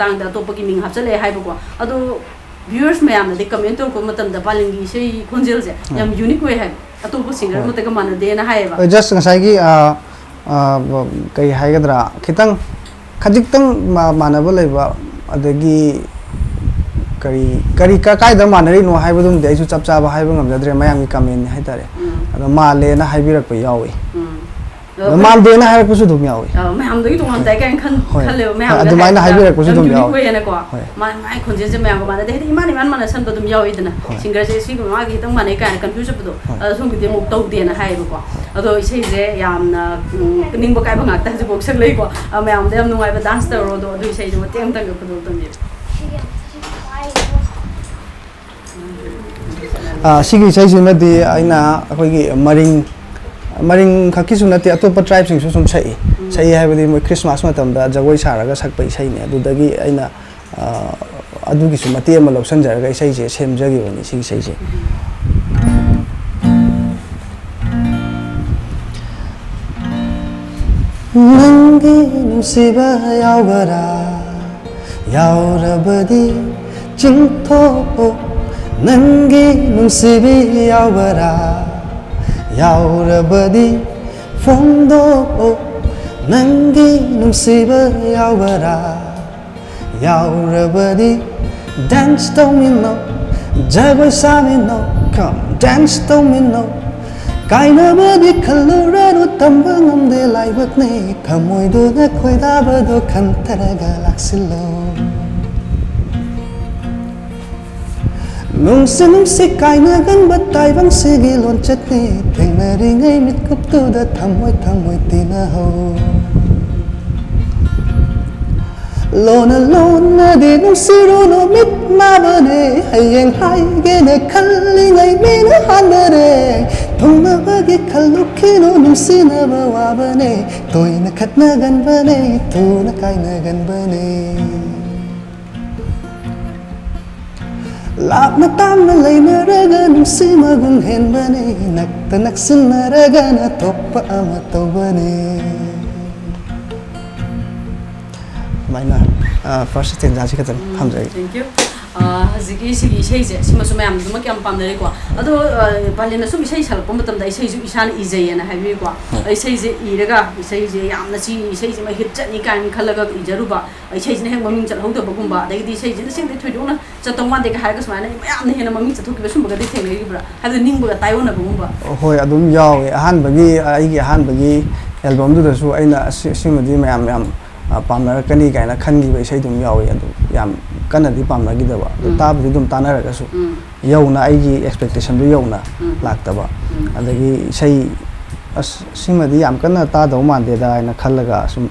ꯍꯣꯏ, just ꯉꯁꯥꯏꯒꯤ, ꯑ, ꯑ, ꯀꯩ ꯍꯥꯏꯒꯗ꯭ꯔꯥ, ꯈꯤꯇꯪ, ꯈꯖꯤꯛꯇꯪ ꯃꯥ-, ꯃꯥꯟꯅꯕ ꯂꯩꯕ, ꯑꯗꯒꯤ ꯀꯔꯤ, ꯀꯔꯤ, ꯀ-, ꯀꯥꯏꯗ ꯃꯥꯟꯅꯔꯤꯅꯣ ꯍꯥꯏꯕꯗꯨꯃꯗꯤ ꯑꯩꯁꯨ ꯆꯞ ꯆꯥꯕ ꯍꯥꯏꯕ ꯉꯝꯖꯗ꯭ꯔꯦ, ꯃꯌꯥꯝꯒꯤ ꯀꯃꯦꯟꯅꯤ ꯍꯥꯏꯇꯥꯔꯦ꯫ ꯎꯝ꯫ ꯑꯗꯣ ꯃꯥꯜꯂꯦꯅ ꯍꯥꯏꯕꯤꯔꯛꯄ ꯌꯥꯎꯏ꯫ ꯎꯝ꯫ ꯑꯗꯣ ꯃꯥꯟꯗꯦꯅ ꯍꯥꯏꯔꯛꯄꯁꯨ ꯑꯗꯨꯝ ꯌꯥꯎꯏ꯫ ꯑ, ꯃꯌꯥꯝꯗꯒꯤ ꯇꯣꯉꯥꯟ ꯇꯥꯏ ꯀꯥꯏꯅ ꯈꯟ-, ꯍꯣꯏ꯫ ꯈꯜꯂꯦꯕ ꯍꯣꯏ, ꯃꯌꯥꯝꯅ ꯑꯗꯨꯃꯥꯏꯅ ꯍꯥꯏꯕꯗ ꯍꯥꯏꯕꯤꯔꯛꯄꯁꯨ ꯌꯥꯝ ꯑꯗꯨꯝ ꯌꯨꯅꯤꯛ ꯌꯥꯎꯋꯦ꯫ ꯑꯣꯏꯌꯦꯅꯀꯣ꯫ ꯍꯣꯏ꯫ ꯃꯥ-, ꯃꯥꯒꯤ ꯈꯣꯟꯖꯦꯜꯁꯦ ꯃꯌꯥꯝꯒ ꯃꯥꯟꯅꯗꯦ, ꯍꯥꯏꯗꯤ ꯏꯃꯥꯅ ꯏꯃꯥꯟ ꯃꯥꯟꯅꯁꯟꯕ ꯑꯗꯨꯝ ꯌꯥꯎꯋꯤꯗꯅ꯫ ꯍꯣꯏ꯫ ꯁꯤꯡꯒꯔꯁꯦ ꯁꯤꯒ ꯃꯥꯒꯤ ꯈꯤꯇꯪ ꯃꯥꯟꯅꯩ ꯀꯥꯏꯅ ꯀꯟꯐ꯭ꯌꯨꯁ ꯆꯠꯄꯗꯣ꯫ ꯍꯣꯏ꯫ ꯑꯗꯣ ꯁꯣꯝꯒꯤꯗꯤ ꯑꯃꯨꯛ ꯇꯧꯗꯦꯅ ꯍꯥꯏꯌꯦꯕꯀꯣ꯫ ꯑꯗꯣ ꯏꯁꯩꯁꯦ ꯌꯥꯝꯅ, ꯎꯝ, ꯅꯤꯡꯕ ꯀꯥꯏꯕ ꯉꯥꯛꯇ ꯍꯧꯖꯤꯛꯐꯥꯎ ꯁꯛꯂꯛꯏꯀꯣ꯫ ꯑ, ꯃꯌꯥꯝꯗ ꯌꯥꯝ ꯅꯨꯡꯉꯥꯏꯕ ꯗꯥꯟꯁ ꯇꯧꯔꯣ ꯑꯗꯣ, ꯑꯗꯨ ꯏꯁꯩꯗꯣ ꯃꯇꯦꯛ ꯑꯃꯇꯪꯒ ꯈꯨꯗꯣꯜ ꯇꯝꯕꯤꯌꯨ꯫ ꯑ, ꯁꯤꯒꯤ ꯏꯁꯩꯁꯤꯃꯗꯤ ꯑꯩꯅ ꯑꯩꯈꯣꯏꯒꯤ ꯃꯔꯤꯡ, ꯃꯔꯤꯡ ꯈꯛꯀꯤꯁꯨ ꯅꯠꯇꯦ, ꯑꯇꯣꯞꯄ ꯇ꯭ꯔꯥꯏꯕꯁꯤꯡꯁꯨ ꯁꯨꯝ ꯁꯛꯏ꯫ ꯁꯛꯏ ꯍꯥꯏꯕꯗꯤ ꯃꯣꯏ ꯈ꯭ꯔꯤꯁꯃꯥꯁ ꯃꯇꯝꯗ ꯖꯒꯣꯏ ꯁꯥꯔꯒ ꯁꯛꯄ ꯏꯁꯩꯅꯤ꯫ ꯑꯗꯨꯗꯒꯤ ꯑꯩꯅ, ꯑ, ꯑꯗꯨꯒꯤꯁꯨ ꯃꯇꯦꯛ ꯑꯃ ꯂꯧꯁꯤꯟꯖꯔꯒ ꯏꯁꯩꯁꯦ ꯁꯦꯝꯖꯈꯤꯕꯅꯤ, ꯁꯤꯒꯤ ꯏꯁꯩꯁꯦ꯫ ꯅꯪꯒꯤ ꯅꯨꯡꯁꯤꯕ ꯌꯥꯎꯕꯔꯥ? ꯌꯥꯎꯔꯕꯗꯤ ꯆꯤꯡꯊꯣꯛꯑꯣ꯫ ꯅꯪꯒꯤ ꯅꯨꯡꯁꯤꯕꯤ ꯌꯥꯎꯕꯔꯥ? ꯌꯥꯎꯔꯕꯗꯤ ꯐꯣꯡꯗꯣꯛꯑꯣ꯫ ꯅꯪꯒꯤ ꯅꯨꯡꯁꯤꯕ ꯌꯥꯎꯕꯔꯥ? ꯌꯥꯎꯔꯕꯗꯤ ꯗꯥꯟꯁ ꯇꯧꯃꯤꯟꯅꯧ, ꯖꯒꯣꯏ ꯁꯥꯃꯤꯟꯅꯧ, come dance ꯇꯧꯃꯤꯟꯅꯧ꯫ ꯀꯥꯏꯅꯕꯗꯤ ꯈꯜꯂꯨꯔꯅꯨ, ꯇꯝꯕ ꯉꯝꯗꯦ ꯂꯥꯏꯕꯛꯅꯦ, ꯊꯃꯣꯏꯗꯨꯅ ꯈꯣꯏꯗꯥꯕꯗꯣ ꯈꯟꯊꯔꯒ ꯂꯥꯛꯁꯤꯜꯂꯣ꯫ ꯅꯨꯡꯁꯤ ꯅꯨꯡꯁꯤ ꯀꯥꯏꯅꯒꯟꯕ ꯇꯥꯏꯕꯪꯁꯤꯒꯤ ꯂꯣꯟꯆꯠꯅꯤ, ꯊꯦꯡꯅꯔꯤꯉꯩ ꯃꯤꯠꯀꯨꯞꯇꯨꯗ ꯊꯃꯣꯏ ꯊꯃꯣꯏ ꯇꯤꯟꯅꯍꯧ꯫ ꯂꯣꯟꯅ ꯂꯣꯟꯅꯗꯤ ꯅꯨꯡꯁꯤꯔꯨꯅꯨ ꯃꯤꯠ ꯅꯥꯕꯅꯦ, ꯍꯌꯦꯡ ꯍꯥꯏꯒꯦꯅ ꯈꯜꯂꯤꯉꯩ ꯃꯤꯅ ꯍꯥꯟꯕꯅꯦ, ꯊꯨꯡꯅꯕꯒꯤ ꯈꯜꯂꯨꯈꯤꯅꯨ ꯅꯨꯡꯁꯤꯅꯕ ꯋꯥꯕꯅꯦ, ꯇꯣꯏꯅ ꯈꯠꯅꯒꯟꯕꯅꯦ, ꯊꯨꯅ ꯀꯥꯏꯅꯒꯟꯕꯅꯦ꯫ ꯂꯥꯞꯅ ꯇꯥꯝꯅ ꯂꯩꯅꯔꯒ ꯅꯨꯡꯁꯤ ꯃꯒꯨꯟ ꯍꯦꯟꯕꯅꯤ, ꯅꯛꯇ ꯅꯛꯁꯤꯟꯅꯔꯒꯅ ꯊꯣꯛꯄ ꯑꯃ ꯇꯧꯕꯅꯤ꯫ ꯁꯨꯃꯥꯏꯅ ꯐꯥꯔꯁ ꯁ꯭ꯇꯦꯟꯖꯥꯁꯤ ꯈꯛꯇꯪ ꯊꯝꯖꯒꯦ꯫ Thank you꯫ ꯍꯧꯖꯤꯛꯀꯤ ꯁꯤꯒꯤ ꯏꯁꯩꯁꯦ ꯁꯤꯃꯁꯨ ꯃꯌꯥꯝꯅ ꯑꯗꯨꯃꯛ ꯌꯥꯝ ꯄꯥꯝꯅꯔꯤꯀꯣ꯫ ꯑꯗꯣ ꯕꯥꯂꯦꯟꯅ ꯁꯨꯝ ꯏꯁꯩ ꯁꯛꯂꯛꯄ ꯃꯇꯝꯗ ꯏꯁꯩꯁꯨ ꯏꯁꯥꯅ ꯏꯖꯩꯌꯦꯅ ꯍꯥꯏꯕꯤꯔꯤꯀꯣ꯫ ꯏꯁꯩꯁꯦ ꯏꯔꯒ ꯏꯁꯩꯁꯦ ꯌꯥꯝꯅ ꯁꯤ ꯏꯁꯩꯁꯤꯃ ꯍꯤꯠ ꯆꯠꯅꯤ ꯀꯥꯏꯅ ꯈꯜꯂꯒ ꯏꯖꯔꯨꯕ, ꯏꯁꯩꯁꯤꯅ ꯍꯦꯛ ꯃꯃꯤꯡ ꯆꯠꯍꯧꯗꯕꯒꯨꯝꯕ, ꯑꯗꯒꯤꯗꯤ ꯏꯁꯩꯁꯤꯅ ꯁꯤꯃꯗꯤ ꯊꯣꯏꯗꯣꯛꯅ ꯆꯠꯇꯧ ꯃꯥꯟꯗꯦꯒ ꯍꯥꯏꯔꯒ ꯁꯨꯃꯥꯏꯅ ꯃꯌꯥꯝꯅ ꯍꯦꯟꯅ ꯃꯃꯤꯡ ꯆꯠꯊꯣꯛꯈꯤꯕ ꯁꯨꯝꯕꯒꯗꯤ ꯊꯦꯡꯅꯈꯤꯕ꯭ꯔꯥ? ꯍꯥꯏꯕꯗꯤ ꯅꯤꯡꯕꯒ ꯇꯥꯏꯑꯣꯟꯅꯕꯒꯨꯝꯕ꯫ ꯍꯣꯏ, ꯑꯗꯨꯝ ꯌꯥꯎꯋꯦ꯫ ꯑꯍꯥꯟꯕꯒꯤ, ꯑꯩꯒꯤ ꯑꯍꯥꯟꯕꯒꯤ ꯑꯦꯜꯕꯝꯗꯨꯗꯁꯨ ꯑꯩꯅ ꯑꯁꯤ-, ꯑꯁꯤꯃꯗꯤ ꯃꯌꯥꯝ ꯌꯥꯝ, ꯑ, ꯄꯥꯝꯅꯔꯛꯀꯅꯤ ꯀꯥꯏꯅ ꯈꯟꯈꯤꯕ ꯏꯁꯩ ꯑꯗꯨꯝ ꯌꯥꯎꯋꯤ꯫ ꯑꯗꯨ ꯌꯥꯝ ꯀꯟꯅꯗꯤ ꯄꯥꯝꯅꯈꯤꯗꯕ꯫ ꯑꯗꯨ ꯎꯝ꯫ ꯇꯥꯕꯨꯗꯤ ꯑꯗꯨꯝ ꯇꯥꯟꯅꯔꯒꯁꯨ ꯎꯝ꯫ ꯌꯧꯅ ꯑꯩꯒꯤ ꯑꯦꯛꯁꯄꯦꯛꯇꯦꯁꯟꯗꯨ ꯌꯧꯅ ꯎꯝ꯫ ꯂꯥꯛꯇꯕ꯫ ꯎꯝ꯫ ꯑꯗꯒꯤ ꯏꯁꯩ, "ꯑꯁ, ꯁꯤꯃꯗꯤ ꯌꯥꯝ ꯀꯟꯅ ꯇꯥꯗꯧ ꯃꯥꯟꯗꯦꯗ" ꯍꯥꯏꯅ ꯈꯜꯂꯒ ꯁꯨꯝ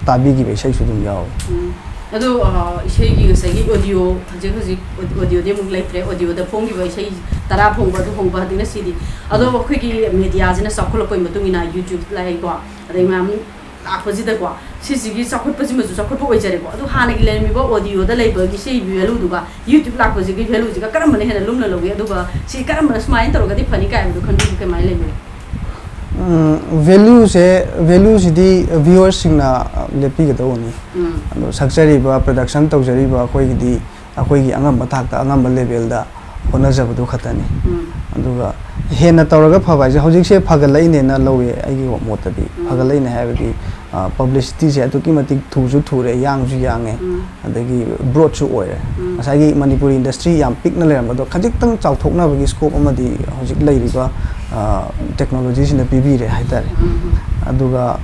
ꯇꯥꯕꯤꯈꯤꯕ ꯏꯁꯩꯁꯨ ꯑꯗꯨꯝ ꯌꯥꯎꯋꯤ꯫ ꯎꯝ꯫ ꯑꯗꯣ, ꯑ, ꯏꯁꯩꯒꯤ ꯉꯁꯥꯏꯒꯤ ꯑꯣꯗꯤꯑꯣ, ꯍꯧꯖꯤꯛ ꯍꯧꯖꯤꯛ ꯑꯣꯗꯤꯑꯣꯗꯤ ꯑꯃꯨꯛ ꯂꯩꯇ꯭ꯔꯦ, ꯑꯣꯗꯤꯑꯣꯗ ꯐꯣꯡꯈꯤꯕ ꯏꯁꯩ ꯇꯔꯥ ꯐꯣꯡꯕ, ꯑꯗꯨ ꯐꯣꯡꯕ, ꯍꯧꯖꯤꯛꯅ ꯁꯤꯗꯤ꯫ ꯑꯗꯣ ꯎꯝ꯫ ꯑꯩꯈꯣꯏꯒꯤ ꯃꯦꯗꯤꯌꯥꯁꯤꯅ ꯆꯥꯎꯈꯠꯂꯛꯄꯒꯤ ꯃꯇꯨꯡ ꯏꯟꯅ YouTube ꯂꯥꯛꯏꯀꯣ, ꯑꯗꯩ ꯃꯌꯥꯝ ꯂꯥꯛꯄꯁꯤꯗꯀꯣ, ꯁꯤꯁꯤꯒꯤ ꯆꯥꯎꯈꯠꯄꯁꯤꯃꯁꯨ ꯆꯥꯎꯈꯠꯄ ꯑꯣꯏꯖꯔꯦꯀꯣ꯫ ꯑꯗꯣ ꯍꯥꯟꯅꯒꯤ ꯂꯩꯔꯝꯃꯤꯕ ꯑꯣꯗꯤꯑꯣꯗ ꯂꯩꯕꯒꯤ ꯁꯤ ꯚꯦꯂꯨꯗꯨꯒ YouTube ꯂꯥꯛꯄꯁꯤꯒꯤ ꯚꯦꯂꯨꯁꯤꯒ ꯀꯔꯝꯕꯅ ꯍꯦꯟꯅ ꯂꯨꯝꯅ ꯂꯧꯒꯦ? ꯑꯗꯨꯒ ꯁꯤ ꯀꯔꯝꯕꯅ ꯁꯨꯃꯥꯏꯅ ꯇꯧꯔꯒꯗꯤ ꯐꯅꯤ ꯀꯥꯏ ꯍꯥꯏꯕꯗꯣ ꯈꯟꯕꯤꯕ ꯀꯃꯥꯏꯅ ꯂꯩꯕꯤꯒꯦ? ꯎꯝ, ꯚꯦꯂꯨꯁꯦ, ꯚꯦꯂꯨꯁꯤꯗꯤ ꯚ꯭ꯌꯨꯋꯔꯁꯤꯡꯅ ꯂꯦꯞꯄꯤꯒꯗꯧꯕꯅꯤ꯫ ꯎꯝ꯫ ꯑꯗꯣ ꯁꯛꯆꯔꯤꯕ, ꯄ꯭ꯔꯗꯛꯁꯟ ꯇꯧꯖꯔꯤꯕ ꯑꯩꯈꯣꯏꯒꯤꯗꯤ ꯑꯩꯈꯣꯏꯒꯤ ꯑꯉꯝꯕ ꯊꯥꯛꯇ, ꯑꯉꯝꯕ ꯂꯦꯚꯦꯜꯗ ꯍꯣꯠꯅꯖꯕꯗꯨ ꯈꯛꯇꯅꯤ꯫ ꯎꯝ꯫ ꯑꯗꯨꯒ ꯍꯦꯟꯅ ꯇꯧꯔꯒ ꯐꯕ ꯍꯥꯏꯁꯦ ꯍꯧꯖꯤꯛꯁꯦ ꯐꯒꯠꯂꯛꯏꯅꯦꯅ ꯂꯧꯋꯦ ꯑꯩꯒꯤ ꯃꯣꯠꯇꯗꯤ꯫ ꯎꯝ꯫ ꯐꯒꯠꯂꯛꯏꯅꯦ ꯍꯥꯏꯕꯗꯤ, ꯑ, ꯄꯕ꯭ꯂꯤꯁꯤꯇꯤꯁꯦ ꯑꯗꯨꯛꯀꯤ ꯃꯇꯤꯛ ꯊꯨꯁꯨ ꯊꯨꯔꯦ, ꯌꯥꯡꯁꯨ ꯌꯥꯡꯉꯦ, ꯎꯝ꯫ ꯑꯗꯒꯤ ꯕ꯭ꯔꯣꯗꯁꯨ ꯑꯣꯏꯔꯦ꯫ ꯎꯝ꯫ ꯉꯁꯥꯏꯒꯤ ꯃꯅꯤꯄꯨꯔꯤ ꯏꯟꯗꯁꯇ꯭ꯔꯤ ꯌꯥꯝ ꯄꯤꯛꯅ ꯂꯩꯔꯝꯕꯗꯣ ꯈꯖꯤꯛꯇꯪ ꯆꯥꯎꯊꯣꯛꯅꯕꯒꯤ ꯁ꯭ꯀꯣꯞ ꯑꯃꯗꯤ ꯍꯧꯖꯤꯛ ꯂꯩꯔꯤꯕ, ꯑ, ꯇꯦꯛꯅꯣꯂꯣꯖꯤꯁꯤꯅ ꯄꯤꯕꯤꯔꯦ ꯍꯥꯏꯇꯥꯔꯦ꯫ ꯎꯝ꯫ ꯑꯗꯨꯒ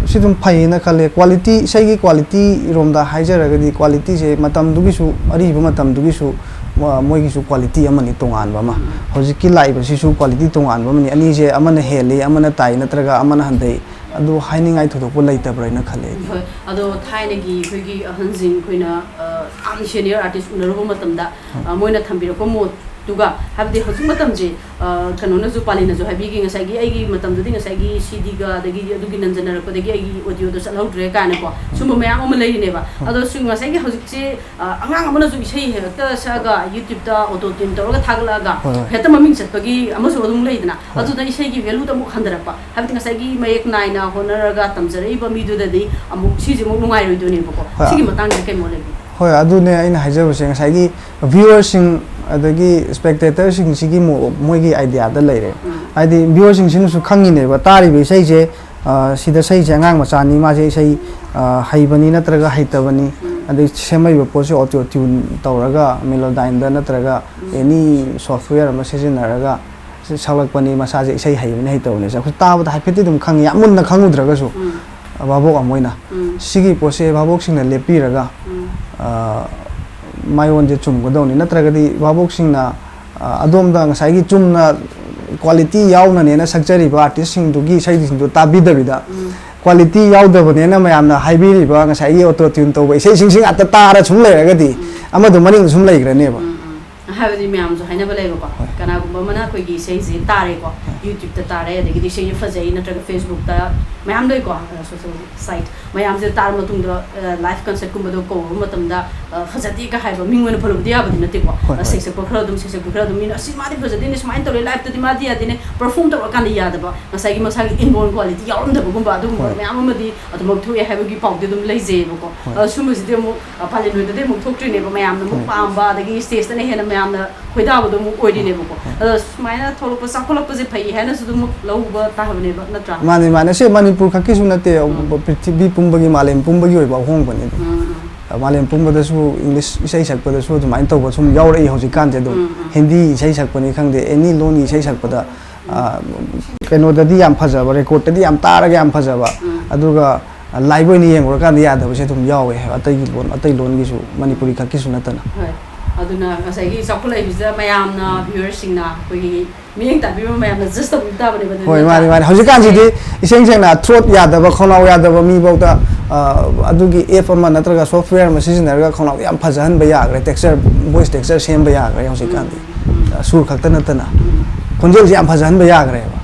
ꯁꯤ ꯑꯗꯨꯝ ꯐꯩꯌꯦꯅ ꯈꯜꯂꯦ꯫ ꯀ꯭ꯋꯥꯂꯤꯇꯤ, ꯏꯁꯩꯒꯤ ꯀ꯭ꯋꯥꯂꯤꯇꯤꯔꯣꯝꯗ ꯍꯥꯏꯖꯔꯒꯗꯤ, ꯀ꯭ꯋꯥꯂꯤꯇꯤꯁꯦ ꯃꯇꯝꯗꯨꯒꯤꯁꯨ, ꯑꯔꯤꯕ ꯃꯇꯝꯗꯨꯒꯤꯁꯨ, ꯃ-, ꯃꯣꯏꯒꯤꯁꯨ ꯀ꯭ꯋꯥꯂꯤꯇꯤ ꯑꯃꯅꯤ ꯇꯣꯉꯥꯟꯕ ꯑꯃ꯫ ꯍꯧꯖꯤꯛꯀꯤ ꯂꯥꯛꯏꯕꯁꯤꯁꯨ ꯀ꯭ꯋꯥꯂꯤꯇꯤ ꯇꯣꯉꯥꯟꯕ ꯑꯃꯅꯤ꯫ ꯑꯅꯤꯁꯦ ꯑꯃꯅ ꯍꯦꯜꯂꯤ, ꯑꯃꯅ ꯇꯥꯏ, ꯅꯠꯇ꯭ꯔꯒ ꯑꯃꯅ ꯍꯟꯊꯩ, ꯑꯗꯨ ꯍꯥꯏꯅꯤꯡꯉꯥꯏ ꯊꯣꯏꯗꯣꯛꯄ ꯂꯩꯇꯕ꯭ꯔꯥ ꯍꯥꯏꯅ ꯈꯜꯂꯦ ꯑꯩꯗꯤ꯫ ꯍꯣꯏ, ꯑꯗꯣ ꯊꯥꯏꯅꯒꯤ ꯑꯩꯈꯣꯏꯒꯤ ꯑꯍꯟꯁꯤꯡ, ꯑꯩꯈꯣꯏꯅ ꯑ, ꯌꯥꯝ ꯁꯦꯅꯤꯌꯔ ꯑꯥꯔꯇꯤꯁ ꯎꯅꯔꯨꯕ ꯃꯇꯝꯗ, ꯑ, ꯃꯣꯏꯅ ꯊꯝꯕꯤꯔꯛꯄ ꯃꯣꯠꯇꯨꯒ, ꯍꯥꯏꯕꯗꯤ ꯍꯧꯖꯤꯛ ꯃꯇꯝꯁꯦ, ꯑ, ꯀꯩꯅꯣꯅꯁꯨ, ꯄꯥꯂꯤꯅꯁꯨ ꯍꯥꯏꯕꯤꯈꯤ, ꯉꯁꯥꯏꯒꯤ ꯑꯩꯒꯤ ꯃꯇꯝꯗꯨꯗꯤ ꯉꯁꯥꯏꯒꯤ ꯁꯤꯗꯤꯒ ꯑꯗꯒꯤ ꯑꯗꯨꯒꯤ ꯅꯟꯖꯟꯅꯔꯛꯄꯗꯒꯤ ꯑꯩꯒꯤ ꯑꯣꯗꯤꯑꯣꯗꯣ ꯆꯠꯍꯧꯗ꯭ꯔꯦ ꯀꯥꯏꯅꯀꯣ, ꯁꯨꯝꯕ ꯃꯌꯥꯝ ꯑꯃ ꯂꯩꯔꯤꯅꯦꯕ꯫ ꯑꯗꯣ ꯁꯤ ꯉꯁꯥꯏꯒꯤ ꯍꯧꯖꯤꯛꯁꯦ, ꯑ, ꯑꯉꯥꯡ ꯑꯃꯅꯁꯨ ꯏꯁꯩ ꯍꯦꯛꯇ ꯁꯛꯑꯒ YouTube-ꯇ auto tune ꯇꯧꯔꯒ ꯊꯥꯒꯠꯂꯛꯑꯒ, ꯍꯣꯏ, ꯍꯣꯏ꯫ ꯍꯦꯛꯇ ꯃꯃꯤꯡ ꯆꯠꯄꯒꯤ ꯑꯃꯁꯨ ꯑꯗꯨꯝ ꯂꯩꯗꯅ, ꯍꯣꯏ꯫ ꯑꯗꯨꯗ ꯏꯁꯩꯒꯤ value-ꯗ ꯑꯃꯨꯛ ꯍꯟꯊꯔꯛꯄ, ꯍꯥꯏꯕꯗꯤ ꯉꯁꯥꯏꯒꯤ ꯃꯌꯦꯛ ꯅꯥꯏꯅ ꯍꯣꯠꯅꯔꯒ ꯇꯝꯖꯔꯛꯏꯕ ꯃꯤꯗꯨꯗꯗꯤ ꯑꯃꯨꯛ ꯁꯤꯁꯦ ꯑꯃꯨꯛ ꯅꯨꯡꯉꯥꯏꯔꯣꯏꯗꯣꯏꯅꯦꯕꯀꯣ꯫ ꯍꯣꯏ꯫ ꯁꯤꯒꯤ ꯃꯇꯥꯡꯗ ꯀꯩ ꯃꯣꯠ ꯂꯩꯕꯤꯒꯦ? ꯍꯣꯏ, ꯑꯗꯨꯅꯦ ꯑꯩꯅ ꯍꯥꯏꯖꯕꯁꯦ, ꯉꯁꯥꯏꯒꯤ viewer-ꯁꯤꯡ ꯑꯗꯒꯤ spectator-ꯁꯤꯡꯁꯤꯒꯤ ꯃꯣ-, ꯃꯣꯏꯒꯤ idea-ꯗ ꯂꯩꯔꯦ꯫ ꯎꯝ꯫ ꯍꯥꯏꯗꯤ viewer-ꯁꯤꯡꯁꯤꯅꯁꯨ ꯈꯪꯉꯤꯅꯦꯕ, ꯇꯥꯔꯤꯕ ꯏꯁꯩꯁꯦ, ꯑ, ꯁꯤꯗ ꯁꯛꯏꯁꯦ ꯑꯉꯥꯡ ꯃꯆꯥꯅꯤ, ꯃꯥꯁꯦ ꯏꯁꯩ, ꯑ, ꯍꯩꯕꯅꯤ ꯅꯠꯇ꯭ꯔꯒ ꯍꯩꯇꯕꯅꯤ, ꯎꯝ꯫ ꯑꯗꯩ ꯁꯦꯝꯃꯛꯏꯕ ꯄꯣꯠꯁꯦ auto tune ꯇꯧꯔꯒ, Melodyne-ꯗ ꯅꯠꯇ꯭ꯔꯒ ꯎꯝ꯫ Any software ꯑꯃ ꯁꯤꯖꯤꯟꯅꯔꯒ ꯁꯤ ꯁꯛꯂꯛꯄꯅꯤ, ꯃꯁꯥꯁꯦ ꯏꯁꯩ ꯍꯩꯕꯅꯤ ꯍꯩꯇꯕꯅꯤꯁꯦ ꯑꯩꯈꯣꯏ ꯇꯥꯕꯗ ꯍꯥꯏꯐꯦꯠꯇꯤ ꯑꯗꯨꯝ ꯈꯪꯉꯤ, ꯌꯥꯝ ꯃꯨꯟꯅ ꯈꯪꯉꯨꯗ꯭ꯔꯒꯁꯨ꯫ ꯎꯝ꯫ ꯚꯥꯕꯣꯛ ꯑꯃ ꯑꯣꯏꯅ ꯎꯝ꯫ ꯁꯤꯒꯤ ꯄꯣꯠꯁꯦ ꯚꯥꯕꯣꯛꯁꯤꯡꯅ ꯂꯦꯞꯄꯤꯔꯒ, ꯎꯝ꯫ ꯑ, ꯃꯥꯏꯑꯣꯟꯁꯦ ꯆꯨꯝꯒꯗꯧꯅꯤ, ꯅꯠꯇ꯭ꯔꯒꯗꯤ ꯚꯥꯕꯣꯛꯁꯤꯡꯅ, ꯑ, ꯑꯗꯣꯝꯗ ꯉꯁꯥꯏꯒꯤ ꯆꯨꯝꯅ quality ꯌꯥꯎꯅꯅꯦꯅ ꯁꯛꯆꯔꯤꯕ artist-ꯁꯤꯡꯗꯨꯒꯤ ꯏꯁꯩꯁꯤꯡꯗꯨ ꯇꯥꯕꯤꯗꯕꯤꯗ, ꯎꯝ꯫ Quality ꯌꯥꯎꯗꯕꯅꯦꯅ ꯃꯌꯥꯝꯅ ꯍꯥꯏꯕꯤꯔꯤꯕ ꯉꯁꯥꯏꯒꯤ auto tune ꯇꯧꯕ ꯏꯁꯩꯁꯤꯡꯁꯤ ꯉꯥꯛꯇ ꯇꯥꯔ ꯁꯨꯝ ꯂꯩꯔꯒꯗꯤ, ꯎꯝ꯫ ꯑꯃꯗꯣ ꯃꯅꯤꯡꯗ ꯁꯨꯝ ꯂꯩꯈ꯭ꯔꯅꯦꯕ꯫ ꯎꯝ, ꯎꯝ꯫ ꯍꯥꯏꯕꯗꯤ ꯃꯌꯥꯝꯁꯨ ꯍꯥꯏꯅꯕ ꯂꯩꯕꯀꯣ, ꯍꯣꯏ꯫ ꯀꯅꯥꯒꯨꯝꯕ ꯑꯃꯅ ꯑꯩꯈꯣꯏꯒꯤ ꯏꯁꯩꯁꯦ ꯇꯥꯔꯦꯀꯣ, ꯍꯣꯏ꯫ YouTube-ꯇ ꯇꯥꯔꯦ, ꯑꯗꯒꯤꯗꯤ ꯏꯁꯩꯁꯦ ꯐꯖꯩ ꯅꯠꯇ꯭ꯔꯒ Facebook-ꯇ ꯃꯌꯥꯝ ꯂꯩꯀꯣ, ꯑ, social site ꯃꯌꯥꯝꯁꯦ ꯇꯥꯔ ꯃꯇꯨꯡꯗ, ꯑ, live concert-ꯀꯨꯝꯕꯗꯣ ꯀꯧꯔꯨꯕ ꯃꯇꯝꯗ, ꯑ, ꯐꯖꯗꯦꯒ ꯍꯥꯏꯕ ꯃꯤꯡ ꯑꯣꯏꯅ ꯄꯜꯂꯨꯕꯗꯤ ꯌꯥꯕꯗꯤ ꯅꯠꯇꯦꯀꯣ꯫ ꯍꯣꯏ, ꯑ, ꯍꯣꯏ꯫ ꯁꯩꯁꯛꯄ ꯈꯔ ꯑꯗꯨꯝ, ꯁꯩꯁꯛꯄ ꯈꯔ ꯑꯗꯨꯝ ꯃꯤꯅ "ꯑꯁꯤ ꯃꯥꯗꯤ ꯐꯖꯗꯦꯅꯦ, ꯁꯨꯃꯥꯏꯅ ꯇꯧꯔꯦ, live-ꯇꯗꯤ ꯃꯥꯗꯤ ꯌꯥꯗꯦꯅꯦ", perform ꯇꯧꯔꯀꯥꯟꯗ ꯌꯥꯗꯕ, ꯉꯁꯥꯏꯒꯤ ꯃꯁꯥꯒꯤ inborn quality ꯌꯥꯎꯔꯝꯗꯕꯒꯨꯝꯕ ꯑꯗꯨꯒꯨꯝꯕ ꯍꯣꯏ꯫ ꯃꯌꯥꯝ ꯑꯃꯗꯤ ꯑꯗꯨꯃꯛ ꯊꯣꯛꯑꯦ ꯍꯥꯏꯕꯒꯤ ꯄꯥꯎꯗꯤ ꯑꯗꯨꯝ ꯂꯩꯖꯩꯌꯦꯕꯀꯣ꯫ ꯍꯣꯏ꯫ ꯑ, ꯁꯨꯝꯕꯁꯤꯗꯤ ꯑꯃꯨꯛ, ꯑ, ꯄꯥꯂꯦꯟ ꯍꯣꯏꯗꯗꯤ ꯑꯃꯨꯛ ꯊꯣꯛꯇ꯭ꯔꯤꯅꯦꯕ, ꯃꯌꯥꯝꯅ ꯑꯃꯨꯛ ꯍꯣꯏ꯫ ꯄꯥꯝꯕ, ꯑꯗꯒꯤ stage-ꯇꯅ ꯍꯦꯟꯅ ꯃꯌꯥꯝꯅ ꯈꯣꯏꯗꯥꯕꯗꯣ ꯑꯃꯨꯛ ꯑꯣꯏꯔꯤꯅꯦꯕꯀꯣ꯫ ꯍꯣꯏ꯫ ꯑꯗꯣ ꯁꯨꯃꯥꯏꯅ ꯊꯣꯛꯂꯛꯄ, ꯆꯥꯎꯈꯠꯂꯛꯄꯁꯦ ꯐꯩ ꯍꯥꯏꯅꯁꯨ ꯑꯗꯨꯝ ꯂꯧꯕ ꯇꯥꯕꯅꯦꯕ, ꯅꯠꯇ꯭ꯔꯥ? ꯃꯥꯅꯦ, ꯃꯥꯅꯦ꯫ ꯁꯤ ꯃꯅꯤꯄꯨꯔ ꯈꯛꯀꯤꯁꯨ ꯅꯠꯇꯦ, ꯎꯝ꯫ ꯄ꯭ꯔꯤꯊꯤꯕꯤ ꯄꯨꯝꯕꯒꯤ, ꯃꯥꯂꯦꯝ ꯄꯨꯝꯕꯒꯤ ꯑꯣꯏꯕ ꯑꯍꯣꯡꯕꯅꯤ ꯑꯗꯨꯝ꯫ ꯎꯝ, ꯎꯝ꯫ ꯃꯥꯂꯦꯝ ꯄꯨꯝꯕꯗꯁꯨ English ꯏꯁꯩ ꯁꯛꯄꯗꯁꯨ ꯑꯗꯨꯃꯥꯏꯅ ꯇꯧꯕ ꯁꯨꯝ ꯌꯥꯎꯔꯛꯏ ꯍꯧꯖꯤꯛꯀꯥꯟꯁꯦ ꯑꯗꯨꯝ꯫ ꯎꯝ, ꯎꯝ꯫ ꯍꯤꯟꯗꯤ ꯏꯁꯩ ꯁꯛꯄꯅꯤ ꯈꯪꯗꯦ, any ꯂꯣꯟꯒꯤ ꯏꯁꯩ ꯁꯛꯄꯗ, ꯑ, ꯀꯩꯅꯣꯗꯗꯤ ꯌꯥꯝ ꯐꯖꯕ, record-ꯇꯗꯤ ꯌꯥꯝ ꯇꯥꯔꯒ ꯌꯥꯝ ꯐꯖꯕ, ꯎꯝ꯫ ꯑꯗꯨꯒ live ꯑꯣꯏꯅ ꯌꯦꯡꯉꯨꯔꯀꯥꯟꯗ ꯌꯥꯗꯕꯁꯦ ꯑꯗꯨꯝ ꯌꯥꯎꯋꯦ ꯍꯥꯏꯕ, ꯑꯇꯩꯒꯤ ꯂꯣꯟ, ꯑꯇꯩ ꯂꯣꯟꯒꯤꯁꯨ, ꯃꯅꯤꯄꯨꯔꯤ ꯈꯛꯀꯤꯁꯨ ꯅꯠꯇꯅ꯫ ꯍꯣꯏ꯫ ꯑꯗꯨꯅ ꯉꯁꯥꯏꯒꯤ ꯆꯥꯎꯈꯠꯂꯛꯏꯕꯁꯤꯗ ꯃꯌꯥꯝꯅ, viewerꯁꯤꯡꯅ ꯑꯩꯈꯣꯏꯒꯤ ꯃꯤꯠꯌꯦꯡ ꯇꯥꯕꯤꯕ ꯃꯌꯥꯝꯅ judge ꯇꯧꯕꯤꯕ ꯇꯥꯕꯅꯦꯕ, ꯑꯗꯨ ꯍꯣꯏ, ꯅꯠꯇ꯭ꯔꯥ? ꯃꯥꯅꯤ, ꯃꯥꯅꯤ꯫ ꯍꯧꯖꯤꯛꯀꯥꯟꯁꯤꯗꯤ ꯏꯁꯦꯡ ꯁꯦꯡꯅ throat ꯌꯥꯗꯕ, ꯈꯧꯅꯥꯎ ꯌꯥꯗꯕ ꯃꯤꯐꯥꯎꯗ, ꯑ, ꯑꯗꯨꯒꯤ app ꯑꯃ ꯅꯠꯇ꯭ꯔꯒ software ꯑꯃ ꯁꯤꯖꯤꯟꯅꯔꯒ ꯈꯧꯅꯥꯎ ꯌꯥꯝ ꯐꯖꯍꯟꯕ ꯌꯥꯈ꯭ꯔꯦ, texture, voice texture ꯁꯦꯝꯕ ꯌꯥꯈ꯭ꯔꯦ ꯍꯧꯖꯤꯛꯀꯥꯟꯗꯤ꯫ ꯑ, ꯁꯨꯔ ꯈꯛꯇ ꯅꯠꯇꯅ ꯈꯣꯟꯖꯦꯜꯁꯦ ꯌꯥꯝ ꯐꯖꯍꯟꯕ ꯌꯥꯈ꯭ꯔꯦꯕ꯫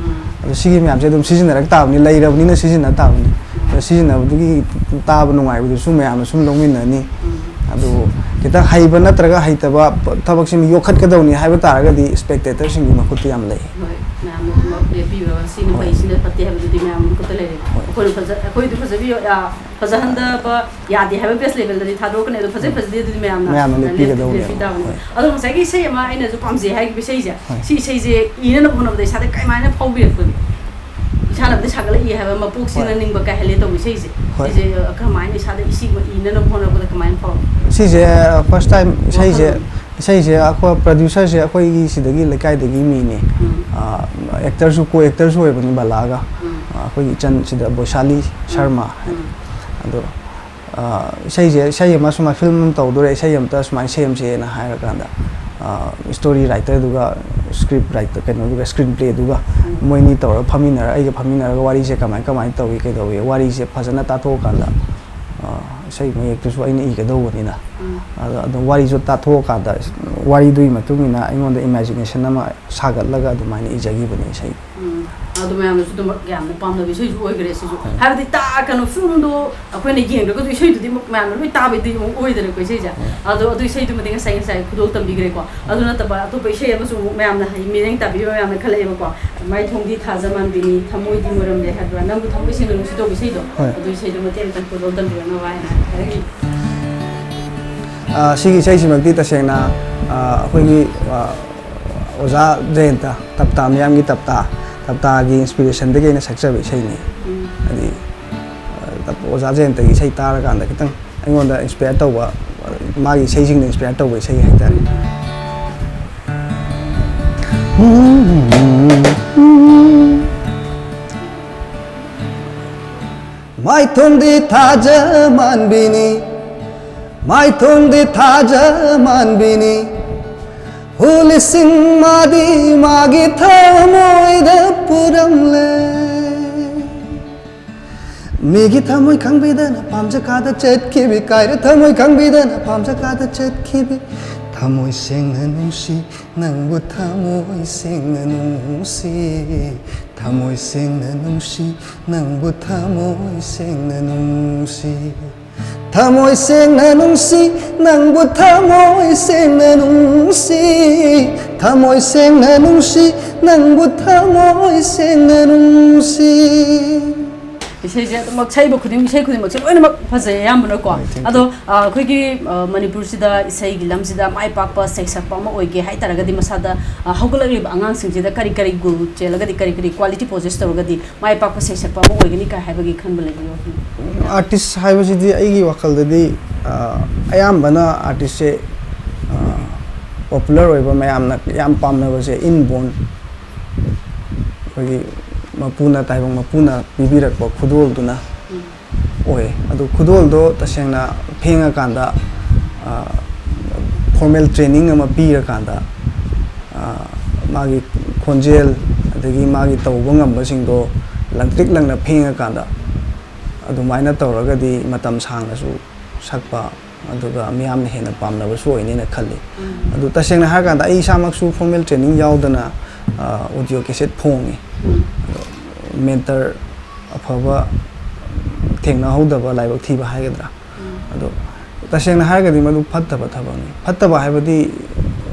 ꯑꯗꯣ ꯁꯤꯒꯤ ꯃꯌꯥꯝꯁꯦ ꯑꯗꯨꯝ ꯁꯤꯖꯤꯟꯅꯔꯛ ꯇꯥꯕꯅꯤ, ꯂꯩꯔꯕꯅꯤꯅ ꯁꯤꯖꯤꯟꯅ ꯇꯥꯕꯅꯤ꯫ ꯑꯗꯣ ꯁꯤꯖꯤꯟꯅꯕꯗꯨꯒꯤ ꯇꯥꯕ ꯅꯨꯡꯉꯥꯏꯕꯗꯨꯁꯨ ꯃꯌꯥꯝꯅ ꯁꯨꯝ ꯂꯧꯃꯤꯟꯅꯅꯤ꯫ ꯑꯗꯨꯕꯨ ꯈꯤꯇꯪ ꯍꯩꯕ ꯅꯠꯇ꯭ꯔꯒ ꯍꯩꯇꯕ ꯊꯕꯛꯁꯤꯃ ꯌꯣꯛꯈꯠꯀꯗꯧꯅꯤ ꯍꯥꯏꯕ ꯇꯥꯔꯒꯗꯤ spectatorꯁꯤꯡꯒꯤ ꯃꯈꯨꯠꯇ ꯌꯥꯝ ꯂꯩ꯫ ꯍꯣꯏ, ꯃꯌꯥꯝꯅ ꯑꯗꯨꯃꯛ ꯂꯦꯞꯄꯤꯕ, ꯁꯤꯅ ꯐꯩ, ꯁꯤꯅ ꯐꯠꯇꯦ ꯍꯥꯏꯕꯗꯨꯗꯤ ꯃꯌꯥꯝꯒꯤ ꯃꯈꯨꯠꯇ ꯂꯩꯔꯦ꯫ ꯑꯩꯈꯣꯏꯅ ꯐꯖ-, ꯑꯩꯈꯣꯏꯗꯨ ꯐꯖꯕꯤ-, ꯑ, ꯐꯖꯍꯟꯗꯕ ꯌꯥꯗꯦ ꯍꯥꯏꯕ base levelꯗꯗꯤ ꯊꯥꯗꯣꯔꯛꯀꯅꯤ, ꯑꯗꯣ ꯐꯖꯩ ꯐꯖꯗꯦ ꯑꯗꯨꯗꯤ ꯃꯌꯥꯝꯅ ꯃꯌꯥꯝꯅ ꯂꯦꯞꯄꯤ-, ꯂꯦꯞꯄꯤꯒꯗꯧꯅꯦꯕ꯫ ꯂꯦꯞꯄꯤ ꯇꯥꯕꯅꯤ꯫ ꯍꯣꯏ꯫ ꯑꯗꯣ ꯉꯁꯥꯏꯒꯤ ꯏꯁꯩ ꯑꯃ ꯑꯩꯅꯁꯨ ꯄꯥꯝꯖꯩ ꯍꯥꯏꯈꯤꯕ ꯏꯁꯩꯁꯦ, ꯍꯣꯏ꯫ ꯁꯤ ꯏꯁꯩꯁꯦ ꯏꯅꯅꯕ ꯍꯣꯠꯅꯕꯗ ꯏꯁꯥꯗ ꯀꯃꯥꯏꯅ ꯐꯥꯎꯕꯤꯔꯛꯄꯅꯣ? ꯏꯁꯥꯅꯕꯨꯗꯤ ꯁꯥꯒꯠꯂꯛꯏ ꯍꯥꯏꯕ, ꯃꯄꯣꯛꯁꯤꯅ ꯍꯣꯏ꯫ ꯅꯤꯡꯕ ꯀꯥꯏꯍꯜꯂꯦ ꯇꯧꯕ ꯏꯁꯩꯁꯦ꯫ ꯍꯣꯏ꯫ ꯁꯤꯁꯦ, ꯑ, ꯀꯔꯝꯍꯥꯏꯅ ꯏꯁꯥꯗ ꯏꯁꯩ ꯑꯃ ꯏꯅꯅꯕ ꯍꯣꯠꯅꯕꯗ ꯀꯃꯥꯏꯅ ꯐꯥꯎꯔꯛꯀꯦ? ꯁꯤꯁꯦ first time ꯏꯁꯩꯁꯦ, ꯋꯥꯈꯜꯂꯣꯟ꯫ ꯏꯁꯩꯁꯦ ꯑꯩꯈꯣꯏ producerꯁꯦ ꯑꯩꯈꯣꯏꯒꯤ ꯁꯤꯗꯒꯤ ꯂꯩꯀꯥꯏꯗꯒꯤ ꯃꯤꯅꯤ꯫ ꯎꯝ꯫ ꯑ, actorꯁꯨ, co-actorꯁꯨ ꯑꯣꯏꯕꯅꯤ ꯕꯂꯥꯒ꯫ ꯎꯝ꯫ ꯑ, ꯑꯩꯈꯣꯏꯒꯤ ꯏꯆꯟ ꯁꯤꯗ ꯕꯣꯏꯁꯥꯂꯤ ꯁꯔꯃ ꯍꯥꯏꯅ꯫ ꯎꯝ꯫ ꯑꯗꯣ, ꯑ, ꯏꯁꯩꯁꯦ, ꯏꯁꯩ ꯑꯃ ꯁꯨꯃꯥꯏꯅ film ꯑꯃ ꯇꯧꯗꯣꯔꯦ, ꯏꯁꯩ ꯑꯃꯇ ꯁꯨꯃꯥꯏꯅ ꯁꯦꯝꯁꯦꯅ ꯍꯥꯏꯔꯀꯥꯟꯗ, ꯑ, story writerꯗꯨꯒ, script writer, ꯀꯩꯅꯣꯗꯨꯒ, screen playꯗꯨꯒ, ꯎꯝ꯫ ꯃꯣꯏꯅꯤ ꯇꯧꯔꯒ ꯐꯝꯃꯤꯟꯅꯔꯒ, ꯑꯩꯒ ꯐꯝꯃꯤꯟꯅꯔꯒ ꯋꯥꯔꯤꯁꯦ ꯀꯃꯥꯏ, ꯀꯃꯥꯏꯅ ꯇꯧꯏ, ꯀꯩꯗꯧꯏ, ꯋꯥꯔꯤꯁꯦ ꯐꯖꯅ ꯇꯥꯊꯣꯛꯑꯀꯥꯟꯗ, ꯑ, ꯏꯁꯩ ꯃꯌꯦꯛꯇꯨꯁꯨ ꯑꯩꯅ ꯏꯒꯗꯧꯕꯅꯤꯅ, ꯎꯝ꯫ ꯑꯗꯣ ꯑꯗꯨꯝ ꯋꯥꯔꯤꯁꯨ ꯇꯥꯊꯣꯛꯑꯀꯥꯟꯗ, ꯋꯥꯔꯤꯗꯨꯒꯤ ꯃꯇꯨꯡ ꯏꯟꯅ ꯑꯩꯉꯣꯟꯗ imagination ꯑꯃ ꯁꯥꯒꯠꯂꯒ ꯑꯗꯨꯃꯥꯏꯅ ꯏꯖꯈꯤꯕꯅꯤ ꯏꯁꯩ꯫ ꯎꯝ꯫ ꯑꯗꯣ ꯃꯌꯥꯝꯅꯁꯨ ꯑꯗꯨꯝ ꯌꯥꯝꯅ ꯄꯥꯝꯅꯕ ꯏꯁꯩꯁꯨ ꯑꯣꯏꯈ꯭ꯔꯦ ꯁꯤꯁꯨ꯫ ꯍꯥꯏꯕꯗꯤ ꯇꯥ-, ꯀꯩꯅꯣ, filmꯗꯣ ꯑꯩꯈꯣꯏꯅ ꯌꯦꯡꯗ꯭ꯔꯒꯁꯨ ꯏꯁꯩꯗꯨꯗꯤ ꯑꯃꯨꯛ ꯃꯌꯥꯝꯅ ꯂꯣꯏ ꯇꯥꯕꯩꯗꯤ ꯑꯃꯨꯛ ꯑꯣꯏꯗꯅꯀꯣ ꯏꯁꯩꯁꯦ꯫ ꯑꯗꯣ ꯑꯗꯨ ꯏꯁꯩꯗꯨꯃꯗꯤ ꯉꯁꯥꯏ, ꯉꯁꯥꯏ ꯈꯨꯗꯣꯜ ꯇꯝꯕꯤꯈ꯭ꯔꯦꯀꯣ꯫ ꯑꯗꯨ ꯅꯠꯇꯕ ꯑꯇꯣꯞꯄ ꯏꯁꯩ ꯑꯃꯁꯨ ꯑꯃꯨꯛ ꯃꯌꯥꯝꯅ ꯍꯥꯏ-, ꯃꯤꯠꯌꯦꯡ ꯇꯥꯕꯤꯕ ꯃꯌꯥꯝꯅ ꯈꯜꯂꯛꯑꯦꯕꯀꯣ꯫ "ꯃꯥꯏꯊꯣꯡꯗꯤ ꯊꯥꯖ ꯃꯥꯟꯕꯤꯅꯤ, ꯊꯃꯣꯏꯗꯤ ꯃꯨꯔꯝꯂꯦ" ꯍꯥꯏꯕ꯭ꯔꯥ, "ꯅꯪꯕꯨ ꯊꯃꯣꯏ ꯁꯦꯡꯅ ꯅꯨꯡꯁꯤ" ꯇꯧꯕ ꯏꯁꯩꯗꯣ꯫ ꯍꯣꯏ꯫ ꯑꯗꯨ ꯏꯁꯩꯗꯣ ꯃꯇꯦꯛ ꯑꯃꯇꯪ ꯈꯨꯗꯣꯜ ꯇꯝꯕꯤꯔꯛꯅꯕ ꯍꯥꯏꯅ ꯍꯥꯏꯔꯛꯏ꯫ ꯑ, ꯁꯤꯒꯤ ꯏꯁꯩꯁꯤꯃꯛꯇꯤ ꯇꯁꯦꯡꯅ, ꯑ, ꯑꯩꯈꯣꯏꯒꯤ, ꯑ, ꯑꯣꯖꯥ ꯖꯌꯟꯇ, ꯇꯞꯇꯥ, ꯃꯤꯌꯥꯝꯒꯤ ꯇꯞꯇꯥ, ꯇꯞꯇꯥꯒꯤ inspirationꯗꯒꯤ ꯑꯩꯅ ꯁꯛꯆꯕ ꯏꯁꯩꯅꯤ꯫ ꯎꯝ꯫ ꯍꯥꯏꯗꯤ, ꯑ, ꯇꯞ-, ꯑꯣꯖꯥ ꯖꯌꯟꯇꯒꯤ ꯏꯁꯩ ꯇꯥꯔꯀꯥꯟꯗ ꯈꯤꯇꯪ ꯑꯩꯉꯣꯟꯗ inspire ꯇꯧꯕ, ꯃꯥꯒꯤ ꯏꯁꯩꯁꯤꯡꯅ inspire ꯇꯧꯕ ꯏꯁꯩ ꯍꯥꯏꯇꯥꯔꯦ꯫ ꯃꯥꯏꯊꯣꯡꯗꯤ ꯊꯥꯖ ꯃꯥꯟꯕꯤꯅꯤ, ꯃꯥꯏꯊꯣꯡꯗꯤ ꯊꯥꯖ ꯃꯥꯟꯕꯤꯅꯤ, ꯍꯨ ꯂꯤꯁꯤꯡ ꯃꯥꯗꯤ ꯃꯥꯒꯤ ꯊꯃꯣꯏꯗ ꯄꯨꯔꯝꯂꯦ꯫ ꯃꯤꯒꯤ ꯊꯃꯣꯏ ꯈꯪꯕꯤꯗꯅ ꯄꯥꯝꯖ ꯀꯥꯗ ꯆꯠꯈꯤꯕꯤ, ꯀꯥꯏꯔ ꯊꯃꯣꯏ ꯈꯪꯕꯤꯗꯅ ꯄꯥꯝꯖ ꯀꯥꯗ ꯆꯠꯈꯤꯕꯤ꯫ ꯊꯃꯣꯏ ꯁꯦꯡꯅ ꯅꯨꯡꯁꯤ ꯅꯪꯕꯨ, ꯊꯃꯣꯏ ꯁꯦꯡꯅ ꯅꯨꯡꯁꯤ, ꯊꯃꯣꯏ ꯁꯦꯡꯅ ꯅꯨꯡꯁꯤ ꯅꯪꯕꯨ, ꯊꯃꯣꯏ ꯁꯦꯡꯅ ꯅꯨꯡꯁꯤ꯫ ꯊꯃꯣꯏ ꯁꯦꯡꯅ ꯅꯨꯡꯁꯤ ꯅꯪꯕꯨ, ꯊꯃꯣꯏ ꯁꯦꯡꯅ ꯅꯨꯡꯁꯤ, ꯊꯃꯣꯏ ꯁꯦꯡꯅ ꯅꯨꯡꯁꯤ ꯅꯪꯕꯨ, ꯊꯃꯣꯏ ꯁꯦꯡꯅ ꯅꯨꯡꯁꯤ꯫ ꯏꯁꯩꯁꯦ ꯑꯗꯨꯃꯛ ꯁꯛꯏꯕ ꯈꯨꯗꯤꯡ, ꯏꯁꯩ ꯈꯨꯗꯤꯡꯃꯛꯁꯦ ꯂꯣꯏꯅꯃꯛ ꯐꯖꯩ ꯑꯌꯥꯝꯕꯅꯀꯣ꯫ ꯍꯣꯏ, thank you. ꯑꯗꯣ, ꯑ, ꯑꯩꯈꯣꯏꯒꯤ, ꯑ, ꯃꯅꯤꯄꯨꯔꯁꯤꯗ ꯏꯁꯩꯒꯤ ꯂꯝꯁꯤꯗ ꯃꯥꯏ ꯄꯥꯛꯄ ꯁꯩꯁꯛꯄ ꯑꯃ ꯑꯣꯏꯒꯦ ꯍꯥꯏ ꯇꯥꯔꯒꯗꯤ ꯃꯁꯥꯗ, ꯑ, ꯍꯧꯒꯠꯂꯛꯂꯤꯕ ꯑꯉꯥꯡꯁꯤꯡꯁꯤꯗ ꯀꯔꯤ ꯀꯔꯤ ꯒꯨꯜ ꯆꯦꯜꯂꯒꯗꯤ, ꯀꯔꯤ ꯀꯔꯤ quality possess ꯇꯧꯔꯒꯗꯤ ꯃꯥꯏ ꯄꯥꯛꯄ ꯁꯩꯁꯛꯄ ꯑꯃ ꯑꯣꯏꯒꯅꯤ ꯀꯥꯏ ꯍꯥꯏꯕꯒꯤ ꯈꯟꯕ ꯂꯩꯕꯤꯕ꯭ꯔꯣ? ꯑꯥꯔꯇꯤꯁ ꯍꯥꯏꯕꯁꯤꯗꯤ ꯑꯩꯒꯤ ꯋꯥꯈꯜꯗꯗꯤ, ꯑ, ꯑꯌꯥꯝꯕꯅ ꯑꯥꯔꯇꯤꯁꯁꯦ, ꯑ, ꯄꯣꯄꯨꯂꯔ ꯑꯣꯏꯕ, ꯃꯌꯥꯝꯅ ꯌꯥꯝ ꯄꯥꯝꯅꯕꯁꯦ inborn, ꯑꯩꯈꯣꯏꯒꯤ ꯃꯄꯨꯅ, ꯇꯥꯏꯕꯪ ꯃꯄꯨꯅ ꯄꯤꯕꯤꯔꯛꯄ ꯈꯨꯗꯣꯜꯗꯨꯅ ꯎꯝ꯫ ꯑꯣꯏ꯫ ꯑꯗꯨ ꯈꯨꯗꯣꯜꯗꯣ ꯇꯁꯦꯡꯅ ꯐꯦꯡꯉꯀꯥꯟꯗ, ꯑ, formal training ꯑꯃ ꯄꯤꯔꯀꯥꯟꯗ, ꯑ, ꯃꯥꯒꯤ ꯈꯣꯟꯖꯦꯜ ꯑꯗꯒꯤ ꯃꯥꯒꯤ ꯇꯧꯕ ꯉꯝꯕꯁꯤꯡꯗꯣ ꯂꯪꯇ꯭ꯔꯤꯛ ꯂꯪꯅ ꯐꯦꯡꯉꯀꯥꯟꯗ ꯑꯗꯨꯃꯥꯏꯅ ꯇꯧꯔꯒꯗꯤ ꯃꯇꯝ ꯁꯥꯡꯅꯁꯨ ꯁꯛꯄ, ꯑꯗꯨꯒ ꯃꯤꯌꯥꯝꯅ ꯍꯦꯟꯅ ꯄꯥꯝꯅꯕꯁꯨ ꯑꯣꯏꯅꯦꯅ ꯈꯜꯂꯤ꯫ ꯎꯝ꯫ ꯑꯗꯨ ꯇꯁꯦꯡꯅ ꯍꯥꯏꯔꯀꯥꯟꯗ ꯑꯩ ꯏꯁꯥꯃꯛꯁꯨ formal training ꯌꯥꯎꯗꯅ, ꯑ, audio cassette ꯐꯣꯡꯉꯤ꯫ ꯎꯝ꯫ ꯑꯗꯣ mentor ꯑꯐꯕ ꯊꯦꯡꯅꯍꯧꯗꯕ, ꯂꯥꯏꯕꯛ ꯊꯤꯕ ꯍꯥꯏꯒꯗ꯭ꯔꯥ? ꯎꯝ꯫ ꯑꯗꯣ ꯇꯁꯦꯡꯅ ꯍꯥꯏꯔꯒꯗꯤ ꯃꯗꯨ ꯐꯠꯇꯕ ꯊꯕꯛꯅꯤ꯫ ꯐꯠꯇꯕ ꯍꯥꯏꯕꯗꯤ,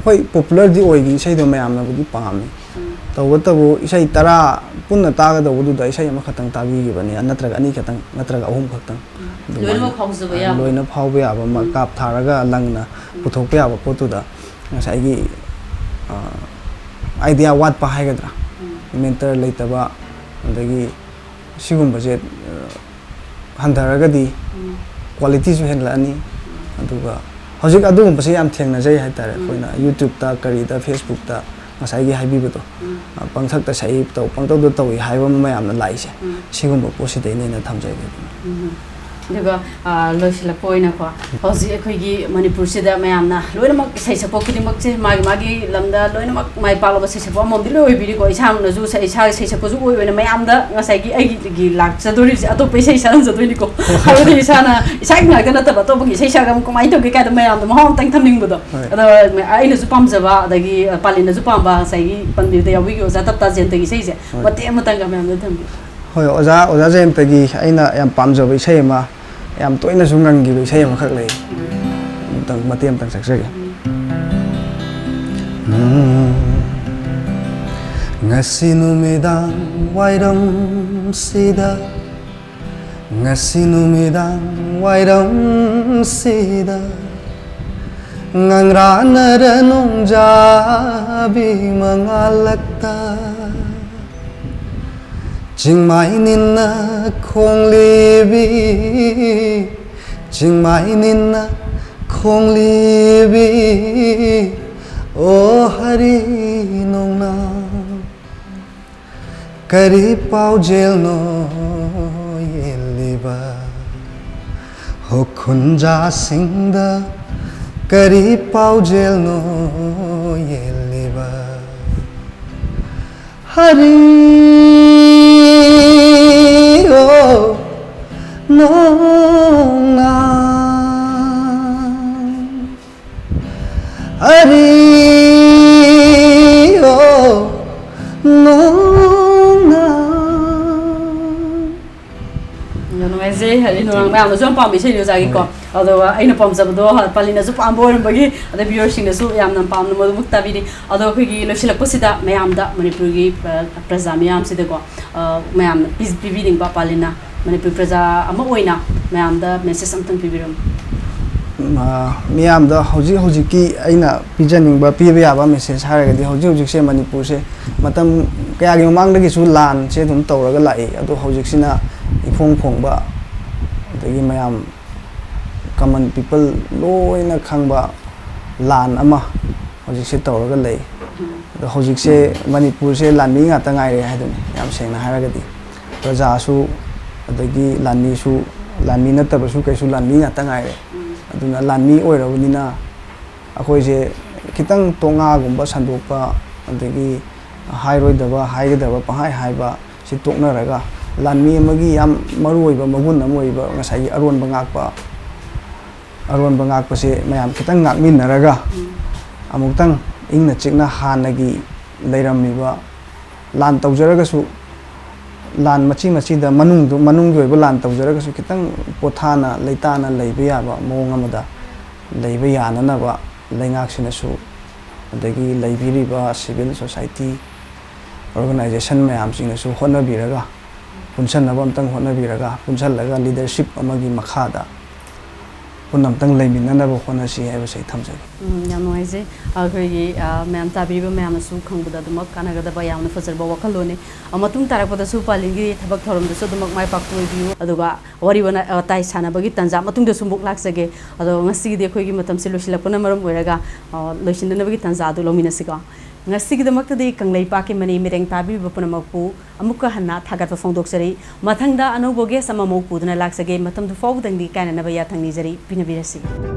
ꯍꯣꯏ, ꯄꯣꯄꯨꯂꯔꯗꯤ ꯑꯣꯏꯈꯤ, ꯏꯁꯩꯗꯣ ꯃꯌꯥꯝꯅꯕꯨꯗꯤ ꯄꯥꯝꯃꯤ꯫ ꯎꯝ꯫ ꯇꯧꯕꯇꯕꯨ ꯏꯁꯩ ꯇꯔꯥ ꯄꯨꯟꯅ ꯇꯥꯒꯗꯧꯕꯗꯨꯗ ꯏꯁꯩ ꯑꯃꯈꯛꯇꯪ ꯇꯥꯕꯤꯈꯤꯕꯅꯤ, ꯅꯠꯇ꯭ꯔꯒ ꯑꯅꯤꯈꯛꯇꯪ, ꯅꯠꯇ꯭ꯔꯒ ꯑꯍꯨꯝ ꯈꯛꯇꯪ꯫ ꯎꯝ꯫ ꯑꯗꯨꯃꯥꯏꯅ, ꯂꯣꯏꯅꯃꯛ ꯐꯥꯎꯖꯕ ꯑ, ꯌꯥꯕ꯫ ꯂꯣꯏꯅ ꯐꯥꯎꯕ ꯌꯥꯕ ꯑꯃ ꯎꯝ꯫ ꯀꯥꯞ ꯊꯥꯔꯒ ꯂꯪꯅ ꯎꯝ꯫ ꯄꯨꯊꯣꯛꯄ ꯌꯥꯕ ꯄꯣꯠꯇꯨꯗ ꯉꯁꯥꯏꯒꯤ, ꯑ, idea ꯋꯥꯠꯄ ꯍꯥꯏꯒꯗ꯭ꯔꯥ, ꯎꯝ꯫ mentor ꯂꯩꯇꯕ, ꯑꯗꯒꯤ ꯁꯤꯒꯨꯝꯕꯁꯦ, ꯑ, ꯍꯟꯊꯔꯒꯗꯤ ꯎꯝ꯫ qualityꯁꯨ ꯍꯦꯟꯒꯠꯂꯛꯑꯅꯤ꯫ ꯎꯝ꯫ ꯑꯗꯨꯒ ꯍꯧꯖꯤꯛ ꯑꯗꯨꯒꯨꯝꯕꯁꯦ ꯌꯥꯝ ꯊꯦꯡꯅꯖꯩ ꯍꯥꯏꯇꯥꯔꯦ꯫ ꯎꯝ꯫ ꯑꯩꯈꯣꯏꯅ YouTubeꯇ, ꯀꯔꯤꯗ, Facebookꯇ ꯉꯁꯥꯏꯒꯤ ꯍꯥꯏꯕꯤꯕꯗꯣ, ꯎꯝ꯫ ꯑ, ꯄꯪꯁꯛꯇ ꯁꯛꯏ, ꯇꯧ-, ꯄꯪꯇꯧꯗ ꯇꯧꯏ ꯍꯥꯏꯕ ꯑꯃ ꯃꯌꯥꯝꯅ ꯂꯥꯛꯏꯁꯦ, ꯎꯝ꯫ ꯁꯤꯒꯨꯝꯕ ꯄꯣꯠꯁꯤꯗꯩꯅꯦꯅ ꯊꯝꯖꯒꯦ꯫ ꯎꯝ꯫ ꯑꯗꯨꯒ, ꯑ, ꯂꯣꯏꯁꯤꯜꯂꯛꯄ ꯑꯣꯏꯅꯀꯣ, ꯍꯧꯖꯤꯛ ꯑꯩꯈꯣꯏꯒꯤ ꯃꯅꯤꯄꯨꯔꯁꯤꯗ ꯃꯌꯥꯝꯅ ꯂꯣꯏꯅꯃꯛ ꯏꯁꯩ ꯁꯛꯄ ꯈꯨꯗꯤꯡꯃꯛꯁꯦ ꯃꯥꯒꯤ ꯃꯥꯒꯤ ꯂꯝꯗ ꯂꯣꯏꯅꯃꯛ ꯃꯥꯏ ꯄꯥꯛꯂꯕ ꯏꯁꯩ ꯁꯛꯄ ꯑꯃꯃꯝꯗꯤ ꯂꯣꯏ ꯑꯣꯏꯕꯤꯔꯤꯀꯣ꯫ ꯏꯁꯥꯃꯛꯅꯁꯨ ꯏꯁꯥ-, ꯏꯁꯥꯒꯤ ꯏꯁꯩ ꯁꯛꯄꯁꯨ ꯑꯣꯏꯕꯅ ꯃꯌꯥꯝꯗ ꯉꯁꯥꯏꯒꯤ ꯑꯩꯒꯤ ꯂꯥꯛꯆꯗꯣꯔꯤꯕꯁꯦ ꯑꯇꯣꯞꯄ ꯏꯁꯩ ꯁꯛꯍꯟꯖꯗꯣꯏꯅꯤꯀꯣ꯫ ꯍꯥꯏꯕꯗꯤ ꯏꯁꯥꯅ ꯏꯁꯥꯒꯤ ꯉꯥꯛꯇ ꯅꯠꯇꯕ ꯑꯇꯣꯞꯄꯒꯤ ꯏꯁꯩ ꯁꯛꯑꯒ ꯑꯃꯨꯛ ꯀꯃꯥꯏꯅ ꯇꯧꯒꯦ ꯀꯥꯏꯗ ꯃꯌꯥꯝꯗ ꯃꯍꯥꯎ ꯑꯝꯇꯪ ꯊꯝꯅꯤꯡꯕꯗꯣ꯫ ꯍꯣꯏ꯫ ꯑꯗꯣ ꯑꯩꯅꯁꯨ ꯄꯥꯝꯖꯕ, ꯑꯗꯒꯤ ꯄꯥꯂꯤꯅꯁꯨ ꯄꯥꯝꯕ, ꯉꯁꯥꯏꯒꯤ ꯄꯟꯕꯤꯕꯗ ꯌꯥꯎꯕꯤꯈꯤꯕ ꯑꯣꯖꯥ ꯇꯞꯇꯥ ꯖꯌꯟꯇꯒꯤ ꯏꯁꯩꯁꯦ ꯍꯣꯏ꯫ ꯃꯇꯦꯛ ꯑꯃꯇꯪꯒ ꯃꯌꯥꯝꯗ ꯊꯝꯕꯤꯌꯨ꯫ ꯍꯣꯏ, ꯑꯣꯖꯥ, ꯑꯣꯖꯥ ꯖꯌꯟꯇꯒꯤ ꯑꯩꯅ ꯌꯥꯝ ꯄꯥꯝꯖꯕ ꯏꯁꯩ ꯑꯃ, ꯌꯥꯝ ꯇꯣꯏꯅꯁꯨ ꯉꯪꯈꯤꯕ ꯏꯁꯩ ꯑꯃꯈꯛ ꯂꯩ꯫ ꯑꯃꯨꯛꯇꯪ ꯃꯇꯦꯛ ꯑꯃꯇꯪ ꯁꯛꯆꯒꯦ꯫ ꯎꯝ, ꯉꯁꯤ ꯅꯨꯃꯤꯗꯥꯡ ꯋꯥꯏꯔꯝꯁꯤꯗ, ꯉꯁꯤ ꯅꯨꯃꯤꯗꯥꯡ ꯋꯥꯏꯔꯝꯁꯤꯗ, ꯉꯪꯔꯥꯅꯔ ꯅꯣꯡꯖꯥꯕꯤ ꯃꯉꯥꯜꯂꯛꯇ, ꯆꯤꯡꯃꯥꯏ ꯅꯤꯟꯅ ꯈꯣꯡꯂꯤꯕꯤ, ꯆꯤꯡꯃꯥꯏ ꯅꯤꯟꯅ ꯈꯣꯡꯂꯤꯕꯤ, ꯑꯣ ꯍꯔꯤ ꯅꯣꯡꯅꯥꯡ꯫ ꯀꯔꯤ ꯄꯥꯎꯖꯦꯜꯅꯣ ꯌꯦꯜꯂꯤꯕ? ꯍꯣ ꯈꯨꯟꯖꯥꯁꯤꯡꯗ ꯀꯔꯤ ꯄꯥꯎꯖꯦꯜꯅꯣ ꯌꯦꯜꯂꯤꯕ? ꯍꯔꯤ ꯑꯣ ꯅꯣꯡꯅꯥꯡ꯫ ꯑꯔꯤꯌꯣ ꯅꯣꯡꯅꯥꯡ꯫ ꯌꯥꯝ ꯅꯨꯡꯉꯥꯏꯖꯩ, ꯍꯥꯏꯗꯤ ꯅꯨꯡꯉꯥꯏ, ꯃꯌꯥꯝꯅꯁꯨ ꯌꯥꯝ ꯄꯥꯝꯕ ꯏꯁꯩꯅꯤ ꯑꯣꯖꯥꯒꯤꯀꯣ꯫ ꯍꯣꯏ꯫ ꯑꯗꯨꯒ ꯑꯩꯅ ꯄꯥꯝꯖꯕꯗꯣ ꯄꯥꯂꯤꯅꯁꯨ ꯄꯥꯝꯕ ꯑꯣꯏꯔꯝꯕꯒꯤ, ꯑꯗꯩ viewerꯁꯤꯡꯅꯁꯨ ꯌꯥꯝꯅ ꯄꯥꯝꯅ ꯃꯗꯨꯃꯛ ꯇꯥꯕꯤꯔꯤ꯫ ꯑꯗꯣ ꯑꯩꯈꯣꯏꯒꯤ ꯂꯣꯏꯁꯤꯜꯂꯛꯄꯁꯤꯗ ꯃꯌꯥꯝꯗ, ꯃꯅꯤꯄꯨꯔꯒꯤ, ꯑ, ꯄ꯭ꯔꯖꯥ ꯃꯤꯌꯥꯝꯁꯤꯗꯀꯣ, ꯑ, ꯃꯌꯥꯝꯅ ꯄꯤ-, ꯄꯤꯕꯤꯅꯤꯡꯕ, ꯄꯥꯂꯤꯅ ꯃꯅꯤꯄꯨꯔ ꯄ꯭ꯔꯖꯥ ꯑꯃ ꯑꯣꯏꯅ ꯃꯌꯥꯝꯗ message ꯑꯝꯇꯪ ꯄꯤꯕꯤꯔꯝꯃꯨ꯫ ꯑ, ꯃꯤꯌꯥꯝꯗ ꯍꯧꯖꯤꯛ ꯍꯧꯖꯤꯛꯀꯤ ꯑꯩꯅ ꯄꯤꯖꯅꯤꯡꯕ, ꯄꯤꯕ ꯌꯥꯕ message ꯍꯥꯏꯔꯒꯗꯤ, ꯍꯧꯖꯤꯛ ꯍꯧꯖꯤꯛꯁꯦ ꯃꯅꯤꯄꯨꯔꯁꯦ ꯃꯇꯝ ꯀꯌꯥꯒꯤ ꯃꯃꯥꯡꯗꯒꯤꯁꯨ ꯂꯥꯟꯁꯦ ꯑꯗꯨꯝ ꯇꯧꯔꯒ ꯂꯥꯛꯏ꯫ ꯑꯗꯣ ꯍꯧꯖꯤꯛꯁꯤꯅ ꯏꯐꯣꯡ ꯐꯣꯡꯕ, ꯑꯗꯒꯤ ꯃꯌꯥꯝ common people ꯂꯣꯏꯅ ꯈꯪꯕ ꯂꯥꯟ ꯑꯃ ꯍꯧꯖꯤꯛꯁꯦ ꯇꯧꯔꯒ ꯂꯩ꯫ ꯑꯗꯣ ꯍꯧꯖꯤꯛꯁꯦ ꯃꯅꯤꯄꯨꯔꯁꯦ ꯂꯥꯟꯃꯤ ꯉꯥꯛꯇ ꯉꯥꯏꯔꯦ ꯍꯥꯏꯗꯨꯅꯤ, ꯌꯥꯝ ꯁꯦꯡꯅ ꯍꯥꯏꯔꯒꯗꯤ꯫ ꯄ꯭ꯔꯖꯥꯁꯨ ꯑꯗꯒꯤ ꯂꯥꯟꯃꯤꯁꯨ ꯂꯥꯟꯃꯤ ꯅꯠꯇꯕꯁꯨ ꯀꯩꯁꯨ ꯂꯥꯟꯃꯤ ꯉꯥꯛꯇ ꯉꯥꯏꯔꯦ꯫ ꯑꯗꯨꯅ ꯂꯥꯟꯃꯤ ꯑꯣꯏꯔꯕꯅꯤꯅ ꯑꯩꯈꯣꯏꯁꯦ ꯈꯤꯇꯪ ꯇꯣꯉꯥꯒꯨꯝꯕ ꯁꯟꯗꯣꯛꯄ, ꯑꯗꯒꯤ ꯍꯥꯏꯔꯣꯏꯗꯕ, ꯍꯥꯏꯒꯗꯕ ꯄꯪꯍꯥꯏ ꯍꯥꯏꯕ ꯁꯤ ꯇꯣꯛꯅꯔꯒ, ꯂꯥꯟꯃꯤ ꯑꯃꯒꯤ ꯌꯥꯝ ꯃꯔꯨꯑꯣꯏꯕ ꯃꯒꯨꯟ ꯑꯃ ꯑꯣꯏꯕ ꯉꯁꯥꯏꯒꯤ ꯑꯔꯣꯟꯕ ꯉꯥꯛꯄ, ꯑꯔꯣꯟꯕ ꯉꯥꯛꯄꯁꯦ ꯃꯌꯥꯝ ꯈꯤꯇꯪ ꯉꯥꯛꯃꯤꯟꯅꯔꯒ, ꯑꯃꯨꯛꯇꯪ ꯏꯪꯅ ꯆꯤꯛꯅ ꯍꯥꯟꯅꯒꯤ ꯂꯩꯔꯝꯃꯤꯕ, ꯂꯥꯟ ꯇꯧꯖꯔꯒꯁꯨ, ꯂꯥꯟ ꯃꯆꯤ ꯃꯆꯤꯗ ꯃꯅꯨꯡꯗꯨ, ꯃꯅꯨꯡꯒꯤ ꯑꯣꯏꯕ ꯂꯥꯟ ꯇꯧꯖꯔꯒꯁꯨ, ꯈꯤꯇꯪ ꯄꯣꯊꯥꯅ ꯂꯩꯇꯥꯅ ꯂꯩꯕ ꯌꯥꯕ ꯃꯑꯣꯡ ꯑꯃꯗ ꯂꯩꯕ ꯌꯥꯅꯅꯕ ꯂꯩꯉꯥꯛꯁꯤꯅꯁꯨ, ꯑꯗꯒꯤ ꯂꯩꯕꯤꯔꯤꯕ civil society organization ꯃꯌꯥꯝꯁꯤꯡꯅꯁꯨ ꯍꯣꯠꯅꯕꯤꯔꯒ, ꯄꯨꯟꯁꯟꯅꯕ ꯑꯝꯇꯪ ꯍꯣꯠꯅꯕꯤꯔꯒ, ꯄꯨꯟꯁꯜꯂꯒ leadership ꯑꯃꯒꯤ ꯃꯈꯥꯗ ꯄꯨꯟꯅ ꯑꯝꯇꯪ ꯂꯩꯃꯤꯟꯅꯅꯕ ꯍꯣꯠꯅꯁꯤ ꯍꯥꯏꯕꯁꯦ ꯑꯩ ꯊꯝꯖꯒꯦ꯫ ꯎꯝ, ꯌꯥꯝ ꯅꯨꯡꯉꯥꯏꯖꯩ꯫ ꯑꯩꯈꯣꯏꯒꯤ, ꯑ, ꯃꯌꯥꯝ ꯇꯥꯕꯤꯔꯤꯕ ꯃꯌꯥꯝꯅꯁꯨ ꯈꯪꯕꯗ ꯑꯗꯨꯃꯛ ꯀꯥꯟꯅꯒꯗꯕ ꯌꯥꯝꯅ ꯐꯖꯔꯕ ꯋꯥꯈꯜꯂꯣꯟꯅꯤ꯫ ꯑ, ꯃꯇꯨꯡ ꯇꯥꯔꯛꯄꯗꯁꯨ ꯄꯥꯂꯤꯟꯒꯤ ꯊꯕꯛ ꯊꯧꯔꯝꯗꯁꯨ ꯑꯗꯨꯃꯛ ꯃꯥꯏ ꯄꯥꯛꯄ ꯑꯣꯏꯕꯤꯌꯨ꯫ ꯑꯗꯨꯒ ꯋꯥꯔꯤ ꯋꯥꯅ-, ꯋꯥꯇꯥꯏ ꯁꯥꯟꯅꯕꯒꯤ ꯇꯥꯟꯖꯥ ꯃꯇꯨꯡꯗꯁꯨ ꯑꯃꯨꯛ ꯂꯥꯛꯆꯒꯦ꯫ ꯑꯗꯣ ꯉꯁꯤꯒꯤꯗꯤ ꯑꯩꯈꯣꯏꯒꯤ ꯃꯇꯝꯁꯤ ꯂꯣꯏꯁꯤꯜꯂꯛꯄꯅ ꯃꯔꯝ ꯑꯣꯏꯔꯒ, ꯑ, ꯂꯣꯏꯁꯤꯟꯅꯅꯕꯒꯤ ꯇꯥꯟꯖꯥ ꯑꯗꯨ ꯂꯧꯃꯤꯟꯅꯁꯤꯀꯣ꯫ ꯉꯁꯤꯒꯤꯗꯃꯛꯇꯗꯤ ꯀꯪꯂꯩꯄꯥꯛꯀꯤ ꯃꯅꯤ ꯃꯤꯔꯦꯡ ꯇꯥꯕꯤꯔꯤꯕ ꯄꯨꯝꯅꯃꯛꯄꯨ ꯑꯃꯨꯛꯀ ꯍꯟꯅ ꯊꯥꯒꯠꯄ ꯐꯣꯡꯗꯣꯛꯆꯔꯤ꯫ ꯃꯊꯪꯗ ꯑꯅꯧꯕ guest ꯑꯃꯃꯨꯛ ꯄꯨꯗꯨꯅ ꯂꯥꯛꯆꯒꯦ꯫ ꯃꯇꯝꯗꯨ ꯐꯥꯎꯕꯗꯪꯗꯤ ꯀꯥꯏꯅꯅꯕ ꯌꯥꯊꯪ ꯅꯤꯖꯔꯤ꯫ ꯄꯤꯅꯕꯤꯔꯁꯤ꯫